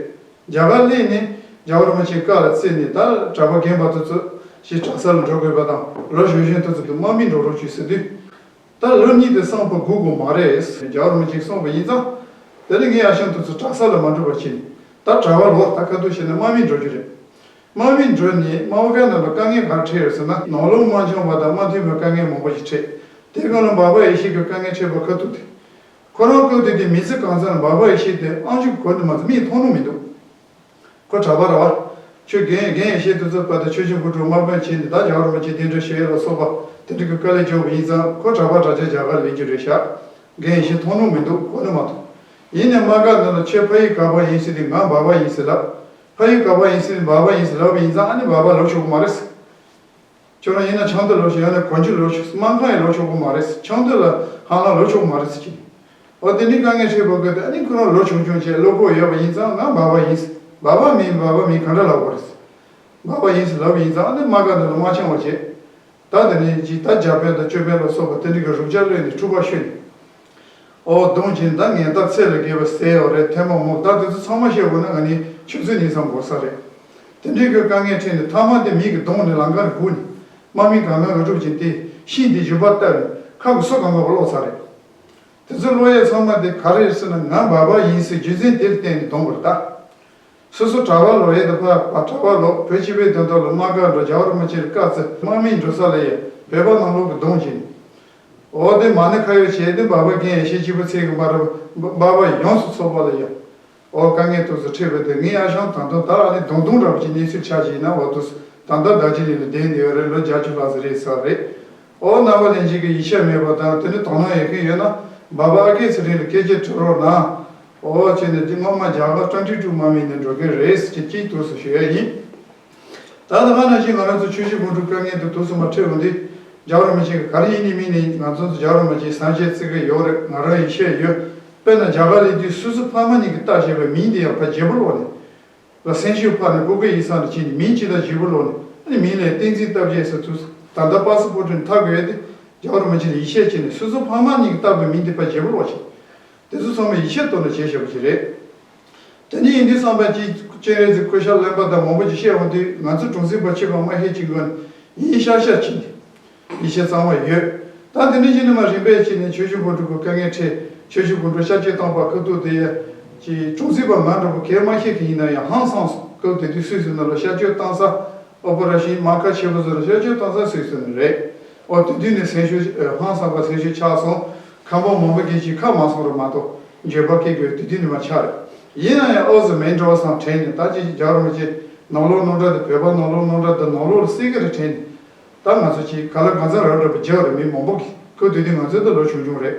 རྒྱ་གར་སླེབས་ནས་རྒྱལ་བ་རིན་པོ་ཆེའི་བཀའ་ལ་བརྩིས་ནས་ད་གྲྭ་པ་རྒན་པ་དེ་ཚོ་ཞིག་གྲྭ་ས་ལ་འགྲོ་དགོས་པ་དང་། ལོ་གཞོན་གཞོན་དེ་ཚོ་དེ་དམག་མི་འགྲོ་རོགས་བྱོས་ཟེར་དུས། ད་ལོ་གཉིས་དེ་སོང་པ་སྒུག་དགོས་མ་རེད། རྒྱལ་བ་རིན་པོ་ཆེས་གསུངས་པ་ཡིན་ཙང་། དེ་ནས་ངའི་ཨ་ཞང་དེ་ཚོ་གྲྭ་ས་ལ་མ་འགྲོ་བ་བྱས་ནས། ད་གྲྭ་པ་ལོག་ད་ཁ་ཐུག་བྱས་ནས་དམག་མི་འགྲོ་རྒྱུ་རེད། དམག་མི་འགྲོ་ནས་དམག་སྒར་ནང་ལ་དཀའ་ངལ་ག་རེ་འཕྲད་ཡོད་ཟེར་ན། ནང་ལོགས་དམག་སྦྱོང་བ་དང་དམག་འཐེན་པའི་དཀའ་ངལ་མང་པོ་ཞིག་འཕྲད། དེ་སྒང་ལ་འབའ་པ་ཡེ་ཤེས་ཀྱི་དཀའ་ངལ་འཕྲད་པ་ཁ་ཐུག་དེ། ཁོ་རང་སྐབས་དེ་དུས་མི་ཚེ་གང་ཚང་ལ་འབའ་པ་ཡེ་ཤེས་དེ་ཨང་ཅིག་གོ་ནི་མ་ཚད་མིག་མཐོང་ནི་མི་འདུག་ཁོ་གྲྭ་པ་རེད་བ། ཆོས་རྒན་རྒན་ཡེ་ཤེས་དེ་ཚོ་བར་དུ་ཆོས་བཞིན་སྒོམ་སྒྲུབ་དམག་དཔོན་བྱས་ནས་ད་རྒྱལ་བ་རིན་པོ་ཆེ་གདན་འདྲེན་ཞུ་ཡས་ལ་སོགས་པ་དེ་འདྲ་གི་དཀའ་ལས་བརྒྱབ་པ་ཡིན་ཙང་། ཁོ་གྲྭ་པ་གྲྭ་རྐྱང་རྒྱ་གར་སླེབས་རྒྱུ་རེད་ཤག་རྒན་ཡེ་ཤེས་མཐོང་ནོ་མི་འདུག་གོ་ནི་མ་མཐོང་། ཡིན་ནའི་དམག་སྒར་ནང་ལ་ཁྱོད་ཕ་ཡུལ་ག་པར་ཡིན་ཟེར་དུས་ང་འབའ་པ་ཡིན་ཟེར་ལབ། ཕ་ཡུལ་ག་པར་ཡིན་ཟེར་དུས་འབའ་པ་ཡིན་ཟེར་ལབ་པ་ཡིན་ཙང་། ཨ་ནི་འབའ་པ་ལབ་ཆོག་གི་མ་རེད་ཟེར། ཁྱོད་རང་ཡིན་ན་ཆབ་མདོ་ལོག་ཤོག་ཡང་ན་གོ་འཇོ་ལོག་ཤོག་སྨར་ཁམས་ཡང་ལོག་ཆོག་གི་མ་རེད། ཆབ་མདོ་ལ་ཧང་ལ་ལོག་ཆོག་གི་མ་རེད་ཟེར་གྱིན། འོ་དེ་ནི་དཀའ་ངལ་འཕྲད་པ་གི་དེ། ཨ་ནི་ཁོ་རང་ལོ་ཆུང་ཆུང་བྱས་བློ་ཁོག་ཡོད་པ་ཡིན་ཙང་། ང་འབའ་པ་ཡིན། འབའ་པ་མིན་འབའ་པ་མིན་ག་འདྲ་ལབ་དགོས་རེད། འབའ་པ་ཡིན་ཟེར་ལབ་པ་ཡིན་ཙང་། ཨ་ནི་དམག་སྒར་འདི་ལ་དམག་རྐྱང་བ་བྱས། ད་དེ་ནས་ཅིག་ད་རྒྱ་དཔོན་དང་ཅོད་པན་ལ་སོགས་པ་དེ་འདྲ་གི་རུ་ཅག་གློད་ནས་འཁྲུག་པ་ཤོར་ནས། ཨོ་གདོང་གྱིན་ད་ངན་རྟགས་ཚད་ལས་བརྒལ་བ་ཟེར་ཡོད་རེད། ཐེངས་མ་མོ་ད་དེ་ཚོ་ཚང་མ་བཤད་དགོས་ན་ང་ནི་ཆུ་ཚོད་ཉིན་མཚམས་འགོར་ས་རེད། དེ་འདྲའི་གི་དཀའ་ངལ་འཕྲད་ནས་མཐའ་མ་དེ་མི་གི་གདོང་ནས་ལམ་ཁར་སྒུག་ནས། དམག་མི་གང་གང་གི་སྒྲུབ་ཀྱིན་དེ་ཤིང་དེ་བཞུ་བར་བཏབ་ནས་ཁ་གི་སོ་གང་གང་བ་སློག་ཚར་རེད། དེ་ཚོ་སློག་ཡས་ཚང་མ་དེ་ག་རེ་རེད་ཟེར་ན། ང་འབའ་པ་ཡིན་ཟེར་རྒྱུ་མཚན་དེར་བརྟེན་ནས་གདོང་བར་ལྟ། སོ་སོ་གྲྭ་པ་ལོག་ཡས་དང་ཕ་གྲྭ་པ་ལོག་བོད་སྤྱི་པའི་དོན་དག་ལ་དམག་སྒར་འགྲོ། རྒྱལ་བ་རིན་པོ་ཆེ་ལ་བཀའ་བརྩི། དམག་མི་འགྲོ་ས་ལ་ཡ་བོད་པ་ནང་ལོགས་ཀྱི་གདོང་བྱས་ནས། འོ་དེ་མ་ཎི་ཁ་ཡོག་བྱས་ཏེ་འབའ་པ་རྒན་ཡེ་ཤེས་སྐྱིད་པོ་ཚེ་གི་མ་རབས་འབའ་པ་ཡོངས་སུ་ཚོགས་པ་ལ་ཡ། འོ་དཀའ་ངལ་ཏོག་ཙམ་འཕྲད་པ་དེ། ངའི་ཨ་ཞང་ད་དུང་ད་ཨ་ནི་གདོང་གདོང་འདྲ་པོ་ཅིག་གནས་ཚུལ་ཆགས་ཀྱི་ཡིན་ན། འོ་དུ་ད་ལྟ་རྡོ་རྗེ་གླིང་ལ་བསྡད་ཡོད་རེད། ལོ་བརྒྱད་ཅུ་ལྷག་ཙམ་རེད་ས་རེད། ཨོ་རྣམ་པ་ལྷན་རྒྱས་ཀྱིས་ཡིད་ཆེས་མེད་པ་དང་། དེ་ནི་དོ་སྣང་ཡོད་མཁན་ཡོད་ན་འབའ་པ་ཨ་སྐལ་ཚེ་རིང་ལ་སྐད་ཆ་དྲི་རོགས་གནང་། ཨོ་བྱས་ནས་འདི་སྔོན་མ་རྒྱ་གར་ཀྲང་ཀྲིག་ཀྲུག་དམག་མི་ནས་འགྲོ་མཁན་རེད་ཟེར་གྱི་གཅིག་ཏུ་སུ་ཞུ་ཡ་ཡིན། ད་ལྟ་ང་ནང་བཞིན་ང་རང་ཚོ་ཆོས་བཞིན་སྒོམ་སྒྲུབ་དཀའ་ངལ་དེ་དུས་སུ་མ་འཕྲད་འོང་དུས། རྒྱལ་བ་རིན་པོ་ཆེ་གིས་ག་རེ་ཡིན་ནི་མིན་ནི་ང་ཚོ་ཚོ་རྒྱལ་བ་རིན་པོ་ཆེའི་སངས་རྒྱས་བརྩི་གི་ཡོད་རེད། ང་རང་ཡིད་ཆེས་ཡོད། དཔེར་ན་རྒྱ་གར་སླེབས་དུས་སོ་སོ་ཕ་མ་གཉིས་ཀྱིས་བཏགས་བཞག་པའི་མིང་དེ་ཡང་ཕར་བརྗེ་པོ་སློག་ནས། ལ་སེང་ཤུགས་ཕར་ནས་ཀུ་ཀུ་ཡིག་ཚང་དུ་ཕྱིན་ནས་མིང་ཇི་ལྟར་བརྗེ་པོ་སློག་ནས། ཨ་ནི་མིང་ལ་བསྟན་འཛིན་རྟགས་བརྒྱད་ཟེར་དུས། ད་ལྟ་པཱ་སི་པོར་ཊི་ནས་འཐག་དགོས་ཡས་དེ་རྒྱལ་བ་རིན་པོ་ཆེ་ལ་ཡིད་ཆེས་བྱས་ནས་སོ་སོ་ཕ་མ་གཉིས་ཀྱིས་བཏགས་པའི་མིང་དེ་ཕར་བརྗེ་པོ་སློག་བྱས། དེ་ཚོ་ཚང་མ་ཡིད་ཆེས་གཏོང་ནས་བྱས་བཞག་པ་ཞིག་རེད། དེ་ནས་ཡིན་དུས་ཙམ་པ་ཅིག་སྤྱན་རས་གཟིགས་སྐུ་ཞབས་བློན་པོ་དང་མང་པོ་ཅིག་བཤད་འོང་དུས། ང་ཚོ་གྲོང་གསེབ་པ་ཕྱི་པ་མ་ཤེས་ཅིག་གི་ཡིན་ཤག་ཤག་ཕྱིན་ཏེ། ཡིད་ཆེས་གཙང་མ་ཡོད། ད་དེ་ནས་གཞི་ནས་མར་རིམ་པས་བྱས་ནས་ཆོས་བཞིན་སྒོམ་སྒྲུབ་ཀྱི་དཀའ་ངལ་འཕྲད། ཆོས་བཞིན་སྒོམ་སྒྲུབ་ཤར་བསྐྱོད་བཏང་པ་ཁ་ཐུག་དེ་ཡ། ཅིག་གྲོང་གསེབ་པ་ང་འདྲ་པོ་གས་མ་ཤེས་མཁན་ཡིན་ན་ཡང་ཧང་སངས་སོང་། སྐབས་དེ་དུས་སུད་སི་ནང་ལ་ཤར་བསྐྱོད་བཏང་ས། ཨོ་པ་རེ་ཤན་མ་ཁ་ཆེ་པོ་ཚོ་ལ་ཤར་བསྐྱོད་བཏང་ས་སུད་སི་ནང་རེད། ཨོ་དེ་དུས་ནས་སེམས་ཤུགས་ཧང་སངས་པ་སེམས་ཤུགས་ཆག་སོང་། ཁམས་པ་མང་པོ་སྐད་ཅིག་ཁ་མ་སོང་རེད་མ་གཏོགས། འགྱོད་པ་སྐྱེ་དགོས་དུས་དུས་ནི་མ་ཆགས་རེད། ཡིན་ན་ཡང་ཨོ་ཟི་མེན་ཏྲོ་སང་དྲན་ནས་ད་ཅི་ཅི་རྒྱག་རོགས་མི་བྱེད། ནང་ལོགས་སྣང་གྲགས་དེ་བོད་པ་ནང་ལོགས་སྣང་གྲགས་དེ་ནང་ལོགས་ལ་སྲིད་ཀྱི་རེད་དྲན་ནས། ད་ང་ཚོ་ཅིག་ག་ལ་གང་འཚམ་རབ་རབ་པ་རྒྱག་རེད། མི་མང་པོ་གིས་ཁོ་དུས་དུས་ང་ཚོའི་འདི་ལོ་ཆུང་ཆུང་རེད།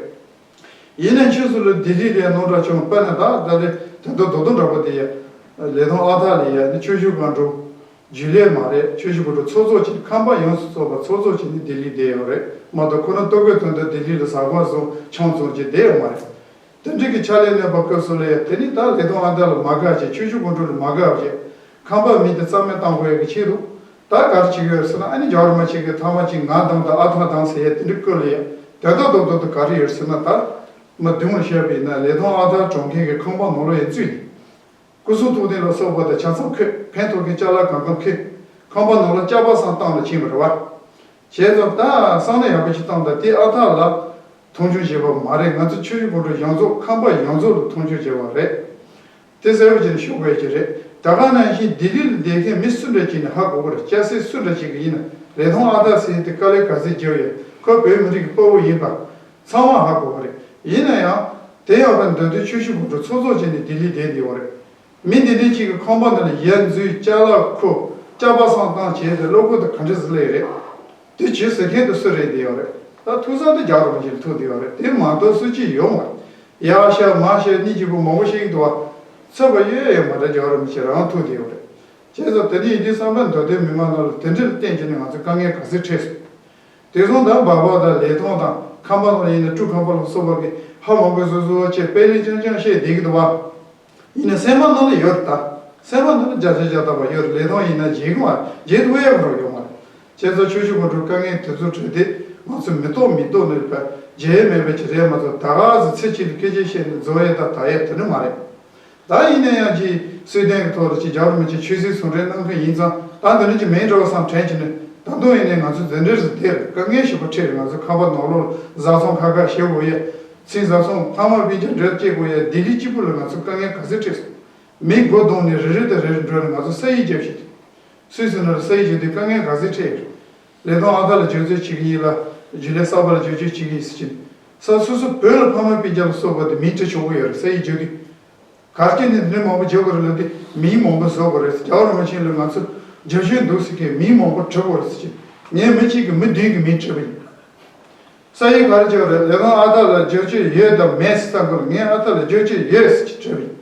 ཡིན་ནའི་ཆུ་ཚོད་ལ་ལྡི་ལི་ལ་སྣང་གྲགས་བྱུང་། དཔེར་ན་ད་ད་རེ་དོན་དག་རྡོག་རྡོག་འདྲ་པོ་དེ་ཡ། ལི་ཐང་ཨ་ཐག་ལ་ཡ་ནི་ཆུ་ཤུར་སྒང་དྲུག་རྒྱུན་ལས་མ་རེད། ཆུ་ཤུར་སྒང་དྲུག་ཚོགས་གཙོ་ཅིག་ཁང་པ་ཡོངས་སུ་རྫོགས་པ་ཚོགས་གཙོ་ཅིག་ནི་ལྡི་ལི་བསྡད་ཡོད་རེད་མ་གཏོགས། ཁོ་རང་ལྟོ་གོས་དོན་དུ་ལྡི་ལི་ལ་ཟ་ཁང་བཟོ་ཆང་བཙོང་བྱས་བསྡད་ཡོད་མ་རེད། དེ་འདྲ་གི་ཕྱག་ལས་གནང་བའི་སྐབས་སུ་ལ་ཡ། དེ་ནི་ད་ལི་ཐང་ཨ་ཐག་ལ་མ་དགའ་བྱས། ཆུ་ཤུར་སྒང་དྲུག་ལ་མ་དགའ་བྱས། ཁང་པ་མི་དེ་རྩ་མེད་བཏང་དགོས་ཡ་གི་ཆེད་དུ། ད་ག་རེ་བྱེད་ཀྱི་ཡོད་ཟེར་ན། ཨ་ནི་རྒྱལ་བ་རིན་པོ་ཆེ་གིས་ཐ་མ་ཅིག་ང་བདམས་དང་ཨ་ཐག་བདམས་ཟེར་ཡ་དེ་འདྲ་བསྐུར་ལ་ཡ། དོན་དག་རྡོག་རྡོག་དེ་ག་རེ་ཡོད་ཟེར་ན། ད་མ་བདུན་ལ་བཤད་པ་ཡིན་ན། ལི་ཐང་ཨ་ཐག་གྲོང་ཁྱེར་གྱི་ཁང་པ་ནང་ལོགས་ཡ་བཙུགས་ནས། སྐུ་སྲུང་ཐུགས་རྟེན་ལ་སོགས་པ་དང་ཆ་ཚང་ཁོས། ཕན་ཐོགས་མཁན་ཅ་ལག་གང་གང་ཁོས། ཁང་པ་ནང་ལ་ཅ་པ་སང་བཏང་ལ་ཕྱིན་པ་རེད་བ། བྱས་ཙང་ད་བསམ་བློ་ཡག་པོ་ཞིག་བཏང་དང་། དེ་ཨ་ཐག་ལ་མཐོང་ཆུང་བྱས་པ་མ་རེད། ང་ཚོ་ཆུ་ཤུར་སྒང་དྲུག་ཡོངས་རྫོགས། ཁང་པ་ཡོངས་རྫོགས་ལ་མཐོང་ཆུང་བྱས་པ་རེད། དེ་གསལ་པོ་བྱས་ནས་ཤོད་དགོས་ཀྱི་རེད། ད་ག་ནང་བཞིན་ལྡི་ལི་ལ་བསྡད་མཁན་མི་སུ་འདྲ་ཅིག་ནས་ཧ་གོ་གི་རེད། སྐྱ་སེར་སུ་འདྲ་ཅིག་གིས་ཡིན་ན། ལི་ཐང་ཨ་ཐག་ཟེར་དེ་དཀའ་ལས་ག་ཚོད་བརྒྱབ་ཡོད། ཁོ་བོད་མི་རིགས་ཀྱི་དཔའ་བོ་ཡིན་པ་ཚང་མ་ཧ་གོ་གི་རེད། ཡིན་ན་ཡང་དེ་ཡག་པ་འདོད་དུས་ཆུ་ཤུར་སྒང་དྲུག་ཚོགས་གཙོ་བྱས་ནས་ལྡི་ལི་བསྡད་བསྡད་ཡོད་རེད། མི་འདི་འདྲ་གཅིག་གི་ཁང་པ་ནང་ལ་ཡ་འཛུལ། ཅ་ལག་ཁུར། ཅ་པ་སང་བཏང་བྱས་ཏེ་བློ་ཁོག་དེ་ག་འདྲ་ཟིག་སླེབས་རེད། དེ་བྱོས་ཟེར་མཁན་དེ་སུ་རེད་བསྡད་ཡོད་རེད། ད་ཐུག་ས་དེ་རྒྱལ་བ་རིན་པོ་ཆེ་ལ་ཐུག་བསྡད་ཡོད་རེད། དེ་མ་གཏོགས་སུ་གཅིག་ཡོད་མ་རེད། ཡར་བཤད་མར་བཤད་གཉིས་གཅིག་པོ་མང་པོ་བཤད་ཀྱི་འདུག་བ། ཚོད་པ་ཡོད་ཡོད་མ་རེད། རྒྱལ་བ་རིན་པོ་ཆེ་རང་ཐུག་བསྡད་ཡོད་རེད། བྱས་ཙང་དེ་འདྲ་ཡིན་དུས་བསམ་པ་མདོ་སྟོད་མི་མང་ནང་ལ་དེ་འདྲ་ལ་བརྟེན་བྱས་ནས་ང་ཚོ་དཀའ་ངལ་ག་ཚོད་འཕྲད་སོང་། དེང་སང་ད་སྦག་སྦག་དང་ལི་ཐང་དང་ཁམས་པ་ལ་ཡིན་ན་ཀྲུ་ཁམས་པ་ལ་སོགས་པ་གི་ཧ་མ་གོ་བཟོ་བཟོ་བྱས་དཔེ་ལེགས་ཀྱང་ཀྱང་བཤད་བསྡད་ཀྱི་འདུག་བ། ཡིན་ན་སེམས་པ་ནང་ལ་ཡོད་རེད་ད། སེམས་པ་ནང་ལ་བརྒྱ་ཆ་བརྒྱ་ཐམ་པ་ཡོད་རེད། ལི་ཐང་ཡིན་ན་བརྗེད་གི་མ་རེད། བརྗེད་ཐུབ་ཡག་རོགས་ཡོད་མ་རེད། བྱས་ཙང་ཆུ་ཤུར་སྒང་དྲུག་དཀའ་ངལ་དེ་ཚོ་འཕྲད་དེ་ང་ཚོ་མི་ཐོག་མི་ཐོག་ནས་བརྗེད་མེད་པ་ཅིག་རེད་མ་གཏོགས། ད་ག་ཟེ་ཚེ་གཅིག་ལ་སྐད་ཆ་བཤད་ནས་རྫོགས་ཡས་དང་དག་ཡས་དེ་འདྲ་མ་རེད། ད་ཡིན་ན་ཡང་ཅིག་སྲོལ་རྒྱུན་གྱི་ཐོག་ལ་ཅིག་རྒྱལ་བ་རིན་པོ་ཆེ་ཆོས་སྲིད་ཟུང་འབྲེལ་གནང་མཁན་ཡིན་ཙང་། ད་འདི་འདྲ་ཅིག་མིན་འགྲོ་བསམ་དྲན་བྱས་ནས། ད་དུང་ཡིན་ནའི་ང་ཚོ་འཛིན་གྲྭ་རེད་དེ་རེད། དཀའ་ངལ་ཞེ་པོ་འཕྲད་རེད། ང་ཚོ་ཁ་པར་ནང་ལོགས་ལ་བཟའ་ཚང་ཁ་ཁ་བཤད་དགོས་ཡས། ཚིག་བཟའ་ཚང་ཕ་མ་སྤུན་ཀྱག་འབྲེལ་བ་བཅད་དགོས་ཡས། ལྡི་ལི་གཅིག་པུ་ལ་ང་ཚོ་དཀའ་ངལ་ག་ཚོད་འཕྲད་སོང་། མི་སྒོ་བརྡུངས་ནས་རེ་རེ་དང་རེ་རེ་འགྲོ་ནས་ང་ཚོ་ས་ཡིག་རྒྱབ་བཞིན་འདུག་སུད་སི་ནང་ལ་ས་ཡིག་རྒྱབ་དུས་དཀའ་ངལ་ག་ཚོད་འཕྲད་ཡོད་རེད། ལི་ཐང་ཨ་ཐག་ལ་བསྒྱུར་བཅོས་བྱེད་ཀྱི་ཡིན་ལ། རྒྱུན་ལས་གསར་པ་ལ་བསྒྱུར་བཅོས་བྱེད་ཀྱི་ཡིན་ཟེར་གྱིན། ས་སོ་སོ་བོད་ལ་ཕ་མ་སྤུན་ཀྱག་ལ་སོགས་པ་དེ་མིང་བྲི་ཆོག་གི་ཡོད་རེད། ས་ཡིག་བསྒྱུར་དུས། ག་རེ་བྱས་ནས་འདི་འདྲ་མང་པོ་བརྗོད་དགོས་རེད་ལབ་དུས། མིང་མང་པོ་བཟོ་དགོས་རེད་ཟེར། རྒྱལ་བ་རིན་པོ་ཆེ་ལ་ང་ཚོ་རྒྱབ་སྐྱོར་འདུག་ཟེར་མཁན་མིང་མང་པོ་བྲི་དགོས་རེད་ཟེར་གྱིན། ངས་མི་གཅིག་གི་མི་བདུན་གྱི་མིང་བྲིས་པ་ཡིན། ས་ཡིག་ག་རེ་བྱས་པ་རེད། ལི་ཐང་ཨ་ཐག་ལ་བསྒྱུར་བཅོས་ཡོད་དམ་མེད་ཟེར་ལྟ་དགོས་ལ། ངས་ཨ་ཐག་ལ་བསྒྱུར་བཅོས་ཡོད་ཟེར་གྱིན་བྲིས་པ་ཡིན།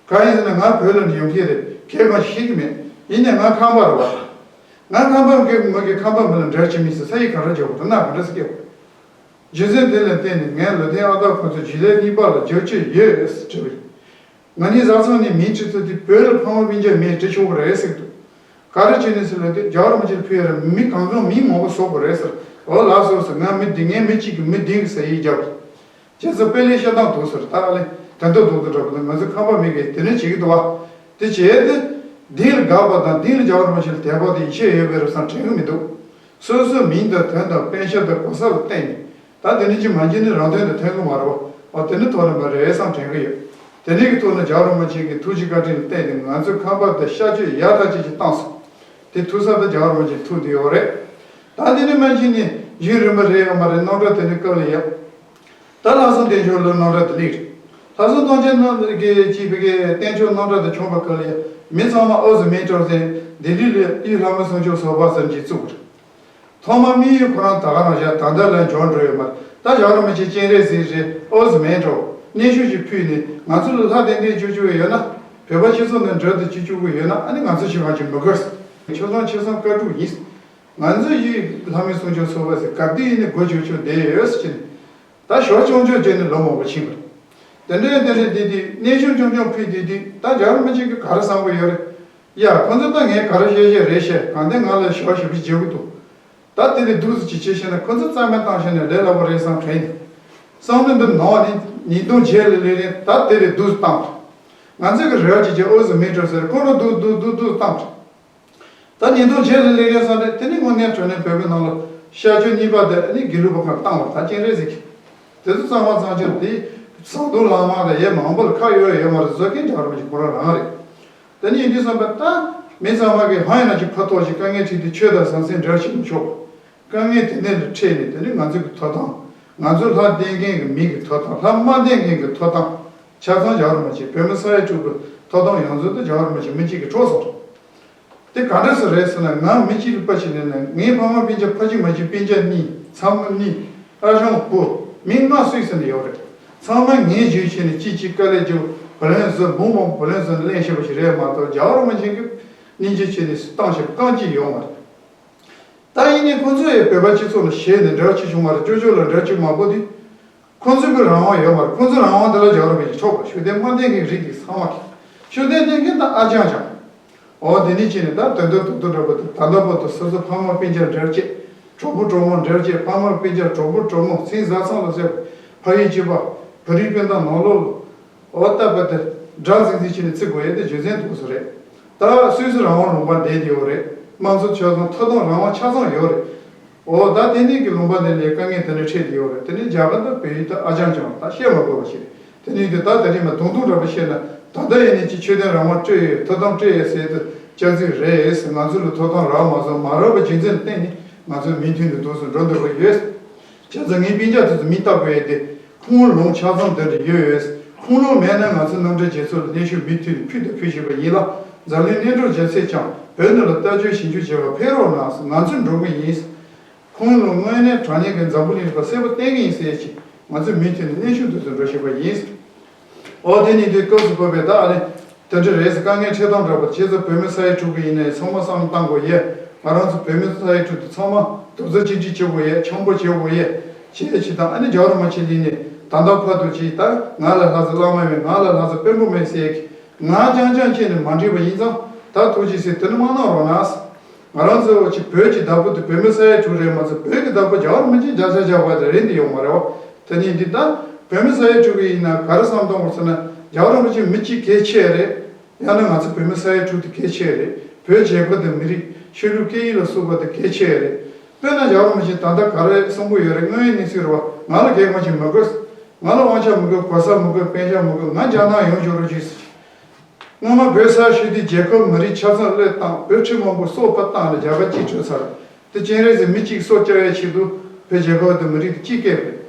གང་ཡིན་ཟེར་ན། ང་བོད་ལ་ནས་ཡོང་མཁན་རེད། གང་ཡང་ཤེས་ཀྱི་མེད། ཡིན་ནའི་ང་ཁམས་པ་རེད་བ། ང་ཁམས་པ་མཁན་མི་གི་ཁམས་པ་མི་ལ་འབྲེལ་བ་བྱེད་མི་ཟེར། ས་ཡིག་ག་རེ་བརྗོད་དགོས་རེད། གནའ་ག་འདྲ་ཟེར་སྐད་དགོས། རྒྱུ་མཚན་དེ་ལ་བརྟེན་ནས་ངས་ལི་ཐང་ཨ་ཐག་ཁོ་ཚོ་རྒྱུན་ལས་གཉིས་པ་ལ་བསྒྱུར་བཅོས་ཡོད་ཟེར་བྲིས་པ་ཡིན། ང་གཉིས་བཟའ་ཚང་ནས་མིང་བྲིས་ཚར་དུས། བོད་ལ་ཕ་མ་སྤུན་ཀྱག་མིང་བྲི་ཆོག་གི་རེད་ཟེར་གྱི་འདུག་ག་རེ་བྱས་ནས་ཟེར་ལབ་དུས། རྒྱལ་བ་རིན་པོ་ཆེ་ལ་ཕུལ་ཡ་རེད། མི་གང་གང་མིང་མང་པོ་བཟོ་དགོས་རེད་ཟེར། འོ་ལགས་སོ་ཟེར། ང་མི་བདུན། ངས་མི་གཅིག་གི་མི་བདུན་གྱི་ས་ཡིག་བརྒྱབ། བྱས་ཙང་དཔེ་ལེགས་བཤད་སྟངས་འདུག་ཟེར། ད་ཨ་ལེ། དོན་དག་རྡོག་རྡོག་འདྲ་པོ་འདུག་ང་ཚོ་ཁམས་པ་མི་གིས་དེ་འདྲ་བྱེད་ཀྱི་འདུག་བ། དེ་བྱས་ཏེ། འདི་ལ་དགའ་བ་དང་འདི་ལ་རྒྱལ་བ་རིན་པོ་ཆེ་ལ་དད་པ་དེ་ཡིད་ཆེས་ཡོད་པའི་རེད་བསམ་དྲན་གྱི་མི་འདུག་སོ་སོའི་མིང་དང་དོན་དང་པད་ཤག་དང་གོ་ས་ལ་བརྟེན་ནས། ད་དེ་འདྲ་ཅིག་མ་བྱས་ན་རང་དོན་དུ་ཐོན་གྱི་མ་རེད་བ། འོ་དེ་འདྲ་ཐོག་ནས་མ་རེད་བསམ་དྲན་གྱི་ཡོད། དེ་འདྲ་གི་ཐོག་ནས་རྒྱལ་བ་རིན་པོ་ཆེ་གི་ཐུགས་རྗེ་བཀའ་དྲིན་ལ་བརྟེན་ནས་ང་ཚོའི་ཁམས་པ་དེ་གཤག་བཅོས་ཡག་ཐག་ཆོད་ཅིག་བཏང་སོང་། དེ་ཐུག་ས་དེ་རྒྱལ་བ་རིན་པོ་ཆེ་ཐུག་བསྡད་ཡོད་རེད། ད་དེ་ནས་མ་གཞི་ནས་རྒྱུན་རིང་པོ་རེད་ཡོད་མ་རེད། རྣམ་གྲངས་དེ་འདྲ་སྐབས་ལ་ཡ། ད་ལྷག་བསམ་བསྟན་འབྱུང་ལ་རྣམ་གྲངས་དེ་སླེབས་རེད། ལྷག་བསམ་སྟོང་ཆེན་རྣམ་གྱི་ཅིག་བི་གའི་བསྟན་འབྱུང་རྣམ་གྲངས་དེ་བྱུང་བ་སྐབས་ལ་ཡ། མི་ཚང་མ་ཨོ་ཟི་མེད་འགྲོ་ཟེར། ལྡི་ལི་ལ་དབུས་ལྷ་མོའི་གསུང་ཆོས་ཚོགས་པ་ཟེར་གྱི་བཙུགས་པ་རེད། ཐོག་མ་དམིགས་ཡུལ་ཁོ་རང་ད་ག་རང་བཞག་ད་ལྟ་ལ་འབྱོར་འགྲོ་ཡོད་མ་རེད། ད་རྒྱལ་བ་རིན་པོ་ཆེ་སྤྱན་རས་གཟིགས་རེད། ཨོ་ཟི་མེད་འགྲོ། གནས་ཤུགས་ཅིག་ཕུལ་ནས་ང་ཚོ་ལ་ལྷ་གདན་འདྲེན་བཅུག་བཅུག་ཡོད་ན། བོད་པ་སྤྱི་ཚོགས་ནང་འགྲོ་དུ་བཅུག་བཅུག་གི་ཡོད་ན། ཨ་ནི་ང་ཚོ་ཞིག་གང་ཅིག་མི་དགོས། ཆོས་ཚང་ཆོས་ཚང་བཀའ་སྒྲུབ་ཡིན། ང་ཚོ་དབུས་ལྷ་མོའི་གསུང་ཆོས་ཚོགས་པ་ཟེར་ག་དུས་ཡིན་ནའི་སྒོ་ཕྱུག་ཕྱུག་བསྡད་ཡོད་ཟེར་གྱིན། ད་ཞོར་ཅོང་ཅོག་བརྗོད་ནས་ལོ་མང་པོ་ཕྱིན་པ་རེད། དེ་འདྲའི་དེ་འདྲའི་དེ་དུས་གནས་ཤུགས་ཆུང་ཆུང་ཕུལ་དུས་དུས། ད་རྒྱལ་བ་རིན་པོ་ཆེ་གིས་ག་རེ་བསམ་གྱི་ཡོད་རེད། ཡ། ཁོ་ཚོ་ད་ངས་ག་རེ་བཤད་བཤད་རེད་བཤད། གང་ལྟར་ང་ལ་ཞོར་ཞེ་པོ་བརྗེ་གི་འདུག་ད་དེ་ལས་སྡུག་ཙམ་ཅིག་བྱེད་ཤེས་ན་ཁོ་ཚོ་རྩ་མེད་བཏང་ཤེས་ན་ལས་སླ་པོ་རེད་བསམ་དྲན་ནས། བསམ་བློ་འདི་ནང་ནས་ཉིས་སྟོང་བརྒྱད་ལ་སླེབས་རན། ད་དེ་ལས་སྡུག་བཏང་། ང་ཚོས་གི་རེ་བ་ཅིག་བྱས། ཨོ་ཟི་མེད་འགྲོ་ཟེར། ཁོ་རང་སྡུག་སྡུག་སྡུག་སྡུག་བཏང་། ད་ཉིས་སྟོང་བརྒྱད་ལ་སླེབས་རན་བསམ་རན། དེ་ནས་དངོས་གནས་དྲང་གནས་བོད་པའི་ནང་ལ་གཤག་བཅོས་གཉིས་པ་དེ་ནི་དགེ་ལུགས་པ་ཁག་བཏང་བ་དང་། སྤྱན་རས་གཟིགས་ཀྱིས་དེ་ཚོ་གཙང་མ་གཙང་ཆེར་དེ་ཟམ་གདོང་ལྷ་མང་དང་ཡས་མང་པོ་ལ་ཁ་གཡོགས་ཡོད་མ་རེད། བཟོ་མཁན་རྒྱལ་བ་རིན་པོ་ཆེ་ཁོ་རང་རང་རེད། དེ་ནས་ཡིན་དུས་བསམ་པ། ད་མི་ཚང་མ་གིས་ཧང་ཡང་ན་ཅིག་ཕར་ཐོག་ཅིག་དཀའ་ངལ་འཕྲད་དུས་ཆོས་དང་ཟང་ཟིང་འབྲེལ་བ་བྱེད་མི་ཆོག་དཀའ་ངལ་དེ་འདྲ་ལ་འཕྲད་ནས། དེ་ནི་ང་ཚོ་གི་ཐོབ་ཐང་ ང་ཚོ་ལྷ་བསྟེན་མཁན་གྱི་མི་གི་ཐོབ་ཐང་། ལྷ་མ་བསྟེན་མཁན་གྱི་ཐོབ་ཐང་ཆ་ཚང་རྒྱལ་བ་རིན་པོ་ཆེ། བོད་མི་ས་ཡ་དྲུག་གི་ཐོབ་ཐང་ཡོངས་རྫོགས་དེ་རྒྱལ་བ་རིན་པོ་ཆེ་མི་གཅིག་གིས་འཕྲོག་སོང་། དེ་ག་འདྲ་སེ་རེད་ཟེར་ན། ང་མི་གཅིག་ལ་ཕར་ཕྱིན་ནས་ན། ངའི་ཕ་མ་སྤུན་ཀྱག་ཕ་གཅིག་མ་གཅིག་སྤུན་ཀྱག་གཉིས། ཚ་མོ་གཉིས། ཨ་ཞང་བུ། མི་ལྔ་སུད་སི་ནས་ཡོད་རེད། ཚང་མ་ངའི་རྗེས་ཕྱིན་ནས་གཅིག་གཅིག་དཀའ་ལས་བརྒྱབ། བུ་ལོན་བཟོས། འབུམ་སྤུངས་བུ་ལོན་བཟོས་ནས་གླེང་ཤེས་པ་ཞིག་རེད་མ་གཏོགས། རྒྱལ་བ་རིན་པོ་ཆེ་གི་སྙིང་རྗེ་ཕྱིན་ནས་བཏང་ཤེས་པ་རྐང་གཅིག་ཡོད་མ་རེད། ད་ཡིན་ནའི་ཁོང་ཚོ་ཡང་བོད་པ་སྤྱི་ཚོགས་ལ་ཞེད་ནས་འབྲེལ་བ་བྱེད་བྱུང་མ་རེད། ཅོ་ཅོ་ལགས་འདྲ་བྱེད་མང་པོ་དེ། ཁོང་ཚོ་གི་རང་དབང་ཡོད་མ་རེད། ཁོང་ཚོའི་རང་དབང་དེ་ལ་རྒྱལ་བ་རིན་པོ་ཆེས་འཕྲོག་པ། ཤུགས་ལྡན་མ་བསྟེན་མཁན་རིགས་དེ་ཚང་མ་གི། ཤུགས་ལྡན་བསྟེན་མཁན་ད་ཨ་ཅང་ཅང་། འོ་དེ་ནས་བྱས་ནས་ད་དོན་དག་རྡོག་རྡོག་འདྲ་པོ་དེ། ད་ལྟ་བར་དུ་སོ་སོ་ཕ་མ་སྤུན་ཀྱག་འབྲེལ་བ་བཅད། གྲོགས་པོ་གྲོགས་མོ་འབྲེལ་བ་བཅད། ཕ་མ་སྤུན་ཀྱག་གྲོགས་པོ་གྲོགས་མོ། མཚན་བཟའ་ཚང་ལ་ཟེར། ཕ་ཡུལ་གཅིག་པ། བོད་རིགས་སྤུན་ཟླ་ནང་ལོགས་ལ། འོ་ད་བར་དུ་དགྲ་འཛིང་འཛིང་བྱས་ནས་བརྩི་དགོས་ཡས་དེ་རྒྱུ་མཚན་འདུག་ས་རེད། ད་སུད་སི་རང་དབང་ལུང་པ་བསྡད་ཡོད་རེད། དམངས་གཙོ་ཆ་ཚང་ཐོབ་ཐང་རང་དབང་ཆ་ཚང་ཡོད་རེད། འོ་ད་དེ་ནས་ཀྱི་ལུང་པ་དེ་ནས་དཀའ་ངལ་དེ་འདྲ་འཕྲད་དེ་ཡོད་རེད། དེ་ནས་རྒྱ་གར་དང་བལ་ཡུལ་དུ་ཨ་ཅང་ཅང་ད་བཤད་མ་དགོས་པ་ཞིག་རེད། དེ་ནས་དེ་ད་དེ་རིང་མ་དུང་དུང་འདྲ་པོ་བཤད་ན། ད་ལྟ་ཡིན་ནས་ཀྱི་ཆོས་དོན་རང་དབང་སྤྲོད་ཡོད། ཐོབ་ཐང་སྤྲོད་ཡོད་ཟེར་དུས་སྐྱག་རྫུན་རེད། ང་ཚོ་ལ་ཐོབ་ཐང་རག་མ་སོང་། མ་རག་པའི་རྒྱུ་མཚན་ལ་བརྟེན་ནས་ང་ཚོ་མུ་མཐུད་ནས་འདུག་སེ་འགྲོ་འདོད་པ་ཡོད། བྱས་ཙང་ངའི་སྤུན་ཀྱག་དེ་ཚོ་མིང་བཏགས་དགོས་ཡས་དེ། ཁུངས་ལུང་ཆ་ཚང་དེ་འདྲ་ཡོད་ཡོད། ཁུངས་ལུང་མེད་ན་ང་ཚོ་གནམ་བཀྲ་རྒྱལ་ཚོགས་ལ་སྙན་ཞུ་མུ་མཐུད་ནས་ཕུལ་དང་ཕུལ་བཞིན་པ་ཡིན་ལ། འཛམ་གླིང་གནས་གྲོགས་རྒྱལ་ཚོས་ཀྱང་བོད་ནང་ལ་ལྟ་སྐྱོང་ཞིབ་འཇུག་བྱེད་པར་ཕེབས་རོགས་གནང་ཟེར། ང་ཚོས་འགྲོ་གི་ཡིན། ཁུངས་ལུང་དངོས་གནས་དྲང་གནས་ཀྱི་འཛམ་བུ་གླིང་ལ་གསལ་པོ་བསྟན་གྱི་ཡིན་ཟེར་གྱི། ང་ཚོས་མུ་མཐུད་ནས་སྙན་ཞུ་དེ་ཚོ་འགྲོ་བཞིན་པ་ཡིན། འོ་དེ་ནི་དུས་སྐབས་སུ་བབས་པའི་ད་ཨ་ནི་དེ་འདྲ་རེད་ཟེར། དཀའ་ངལ་འཕྲད་སྟངས་འདྲ་པོ། ཁྱེད་ཚོ་བོད་མི་ས་ཡ་དྲུག་གི་ཡིན་ནའི་ཚང་མ་བསམ་བློ་བཏང་དགོས་ཡས། ང་རང་ཚོ་བོད་མི་ས་ཡ་དྲུག་དེ་ཚང་མ་རྡོག་རྩ་གཅིག་སྒྲིལ་བྱེད་དགོས་ཡས། འཆམ་པོ་བྱེད་དགོས་ཡས། བྱེད་ཡས་ཅིག་དང་། ཨ་ནི་རྒྱལ་བ་རིན་པོ་ཆེ་ལ་ནི་ད་ལྟ་བར་དུ་ཅིག་ད་ང་ལ་ལྷ་ས་བླ་མ་མེད། ང་ལ་ལྷ་ས་དཔོན་པོ་མེད་ཟེར་གྱི། ང་རྐྱང་རྐྱང་བྱས་ནས་མ་འགྲིག་པ་ཡིན་ཙང་། ད་ཐུགས་རྗེ་ཆེ་དེ་ནི་མ་གནང་རོགས་གནང་། ང་རང་ཚོ་ཅིག་བོད་ཀྱི་བདག་པོ་དེ་བོད་མི་ས་ཡ་དྲུག་རེད་མ་ཚད། བོད་ཀྱི་བདག་པོ་རྒྱལ་བ་རིན་པོ་ཆེ་བརྒྱ་ཆ་བརྒྱ་བ་དེ་རེད། འདི་ཡོད་མ་རེད་བ། དེ་ནས་འདི་ལྟ་བོད་མི་ས་ཡ་དྲུག་གི་ཡིན་ན་ག་རེ་བསམ་གཏོང་དགོས་ཟེར་ན། རྒྱལ་བ་རིན་པོ་ཆེ་མི་གཅིག་གལ་ཆེ་རེད། ཡང་ན་ང་ཚོ་བོད་མི་ས་ཡ་དྲུག་དེ་གལ་ཆེ་རེད། བོད་རྒྱལ་ཁབ་དང་མི་རིགས། ཆོས་ལུགས་སྐད་ཡིག་ལ་སོགས་པ་དེ་གལ་ཆེ་རེད། དཔེར་ན་རྒྱལ་བ་རིན་པོ་ཆེ་ད་ལྟ་ག་རེ་གསུང་གི་ཡོད་རེད། དངོས་ཡོད་གནས་ཚུལ་རེད་བ། ང་ལ་གལ་གང་ཞིག་མི་དགོས། ང་ལ་དབང་ཆ་མི་དགོས། གོ་ས་མི་དགོས། པན་ཆ་མི་དགོས། ང་རྒྱ་ནག་ཡོང་ཆོག་རོགས་གྱིས། སྔོན་མ་བོད་ས་ཤོད་དུས་རྒྱལ་ཁབ་མི་རིགས་ཆ་ཚང་བློས་བཏང་། བོད་ཁྲི་མང་པོ་སྲོག་ཕར་བཏང་ནས་རྒྱ་གར་གཅིག་གྲོལ་ཚར། དེ་སྤྱན་རས་གཟིགས་མི་གཅིག་སྲོག་བསྐྱབ་ཡའི་ཆེད་དུ་བོད་རྒྱལ་ཁབ་དང་མི་རིགས་དེ་གཅིག་བསྐྱབས་རེད།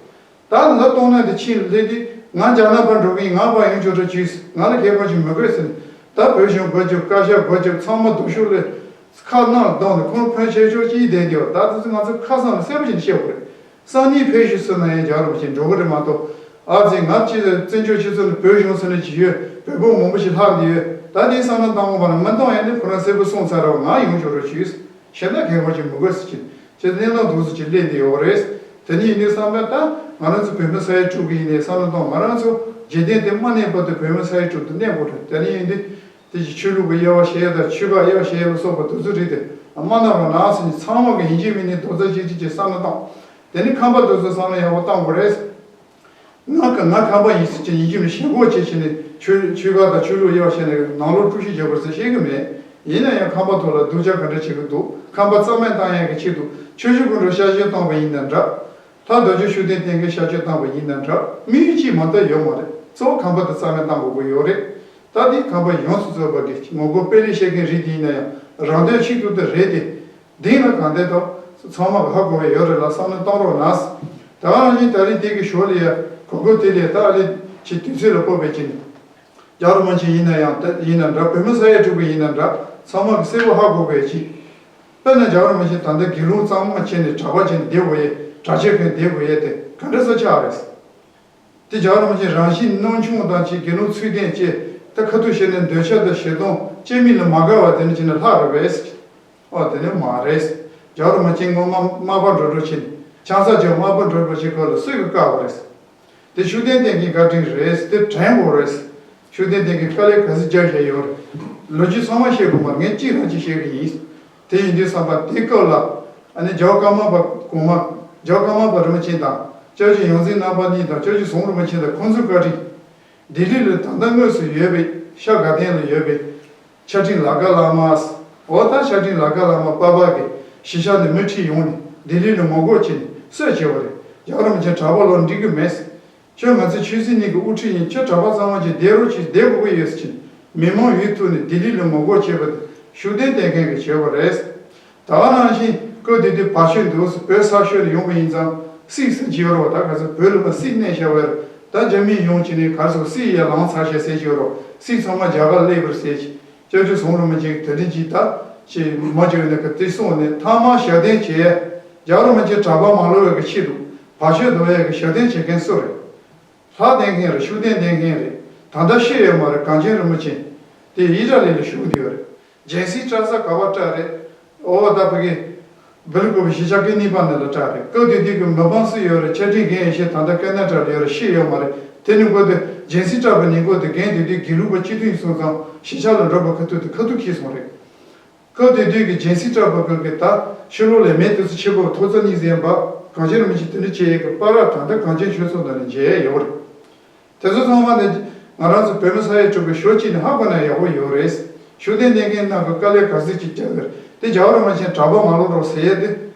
ད་ལོ་སྟོང་ནང་དེ་ཕྱིན་སླེབས་དུས་ང་རྒྱ་ནག་ཕར་འགྲོ་གི་ཡིན། ང་ཕར་ཡོང་ཆོག་རོགས་གྱིས། ང་ལ་གལ་གང་ཞིག་མི་དགོས་ཟེར་ནས། ད་བོད་གཞུང་སྒོ་རྒྱབ། བཀའ་ཤག་སྒོ་རྒྱབ། ཚང་མ་སྡུག་ཤོས་ལས་ཁ་ནང་བསྡད་ནས་ཁོང་ཕོན་ཆེ་ཤོས་ཅིག་བསྡད་དེ། ད་དེ་ཚོ་ང་ཚོ་ཁ་སང་ལ་གསལ་པོ་བྱས་ནས་བཤད་དགོས་རེད། སང་ཉིན་ཕེབས་ཤིག་ཟེར་ན་ཡང་རྒྱལ་བ་རིན་པོ་ཆེ་འགྲོ་གི་རེད་མ་གཏོགས། ཨ་ཙི། ང་ཅི་བཙན་བྱོལ་སྤྱི་ཚོགས་ནས་བོད་གཞུང་ཟེར་ནས་ཅིག་ཡོད། བོད་པ་མང་པོ་ཞིག་ལྷག་བསྡད་ཡོད། ད་དེའི་བསམ་བློ་བཏང་དགོས་པ་ན། མི་གཏོང་ཡ་ནི་ཁོ་རང་གསལ་པོ་གསུངས་ཚར་རེད་བ། ང་ཡོང་ཆོག་རོགས་གྱིས། གཞན་དག་གལ་གང་ཞིག་མི་དགོས་ཟེར་གྱི། ཅེས་གནས་སྟངས་འདུག་སེ་ཅིག་སླེབས་བསྡད་ཡོད་རེད། དེ་ནས་ཡིན་དུས་བསམ་པ་ད་ང་རང་ཚོ་བོད་མི་ས་ཡ་དྲུག་གི་ཡིན་ནའི་བསམ་བློ་གཏོང་། ང་རང་ཚོ་འཇིག་རྟེན་འདི་མ་གནས་བར་དུ་བོད་མི་ས་ཡ་དྲུག་དེ་གནས་དགོས་རེད། དེ་ནས་ཡིན་དུས་དེ་ཅིག་ཆོས་ལུགས་ཀྱི་དབྱེ་བ་ཕྱེ་ཡ་དང་། ཆོལ་ཁ་དབྱེ་བ་ཕྱེ་ཡ་ལ་སོགས་པ་དེ་ཚོ་རིགས་དེ་མ་གནང་རོགས་གནང་ཟེར་ནས། ཚང་མ་གི་ཡིན་གཅིག་མིན་གཅིག་རྡོག་རྩ་གཅིག་སྒྲིལ་གྱིས་བསམ་བློ་བཏང་། དེ་ནས་ཁམས་པ་དེ་ཚོ་བསམ་བློ་ཡག་པོ་བཏང་དགོས་རེད། ང་ག་ང་ཁམས་པ་ཡིན་ཟེར་གྱི་ཡིན་གཅིག་མིན་གཅིག་ཞེན་ཁོག་བྱས་བྱས་ནས། ཆོས་ཆོལ་ཁ་དང་ཆོས་ལུགས་དབྱེ་བ་ཕྱེ་ནས་ནང་ལོགས་དཀྲུག་ཤིང་རྒྱག་དགོས་ཟེར་བཤད་གི་མེད། ཡིན་ན་ཡང་ཁམས་པ་ཐོག་ལ་སྡུག་ཅག་ག་འདྲ་བྱེད་གི་འདུག་ཁམས་པ་རྩ་མེད་བཏང་ཡག་གི་ཆེད་དུ། ཆོས་བརྒྱུད་ཀུན་འགྲོ་ཤ་ཞེན་བཏང་བ་ཡིན་ན་འདྲ། ལྷ་རྡོ་རྗེ་ཤུགས་ལྡན་བསྟེན་མཁན་ཤ་ཞེན་བཏང་བ་ཡིན་ན་འདྲ། དམིགས་ཡུལ་གཅིག་མ་གཏོགས་ཡོད་མ་རེད། གཙོ་བོ་ཁམས་པ་དེ་རྩ་མེད་བཏང་དགོས་ཀྱི་ཡོད་རེད། ད་དེ་ཁམས་པ་ཡོངས་སུ་རྫོགས་པ་གི་ངོ་རྒོལ་སྤེལ་རེས་བྱེད་མཁན་རིགས་དེ་ཡིན་ན་ཡང་རང་དོན་ཆེད་དུ་དེ་རེད་དེ། འདི་ལ་གང་ལྟར་ད་ཚང་མ་གི་ཧ་གོ་བའི་ཡོད་རེད་ལ། བསམ་བློ་གཏོང་རོགས་གནང་། ད་ག་ནང་བཞིན་ད་རེས་དེ་གི་ཞོར་ལ་ཡ་གོ་སྐབས་དེ་ལས་ད་ཨ་ལེ་ཅིག་དུས་ཚོད་ལ་སྤོབས་པའི་ཅིག་རྒྱལ་བ་རིན་པོ་ཆེ་ཡིན་ན་ཡང་ད་ཡིན་ན་འདྲ། བོད་མི་ས་ཡ་དྲུག་གི་ཡིན་ན་འདྲ། ཚང་མ་གི་གསལ་པོ་ཧ་གོ་བའི་ཅིག་དཔེར་ན་རྒྱལ་བ་རིན་པོ་ཆེ་ད་ལྟ་དགེ་སློང་གཙང་མ་བྱས་ནས་གྲྭ་པ་བྱས་ནས་བསྡད་དགོས་ཡས། གྲྭ་ཆས་གོན་བསྡད་དགོས་ཡས་དེ་ག་འདྲ་ས་ཆགས་རེད། དེ་རྒྱལ་བ་རིན་པོ་ཆེ་རང་བཞིན་སྣང་ཆུང་དང་ཅིག་དགེ་སློང་ཚུལ་ལྡན་བཅས། ད་ཁ་ཐུག་བཤད་ན་འདོད་ཆགས་དང་ཞེ་སྡང་སྐྱེ་མི་ལ་མ་དགའ་བ་དེ་འདྲ་བྱས་ན་ལྷག་རེད་པས། ཨོ་དེ་ནི་མ་རེད། རྒྱལ་བ་རིན་པོ་ཆེ་སྔོན་མ་མར་པ་འགྲོ་འགྲོ་བྱས་ནས་ཆང་ས་རྒྱག་མར་པ་འགྲོ་འགྲོ་བྱེད་སྐབས་ལ་སུས་གི་བཀག་པ་རེད། དེ་ཤུགས་ལྡན་བསྟེན་མཁན་བཀའ་དྲིན་རེད། དེ་དྲན་དགོས་རེད། ཤུགས་ལྡན་བསྟེན་མཁན་དཀའ་ལས་ག་ཚོད་རྒྱབ་བཞག་ཡོད་རེད། ལོ་རྒྱུས་ཚང་མ་བཤད་དགོས་མ་རེད། ངས་གཅིག་རང་གཅིག་བཤད་གི་ཡིན། དེ་ཡིན་དུས་བསམ་པ་དེ་སྐབས་ལ་ཨ་ནི་རྒྱལ་བ་ཀརྨ་པ་གོང་མ། རྒྱལ་བ་ཀརྨ་པ་རིན་པོ་ཆེ་དང་སྐྱབས་རྗེ་ཡོངས་འཛིན་རྣམ་པ་གཉིས་དང་སྐྱབས་རྗེ་ཟམ་གདོང་རིན་པོ་ཆེ་དང་ཁོང་ཚོའི་བཀའ་དྲིན། ལྡི་ལི་ལ་ད་ལྟ་དངོས་སུ་ཡོད་པའི་ཤར་དགའ་ལྡན་ལ་ཡོད་པའི་ཕྱག་ཕྲེང་ལ་དགའ་བླ་མ། འོ་ད་ཕྱག་ཕྲེང་ལ་དགའ་བླ་མ་པ་ཕ་གི་གཞིས་ཆགས་ནས་མི་ཁྲིད་ཡོང་ནས་ལྡི་ལི་ལ་ངོ་རྒོལ་བྱས་ནས་སྲོལ་བྱས་པ་རེད། རྒྱལ་བ་རིན་པོ་ཆེ་གྲྭ་པ་ལོག་འགྲིག་གི་མེད། ཁྱོད་ང་ཚོའི་ཆོས་སྲིད་གཉིས་ཀྱི་དབུ་ཁྲིད་ཡིན། ཁྱོད་གྲྭ་པ་གཙང་མ་ཅིག་བསྡད་རོགས་གྱིས། བསྡད་དགོས་ཀྱི་ཡོད་ཟེར་གྱིན་མི་མང་ཡུལ་ཐུག་ནས་ལྡི་ལི་ལ་ངོ་རྒོལ་བྱས་པ་དེ་ཤུགས་ལྡན་བསྟེན་མཁན་གྱིས་བྱས་པ་རེད། ད་ག་ནང་བཞིན་སྐབས་དེ་དུས་བར་ཆད་འདུག་ཟེར་བོད་ས་ཤོར་ནས་ཡོང་བ་ཡིན་ཙང་ སིག་ཟེར་གྱི་ཡོད་རེད་བ། ད་ག་ཚོད་བོད་ལ་མ་སིག་གནས་བཞག་པ་རེད། ད་རྒྱ་མི་ཡོང་བྱས་ནས་ག་ཚོད་སིག་ཡར་ལངས་ཚར་ཤག་ཟེར་གྱི་ཡོད་རེད། སིག་ཚང་མ་རྒྱ་གར་སླེབས་པར་ཟེར་གྱི། སྐྱབས་བཅོལ་བཟུང་རུ་མི་བྱེད་དེ་འདྲ་ཅིག་ད་ཅིག་མ་བྱས་ནས་ག་དེ་སོང་ནས་མཐའ་མ་ཞབས་བརྟན་བྱས། རྒྱ་རུ་མི་བྱེད་གྲྭ་པ་མ་ལོག་པའི་གི་ཆེད་དུ་བར་ཆད་བཟློག་ཡས་གི་ཞབས་བརྟན་བྱེད་མཁན་སུ་རེད། ལྷ་བསྟེན་མཁན་རེད། ཤུགས་ལྡན་བསྟེན་མཁན་རེད། ད་ལྟ་ཤི་ཡོད་མ་རེད། གངས་ཅན་རིན་པོ་ཆེ་དེ་ཨི་ཊ་ལི་ལ་བཞུགས་བསྡད་ཡོད་རེད། སྦྱིན་སྲེག་སྐྲག་ས་ག་པར་སྐྲག་རེད། ཨོ་ད་ཕ་གི་བྷི་ལི་ཀོ་བི་གཞིས་ཆགས་ཀི་ནི་པ་ནི་ལ་སྐྲག་རེད། སྐབས་དེ་དུས་ཀྱི་མི་འབངས་སུ་ཡོད་རེད། ཆ་འཕྲིན་རྒན་ཡེ་ཤེས་ད་ལྟ་ཀེ་ན་ཌ་ལ་ཡོད་རེད། ཤི་ཡོད་མ་རེད། དེ་ནི་འགོ་དེ་སྦྱིན་སྲེག་སྐྲག་པའི་ཉིན་འགོ་དེ་རྒན་དེ་དུས་དགེ་ལུགས་པ་སྤྱི་འཐུས་སོང་ཙང་གཞིས་ཆགས་ལ་འགྲོ་བ་ཁ་ཐུག་དེ་ཁ་ཐུག་ཁྱེར་སོང་རེད། སྐབས་དེ་དུས་ཀྱི་སྦྱིན་སྲེག་སྐྲག་པ་ཀུན་གྱིས་ད་ཕྱི་ལོགས་ལས་མེད་དུ་སུ་ཆེ་པོ་ཐོག་རྩ་གཉིས་ཟིན་པ་གངས་ཅན་རིན་པོ་ཆེ་དེ་འདྲ་བྱས་ཡས་ཀྱི་པར་ར་ད་ལྟ་གངས་ཅན་ཆོས་ཚོགས་ནང་ནས་མཇལ་ཡས་ཡོད་རེད། དེ་ཚོ་ཚང་མ་ནི་ང་རང་ཚོ་བོད་མི་ས་ཡ་དྲུག་གི་ཞོ་གཅིག་ནས་ཧ་གོ་ན་ཡག་པོ་ཡོད་རེད། ཤུགས་ལྡན་བསྟེན་མཁན་རྣམས་ཀྱི་དཀའ་ལས་ག་ཚོད་ཅིག་བརྒྱབ་ཡོད་རེད། དེ་རྒྱལ་བ་རིན་པོ་ཆེ་གྲྭ་པ་མ་ལོག་རོགས་ཟེར་ཡས་དེ་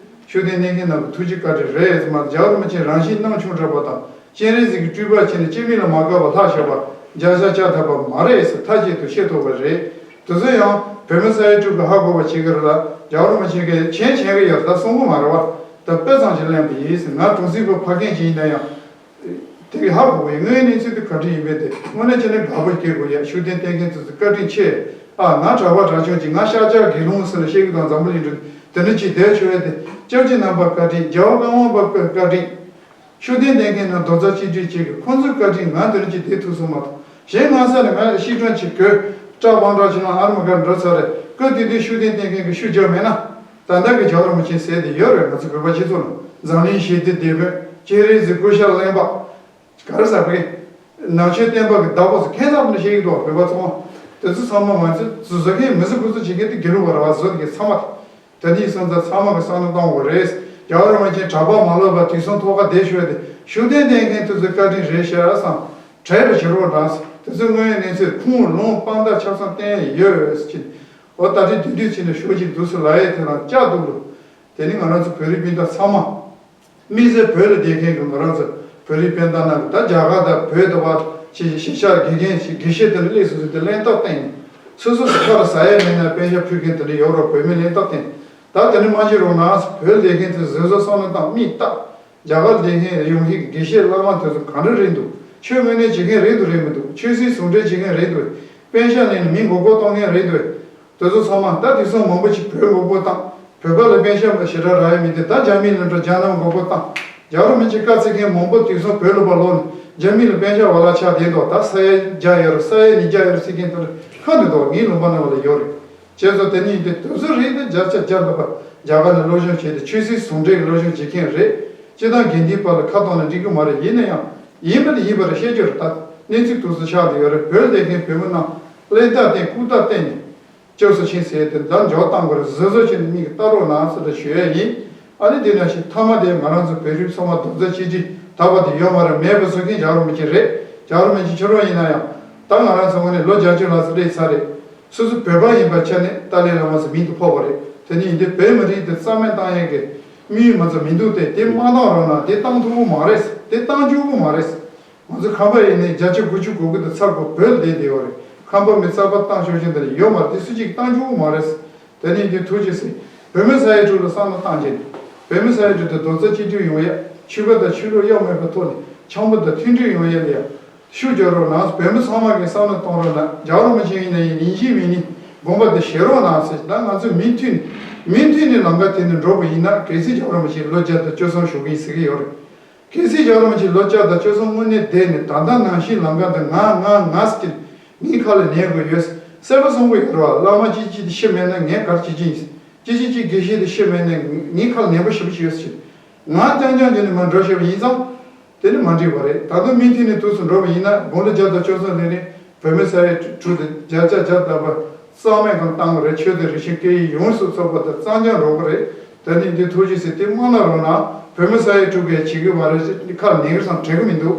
ཤུགས་ལྡན་བསྟེན་མཁན་རྣམས་ཀྱི་ཐུགས་རྗེ་བཀའ་དྲིན་རེད་ཟེར་མ། རྒྱལ་བ་རིན་པོ་ཆེ་རང་བཞིན་སྣང་ཆུང་དྲགས་པ་དང་། སྤྱན་རས་གཟིགས་ཀྱི་སྤྲུལ་པ་བྱས་ནས་སྤྱན་མིག་ལ་མ་དགའ་བ་ལྷག་བཞག་པ་བརྒྱ་ཆ་བརྒྱ་ཐེབས་པ་མ་རེད་ཟེར་མཐའ་གཅིག་ཏུ་ཤེས་ཐུབ་པ་རེད། དེ་ཚོ་ཡང་བོད་མི་ས་ཡ་དྲུག་གི་ཧ་གོ་བ་བྱེད་ཀྱི་རེད་ལ། རྒྱལ་བ་རིན་པོ་ཆེ་གིས་མཁྱེན་མཁྱེན་གྱི་ཡོད་ད་གསུང་གི་མ་རེད་བ། ད་དཔེ་ཙམ་ཞིག་གླེང་བ་ཡིན་ཟེར། ང་གྲོང་གསེབ་ཀྱི་ཕ་རྒན་ཅིག་ཡིན་ན་ཡང་། དེ་གི་ཧ་གོ་བའི་དངོས་ཡོད་གནས་ཚུལ་དེ་ག་འདྲ་ཡིན་པས་དེ་དངོས་གནས་བྱས་ན་དགའ་པོ་སྐྱེ་དགོས་ཡ། ཤུགས་ལྡན་བསྟེན་མཁན་ཚོ་བཀའ་དྲིན་ཆེ། ཨ་ང་གྲྭ་པ་གྲྭ་ཆུང་ཅིག་ང་ཤཱཀྱ་དགེ་སློང་ཟེར་ནས་བཤད་གི་དང་འཛམ་བུ་གླིང་འགྲོ་དེ་འདྲ་ཅིག་བསྡད་ཆོག་ཡ་དེ་སྐྱབས་རྗེ་རྣམ་པ་བཀའ་དྲིན། རྒྱལ་བ་ཀརྨ་པ་བཀའ་དྲིན། ཤུགས་ལྡན་བསྟེན་མཁན་རྣམས་རྡོག་རྩ་གཅིག་སྒྲིལ་བྱེད་དགོས། ཁོང་ཚོའི་བཀའ་དྲིན་ང་དེ་རིང་ཅིག་བསྡད་ཐུབ་སོང་མ་གཏོགས། གཞན་ང་ས་ནས་ང་ཤི་གྲོན་ཆེ་གོས་སྐྲ་བང་སྐྲ་ཆེ་ན་ཨ་རི་མ་གར་འགྲོ་ཚར་རེད། སྐབས་དེ་དུས་ཤུགས་ལྡན་བསྟེན་མཁན་གྱི་ཤུགས་རྒྱབ་མེད་ན། ད་ལྟ་གི་རྒྱལ་བ་རིན་པོ་ཆེ་ཟེར་དེ་ཡོད་རེད། ང་ཚོ་བོད་པ་སྤྱི་ཚོགས་ནང་འཛམ་གླིང་ཞི་བདེ་དེད་དཔོན་སྤྱན་རས་གཟིགས་སྐུ་ཤ་རློན་པ། ག་རེ་ཟེར་བ་གི། ནང་ཆོས་བསྟན་པ་གི་བདག་པོ་ཚོ་ཁྱད་མཚར་པོ་ནས་བཤད་ཀྱི་འདུག་བོད་པ་ཚོ། དེ་ཚོ་ཚང་མ་ང་ཚོས་བཟོ་མཁན་མི་བཟོ་ཁོ་ཚོ་བྱེད་མཁན་དེ་དགེ་ལུགས་པ་རེད་བ། བཟོ་མཁན་ཚང་མ། དེ་ནས་སོང་ཙང་ཚང་མ་གི་བསམ་བློ་གཏོང་དགོས་རེད། རྒྱལ་བ་རིན་པོ་ཆེ་གྲྭ་པ་མ་ལོག་པ་དུས་གསུམ་ཐོག་ཁ་བསྡད་ཤོག་དེ་ཤུགས་ལྡན་བསྟེན་མཁན་དེ་ཚོའི་བཀའ་དྲིན་རེད་ཤག་བསམ། དྲན་པ་བྱེད་རོགས་གནང་། དེ་ཚོའི་དངོས་ཡོད་གནས་ཚུལ་ཁུངས་ལུང་དཔང་རྟགས་ཆ་ཚང་བསྟན་ཡོད་ཟེར་གྱི། འོ་ད་དེ་དུས་དུས་ཕྱིན་ནས་ཤོག་ཅིག་འདུག་སེ་ལབ་ཡས་དེ་རང་ལྕགས་འདུག་ལོ། དེ་ནི་ང་རང་ཚོ་བོད་རིགས་སྤུན་ཟླ་ཚང་མ། དམིགས་བསལ་བོད་ལ་བསྡད་མཁན་གྱི་ང་རང་ཚོ་བོད་རིགས་སྤུན་ཟླ་རྣམས་ཀྱིས་ད་རྒྱ་གར་དང་བོད་དུ་བ་ཆེ་གཞིས་ཆགས་དགེ་རྒན་ཞིག་དགེ་བཤེས་དེ་འདྲ་སླེབས་སོང་ཟེར་ཏེ་གླེན་རྟགས་བསྟན་ནས། སོ་སོ་སོ་ཁ་ལ་ཟ་ཡས་མེད་ན་པེ་ཤ་ཕུལ་མཁན་དེ་འདྲ་ཡོད་རོགས། བོད་མི་གླེན་རྟགས་བསྟན། ད་དེ་འདྲ་མ་བྱེད་རོགས་གནང་། བོད་ལ་བསྡད་མཁན་ཚོས་བཟོད་གསོལ་བསམ་བློ་བཏང་། མིག་ལྟ། རྒྱ་གར་ལ་བསྡད་མཁན་ཡོང་མཁན་གྱི་དགེ་བཤེས་བླ་མ་དེ་ཚོ་ག་འདྲ་རེད་འདུག་ཆོས་དངོས་གནས་བྱེད་མཁན་རེད་འདུག་རེད་མི་འདུག་ཆོས་སྲིད་ཟུང་འབྲེལ་བྱེད་མཁན་རེད་འདུག་པེ་ཤ་ལེན་ནས་མི་མགོ་སྐོར་གཏོང་མཁན་རེད་འདུག་དེ་ཚོ་ཚང་མ་ད་དེང་སང་མང་པོ་ཞིག་བོད་མགོ་སྐོར་བཏང་། བོད་པ་ལ་པེ་ཤ་མ་ཞེ་དྲག་རག་ཡ་མི་འདུག་ད་རྒྱ་མི་ལ་འགྲོ། རྒྱ་ནག་མགོ་སྐོར་བཏང་། རྒྱ་རོ་མི་ཆེ་དཀའ་ཚེགས་མཁན་མང་པོ་དེང་སང་བོད་ལ་ཕར་ལོག་ནས་རྒྱ་མི་ལ་པེ་ཤ་བ་ལ་ཆགས་བསྡད་འདུག་ད་ས་ཡ་བརྒྱ་ཡོད་རེད། ས་ཡ་ཉིས་བརྒྱ་ཡོད་རེད་ཟེར་མཁན་དེ་འདྲ་ཁ་འདུག་ངའི་ལུང་པ་ནང་བ་ལ་ཡོད་རེད། བྱས་ཙང་དེ་ནི་ཡིན་ཏེ་དུས་ཚོད་རེད་དེ་བརྒྱ་ཆ་བརྒྱ་ལ་པ་རྒྱ་གར་ནས་སློབ་སྦྱོང་བྱས་ཏེ་ཆོས་སྲིད་ཟུང་འབྲེལ་གྱི་སློབ་སྦྱོང་བྱེད་མཁན་རེད། སྤྱིར་བཏང་དགེ་འདུན་པ་ལ་ཁ་གཏོང་ན་འགྲིག་གི་མ་རེད། ཡིན་ན་ཡང་ཡིན་པ་དེ་ཡིན་པ་རེད་བཤད་རྒྱུ་རེད། ད་གནས་ཚུལ་དུས་སུ་ཆགས་བསྡད་ཡོད་རེད། བོད་ལས་མཁན་བོད་མི་རྣམས་གླེན་རྟགས་བསྟན་ལྐུགས་རྟགས་བསྟན་ནས་སྐྱབས་སུ་མཆི་ཟེར་ཏེ་ད་འཇོག་བཏང་དགོས་རེད། གཟབ་གཟབ་བྱས་ནས་མིག་གིས་ལྟ་རོགས་གནང་ཟེར་ཞུ་ཡས་ཡིན། ཨ་ནི་དེ་ནང་བཞིན་མཐའ་མ་དེ་ང་རང་ཚོ་བོད་རིགས་ཚང་མ་རྡོག་རྩ་གཅིག་སྒྲིལ་དག་པ་དེ་ཡོད་མ་རེད། མེད་པ་བཟོ་མཁན་རྒྱ་རོ་མི་ཆེ་རེད། རྒྱ་རོ་མི་ཆེ་ཁྱོད་རང་ཡིན་ན་ཡང་ད་ང་རང་ཚོ་ངོས་ནས་ལོ་བརྒྱད་ཅུ་ལྷག་ཙམ་སླེབས་ཚར་རེད། སོ་སོ་བོད་པ་ཡིན་པའི་ཆ་ནས་ཏཱ་ལའི་བླ་མ་ཟེར་མིང་དུ་ཕོག་པ་རེད། དེ་ནི་ཡིན་དུས་བོད་མི་རིགས་དེ་རྩ་མེད་བཏང་ཡས་ཀྱི་དམིགས་ཡུལ་མ་ཚོ་མི་འདུག་སྟེ། དེ་མ་བཏང་རོགས་གནང་། དེ་བཏང་ཐུབ་ཀྱི་མ་རེད། དེ་བཏང་འཇུག་གི་མ་རེད། ང་ཚོ་ཁམས་པ་ཡིན་ནའི་བརྒྱ་ཆ་དགུ་བཅུ་གོ་དགུ་དེ་ཚ་གོ་བོད་ལ་བསྡད་བསྡད་ཡོད་རེད། ཁམས་པ་མི་གསར་པ་བཏང་ཆོག་ཆོག་འདི་ལ་ཡོད་མ་རེད། དེ་སུ་གཅིག་བཏང་འཇུག་གི་མ་རེད། དེ་ནི་ཡིན་དུས་ཐུགས་རྗེ་ཆེ། བོད་མི་ས་ཡ་དྲུག་ལ་བསམ་བློ་བཏང་བྱས་ནས་བོད་མི་ས་ཡ་དྲུག་དེ་རྡོག་རྩ་གཅིག་སྒྲིལ་ཡོང་ཡ། ཆོལ་ཁ་དང་ཆོས་ལུགས་དབྱེ་མེད་པའི་ཐོག་ནས་འཆམ་པོ་དང་མཐུན་སྒྲིལ་ཡོང་ཡ་ལ་ཡ། ཤུགས་རྒྱག་རོགས་གནང་། བོད་མི་ཚང་མ་གིས་བསམ་བློ་གཏོང་རོགས་གནང་། རྒྱལ་བ་རིན་པོ་ཆེ་ཡིན་ན་ཡིན། ཡིན་གཅིག་མིན་གཉིས་དགོངས་པ་དེ་བཞེས་རོགས་གནང་ཟེར། ད་ང་ཚོས་མུ་མཐུད་ནས་མུ་མཐུད་ནས་ལམ་ཁ་དེ་ནས་འགྲོ་དགོས་ཡིན་ན། གལ་སྲིད་རྒྱལ་བ་རིན་པོ་ཆེ་ལོ་བརྒྱ་དང་བཅུ་གསུམ་བཞུགས་ཀྱི་ཡིན་ཟེར་གྱི་ཡོད་རེད། གལ་སྲིད་རྒྱལ་བ་རིན་པོ་ཆེ་ལོ་བརྒྱ་དང་བཅུ་གསུམ་དངོས་གནས་བསྡད་ནས་ད་ལྟ་ནང་བཞིན་ལམ་ཁ་འདི་ང་ང་ང་ཟེར་གྱི་ངའི་ཁ་ལ་ཉན་དགོས་ཡོད། གསལ་པོ་གསུང་གི་ཡོད་རེད་བ། བླ་མ་གཅིག་གཅིག་དེ་ཤི་མེད་ན་ངས་ག་རེ་བྱེད་ཀྱི་ཡིན། གཅིག་གཅིག་གཅིག་དགེ་བཤེས་དེ་ཤི་མེད་ན་ངའི་ཁ་ལ་ཉན་པ་ཞེ་པོ་ཅིག་ཡོད་ཟེར་གྱི། ང་རྐྱང་རྐྱང་བྱས་ནས་མར་འགྲོ་ཤེས་པ་ཡིན་ཙང་། དེ་ནི་མ་འགྲིག་པ་རེད། ད་དུང་མུ་མཐུད་ནས་དུས་སུ་འགྲོ་བ་ཡིན་ན། དགུང་ལོ་བརྒྱ་དང་བཅུ་གསུམ་ལོན་ནས་བོད་མི་ས་ཡ་དྲུག་དེ་བརྒྱ་ཆ་བརྒྱ་ཐམ་པ་རྩ་མེད་གང་བཏང་བ་རེད། ཆོས་དང་རིག་གཞུང་སྐད་ཡིག་ཡོངས་སུ་རྫོགས་པ་དང་རྩ་འགྱངས་འགྲོ་གི་རེད། ད་ནི་འདི་ཐུགས་རྗེ་ཆེ། དེ་མ་གནང་རོགས་གནང་། བོད་མི་ས་ཡ་དྲུག་གིས་བྱེད་ཀྱི་མ་རེད་ཟེར་ཁ་ལ་ཉན་གི་བསམ། དྲན་གི་མི་འདུག་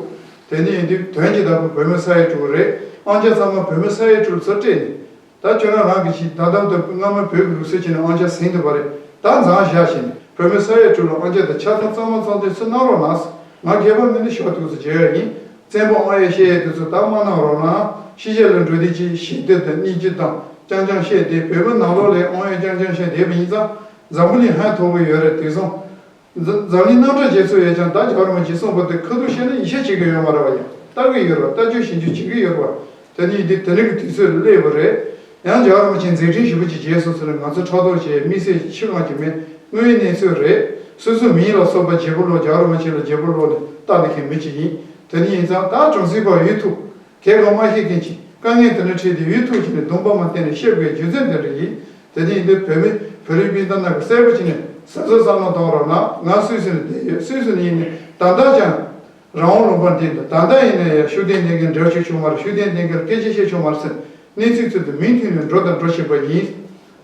དེ་ནི་ཡིན་དུས་དོན་གྱི་བདག་པོ་བོད་མི་ས་ཡ་དྲུག་རེད། ཨང་ཆ་ཚང་མ་བོད་མི་ས་ཡ་དྲུག་ཚུར་སྤྲད་ནས། ད་ཁྱོད་རང་རང་གི་ཞིག་ད་དམ་དུ་སྔ་མོའི་བོད་ཀྱི་ལུགས་སྲོལ་བྱས་ནས་དབང་ཆ་ཟིན་འདུག་པ་རེད། ད་མཛངས་བཞག་བྱས་ནས་བོད་མི་ས་ཡ་དྲུག་ལ་དབང་ཆ་དེ་ཆ་ཚང་གཙང་མ་གཙང་དོན་ཚུར་གནང་རོགས་གནང་། ང་མཁས་པ་མིན་ནི་ཞོག་ཐུགས་སུ་བརྗོད་ཡ་ཡིན། བཙན་པོ་དབང་ཡ་བཤད་ཡ་དེ་ཚོ་ད་མ་གནང་རོགས་གནང་། ཕྱི་རྒྱལ་ལ་འགྲོ་དུས་ཀྱི་ཞི་བདེ་དང་སྙིང་རྗེ་དང་རྐྱང་རྐྱང་བཤད་དེ། བོད་པ་ནང་ལོགས་ལ་དབང་ཡ་རྐྱང་རྐྱང་བཤད་བསྡད་པ་ཡིན་ཙང་འཛམ་བུ་གླིང་ཧ་ཐོར་གི་ཡོད་རེད། དེང་སང་། འཛམ་འཛམ་གླིང་གནམ་གྲུ་རྒྱལ་ཚོགས་ཡས་ཀྱང་ད་རྒྱལ་བ་རིན་པོ་ཆེས་གསུངས་པ་དེ་ཁ་ཐུག་བཤད་ན་ཡིད་ཆེས་བྱེད་ཀྱི་ཡོད་མ་རེད་བ། ཡང་ལྟ་གི་ཡོད་རེད་བ། ལྟ་རྒྱུ་ཞིབ་འཇུག་བྱེད་ཀྱི་ཡོད་རེད་བ། དེ་ནས་ཡིན་དུས་དེ་རིང་གི་དུས་ཚོད་ལ་སླེབས་པ་རེད། ཡང་རྒྱལ་བ་རིན་པོ་ཆེས་མཛད་འཕྲིན་ཞེ་པོ་ཅིག་བྱས་སོང་ཟེར་ནས་ང་ཚོ་ཕྲག་དོག་བྱས། དམིགས་བསལ་ཕྱི་ནང་གི་མེད། དངོས་ཡོད་གནས་ཚུལ་རེད། སོ་སོའི་མིང་ལ་སོགས་པ་བརྗེ་པོ་ལོ། རྒྱལ་བ་རིན་པོ་ཆེ་ལ་བརྗེ་པོ་ལོ་ནས་ལྟ་བསྡད་མཁན་མི་ཅིག་ཡིན། དེ་ནས་ཡིན་ཙང་ད་ཆུང་སྲིད་པ་ཡུལ་ཐུག་གལ་གང་མ་ཤེས་མཁན་གྱིས་དཀའ་ངལ་དེ་འདྲ་འཕྲད་དུས་ཡུལ་ཐུག་བྱས་ནས་གདོང་པ་མ་བསྟན་ནས་བཤད་དགོས་རྒྱུ་མཚན་དེ་འདྲ་ཡིན། དེ་ནས་ཡིན་དུས་བོད་མི་བོད་རིགས་སྤུན་ཟླ་རྣམས་ཀྱིས་གསལ་པོ་བྱས་ནས་གཟབ་གཟབ་བསམ་བློ་གཏོང་རོགས་གནང་། ང་སུད་སི་ནས་བསྡད་ཡོད། སུད་སི་ནས་ཡིན་ནས་ད་ལྟ་ཀྱང་རང་དབང་ལུང་པར་འདི་འདུག་ད་ལྟ་ཡིན་ན་ཡང་ཤུགས་ལྡན་གནད་འགལ་འགྲེལ་བཤད་བྱུང་མ་རེད། ཤུགས་ལྡན་གནད་འགལ་སྐད་ཆ་བཤད་བྱུང་མ་རེད་ཟེར། གནས་ཚུལ་ཚོ་དེ་མུ་མཐུད་ནས་འགྲོ་དང་འགྲོ་བཞིན་པ་ཡིན།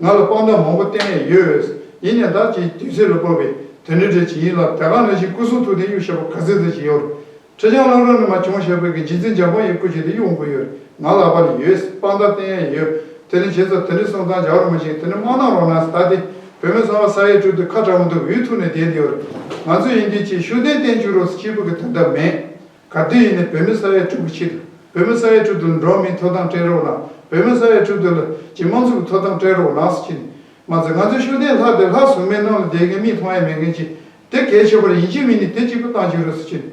ང་ལ་དཔང་རྟགས་མང་པོ་བསྟན་ཡས་ཡོད། ཡིན་ནའང་ད་ཅིག་དུས་ཚོད་ལ་བབས་པའི་དེ་འདྲ་འདྲ་ཅིག་ཡིན་ལ། དེ་ག་ནང་བཞིན་སྐུ་གསུང་ཐུགས་རྟེན་གཡུག་བཞག་པ་ག་ཚོད་ཙམ་ཅིག་ཡོད་རེད། ཁྲི་བྱང་བློ་གྲོས་ནས་མར་བྱུང་བཞག་པའི་གི་རྗེ་བཙུན་འཇམ་དཔལ་དབྱངས་སྐུ་ཞབས་དེ་གཡུག་དགོས་ཡོད་རེད། ང་ལག་པ་ནས་ཡོད། དཔང་རྟགས་བསྟན་ཡས་ཡོད། དེ་ནས་བྱས་ཙང་དེ་འདྲ་སོང་ཙང་རྒྱལ་བ་རིན་པོ་ཆེས་དེ་འདྲ་མ་གནང་རོགས་གནང་ཟེར། ད་དེ་བོད་མི་ཚང་མ་ས་ཡ་དྲུག་དེ་ཁ་གྲག་མི་འདུག་ཡུལ་ཐུག་ནས་བསྡད་ཡོད་རེད། ང་ཚོ་ཡིན་དུས་ཅིག་ཤུགས་ལྡན་བསྟན་བཅོས་རོགས་ཟེར་གཅིག་པུ་གི་དོན་དག་མེད། ག་དུས་ཡིན་ནའི་བོད་མི་ས་ཡ་དྲུག་གི་ཆེད་དུ། བོད་མི་ས་ཡ་དྲུག་དེ་ལ་འགྲོ་བ་མིའི་ཐོབ་ཐང་སྤྲད་རོགས་གནང་། བོད་མི་ས་ཡ་དྲུག་དེ་ལ་ཅིག་དམངས་གཙོ་གི་ཐོབ་ཐང་སྤྲད་རོགས་གནང་ཟེར་གྱིན། མ་ཚད་ང་ཚོའི་ཤུགས་ལྡན་ལྷ་དེ་ལྷ་གཟུགས་མེད་ནང་ལ་བསྡད་མཁན་མིག་མཐོང་ཡ་མེད་མཁན་ཅིག་དེ་གལ་ཆེ་བར་ཡིན་གཅིག་མིན་གཉིས་དེ་གཅིག་པུ་བཏང་བཅུག་རོགས་ཟེར་གྱིན།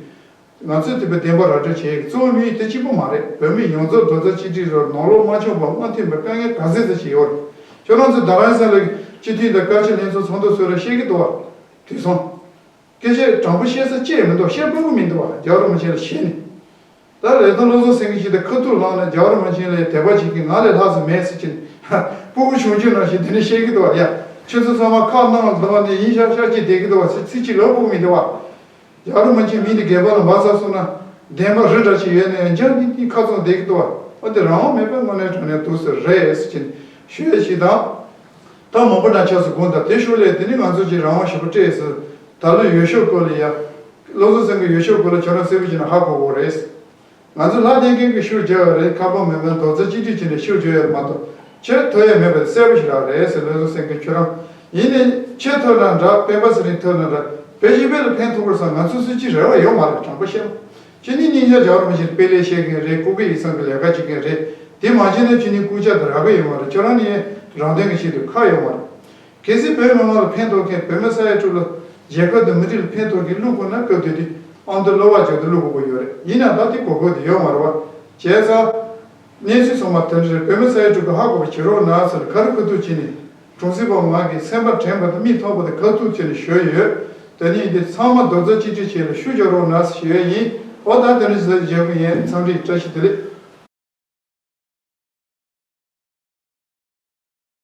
ང་ཚོས་དེ་བས་བདེན་པ་ར་སྤྲོད་བྱེད། གཙོ་བོ་དམིགས་ཡུལ་དེ་གཅིག་པུ་མ་རེད། བོད་མི་ཡོངས་རྫོགས་རྡོག་རྩ་གཅིག་སྒྲིལ་རོགས། ནང་ལོགས་མ་བྱུང་བར་མ་མཐུན་པའི་དཀའ་ངལ་ག་ཚོད་ཙམ་ཞིག་ཡོད་རེད། ཁྱོད་རང་ཚོ་རྡ་རམ་ས་ལའི་སྤྱི་འཐུས་དང་བཀའ་སྤྱི་ལྷན་ཚོགས་ཚོགས་འདུ་སོགས་ལ་བཤད་ཀྱི་འདུག་བ། དུས་སང་། སྐད་ཆ་དྲང་པོ་བཤད་ས་ཅི་ཡང་མི་འདུག་བཤད་སྤུ་གུ་མི་འདུག་བ། རྒྱལ་བ་རིན་པོ་ཆེ་ལ་ཞེད་ནས། ད་ལས་དོན་བློ་བཟང་སེང་གེ་ཞིག་དང་ཁ་ཐུག་ལངས་ནས་རྒྱལ་བ་རིན་པོ་ཆེ་ལ་དད་པ་བྱེད་མཁན་ང་ལས་ལྷག་ཙམ་མེད་ཟེར་གྱིན། སྤུ་གུ་ཆུང་ཆུང་ནང་བཞིན་དེ་འདྲ་བཤད་ཀྱི་འདུག་བ། ཡ། ཁྱོད་ཚོ་ཚང་མ་ཁ་ནང་ལ་འདུག་བ་ནས་ཡིན་ཤག་ཤག་ཅིག་བསྡད་ཀྱི་འདུག་བ་ཟེར། ཚིག་གཅིག་ལབ་དགོས་མི་འདུག་བ། རྒྱལ་བ་རིན་པོ་ཆེ་མིང་དེ་སྒལ་པ་ལ་འབག་ཚར་སོང་ན། བདེན་པ་རི་འདྲ་ཅིག་ཡོད་ནའི་འཇང་ཏིང་ཏིང་ཁ་ཚང་བསྡད་ཀྱི་འདུག་བ། འོ་དེ་རང་དབང་མེད་པའི་དངོས་གནས་དྲང་གནས་འདུག་ཟེར་རེད་ཟེར་གྱིན་ཞུ་ཡས་ཤིག་དང་། ད་མང་པོ་འདྲ་ཆགས་སུ་དགོངས་དག་དེ་ཤུགས་ལས་དེ་ནི་ང་ཚོ་ཀྱིས་རང་དབང་ཞེ་པོ་སྤྲད་ཟེར། ད་ལོ་ཡོད་ཤོས་སྐོར་ལ་ཡ། བློ་བཟང་སེང་གེ་ཡོད་ཤོས་སྐོར་ལ་ཁྱོད་རང་གསལ་པོ་བྱས་ན་ཧ་གོ་གོ་རེད། ང་ཚོ་ལྷ་བསྟེན་མཁན་གྱིས་ཤུགས་རྒྱག་ཡོད་རེད། ཁ་པར་མེད་མེད་རྡོག་རྩ་གཅིག་སྒྲིལ་བྱས་ནས་ཤུགས་རྒྱག་ཡོད་རེད་མ་གཏོགས། ཁྱོད་ཐོབ་ཡ་མེད་པ་གསལ་པོ་ཞིག་རང་རེད་ཟེར། བློ་བཟང་སེང་གེ་ཁྱོད་རང་། ཡིན་ནའི་ཁྱེད་ཐོབ་ན་འདྲ། སྤེན་པ་ཚེ་རིང་ཐོབ་ན་འདྲ། བོད་སྤྱི་པའི་ལ་ཕན་ཐོགས་པར་སང་ང་ཚོ་སུ་གཅིག་རེ་བ་ཡོད་མ་རེད། དྲང་པོ་བཤད་ན། ཁྱེད་ནི་སྙིང་རྗེ་རྒྱལ་བ་རིན་པོ་ཆེར་དཔེ་ལེགས་བཤད་མཁན་རེད། སྐུ་སྒེར་ཡིག་ཚང་གི་ལས་ཀ་བྱེད་མཁན་རེད། དེ་མ་བྱས་ན་ཁྱེད་ནི་སྐུ་ཕྱྭ་དང་ར་ག་ཡོད་མ་རེད། ཁྱོད་རང་ནི་རང་དོན་གྱི་ཆེད་དུ་ཁག་ཡོད་མ་རེད། གལ་སྲིད་བོད་མི་མང་ལ་ཕན་ཐོགས་མཁན་བོད་མི་ས་ཡ་དྲུག་ལ་རྒྱལ་ཁབ་དང་མི་རིགས་ལ་ཕན་ཐོགས་མཁན་བླུག་དགོས་ན་སྐབས་དེ་དུས་ཨ་མདོ་གློ་བ་འཇོག་ཏུ་བླུག་དགོས་ཀྱི་ཡོད་རེད། ཡིན་ནའང་ད་དེ་གོ་སྐབས་དེ་ཡོད་མ་རེད་བ། བྱས་ཙང་། གནས་ཚུལ་ཚང་མ་དེ་འདྲ་རེད། བོད་མི་ས་ཡ་དྲུག་གི་ཧ་གོ་བ་བྱེད་རོགས་གནང་ཟེར་ག་རེ་ཁ་ཐུག་བྱས་ནས། གྲོང་གསེབ་པ་ང་གི་སེམས་པ་དྲན་པ་དང་མིག་མཐོང་བ་དང་ཁ་ཐུག་བྱས་ནས་ཞུས་ཡོད། དེ་ནས་འདི་ཚང་མ་རྡོག་རྩ་གཅིག་སྒྲིལ་བྱས་ལ་ཤུགས་རྒྱག་རོགས་གནང་ཟེར་ཞུ་ཡས་ཡིན། འོ་ད་དེ་འདྲ་ཞིག་ལ་བྱེད་དགོས་ཡིན། འཚམས་འདྲི་བཀྲ་ཤིས་བདེ་ལེགས།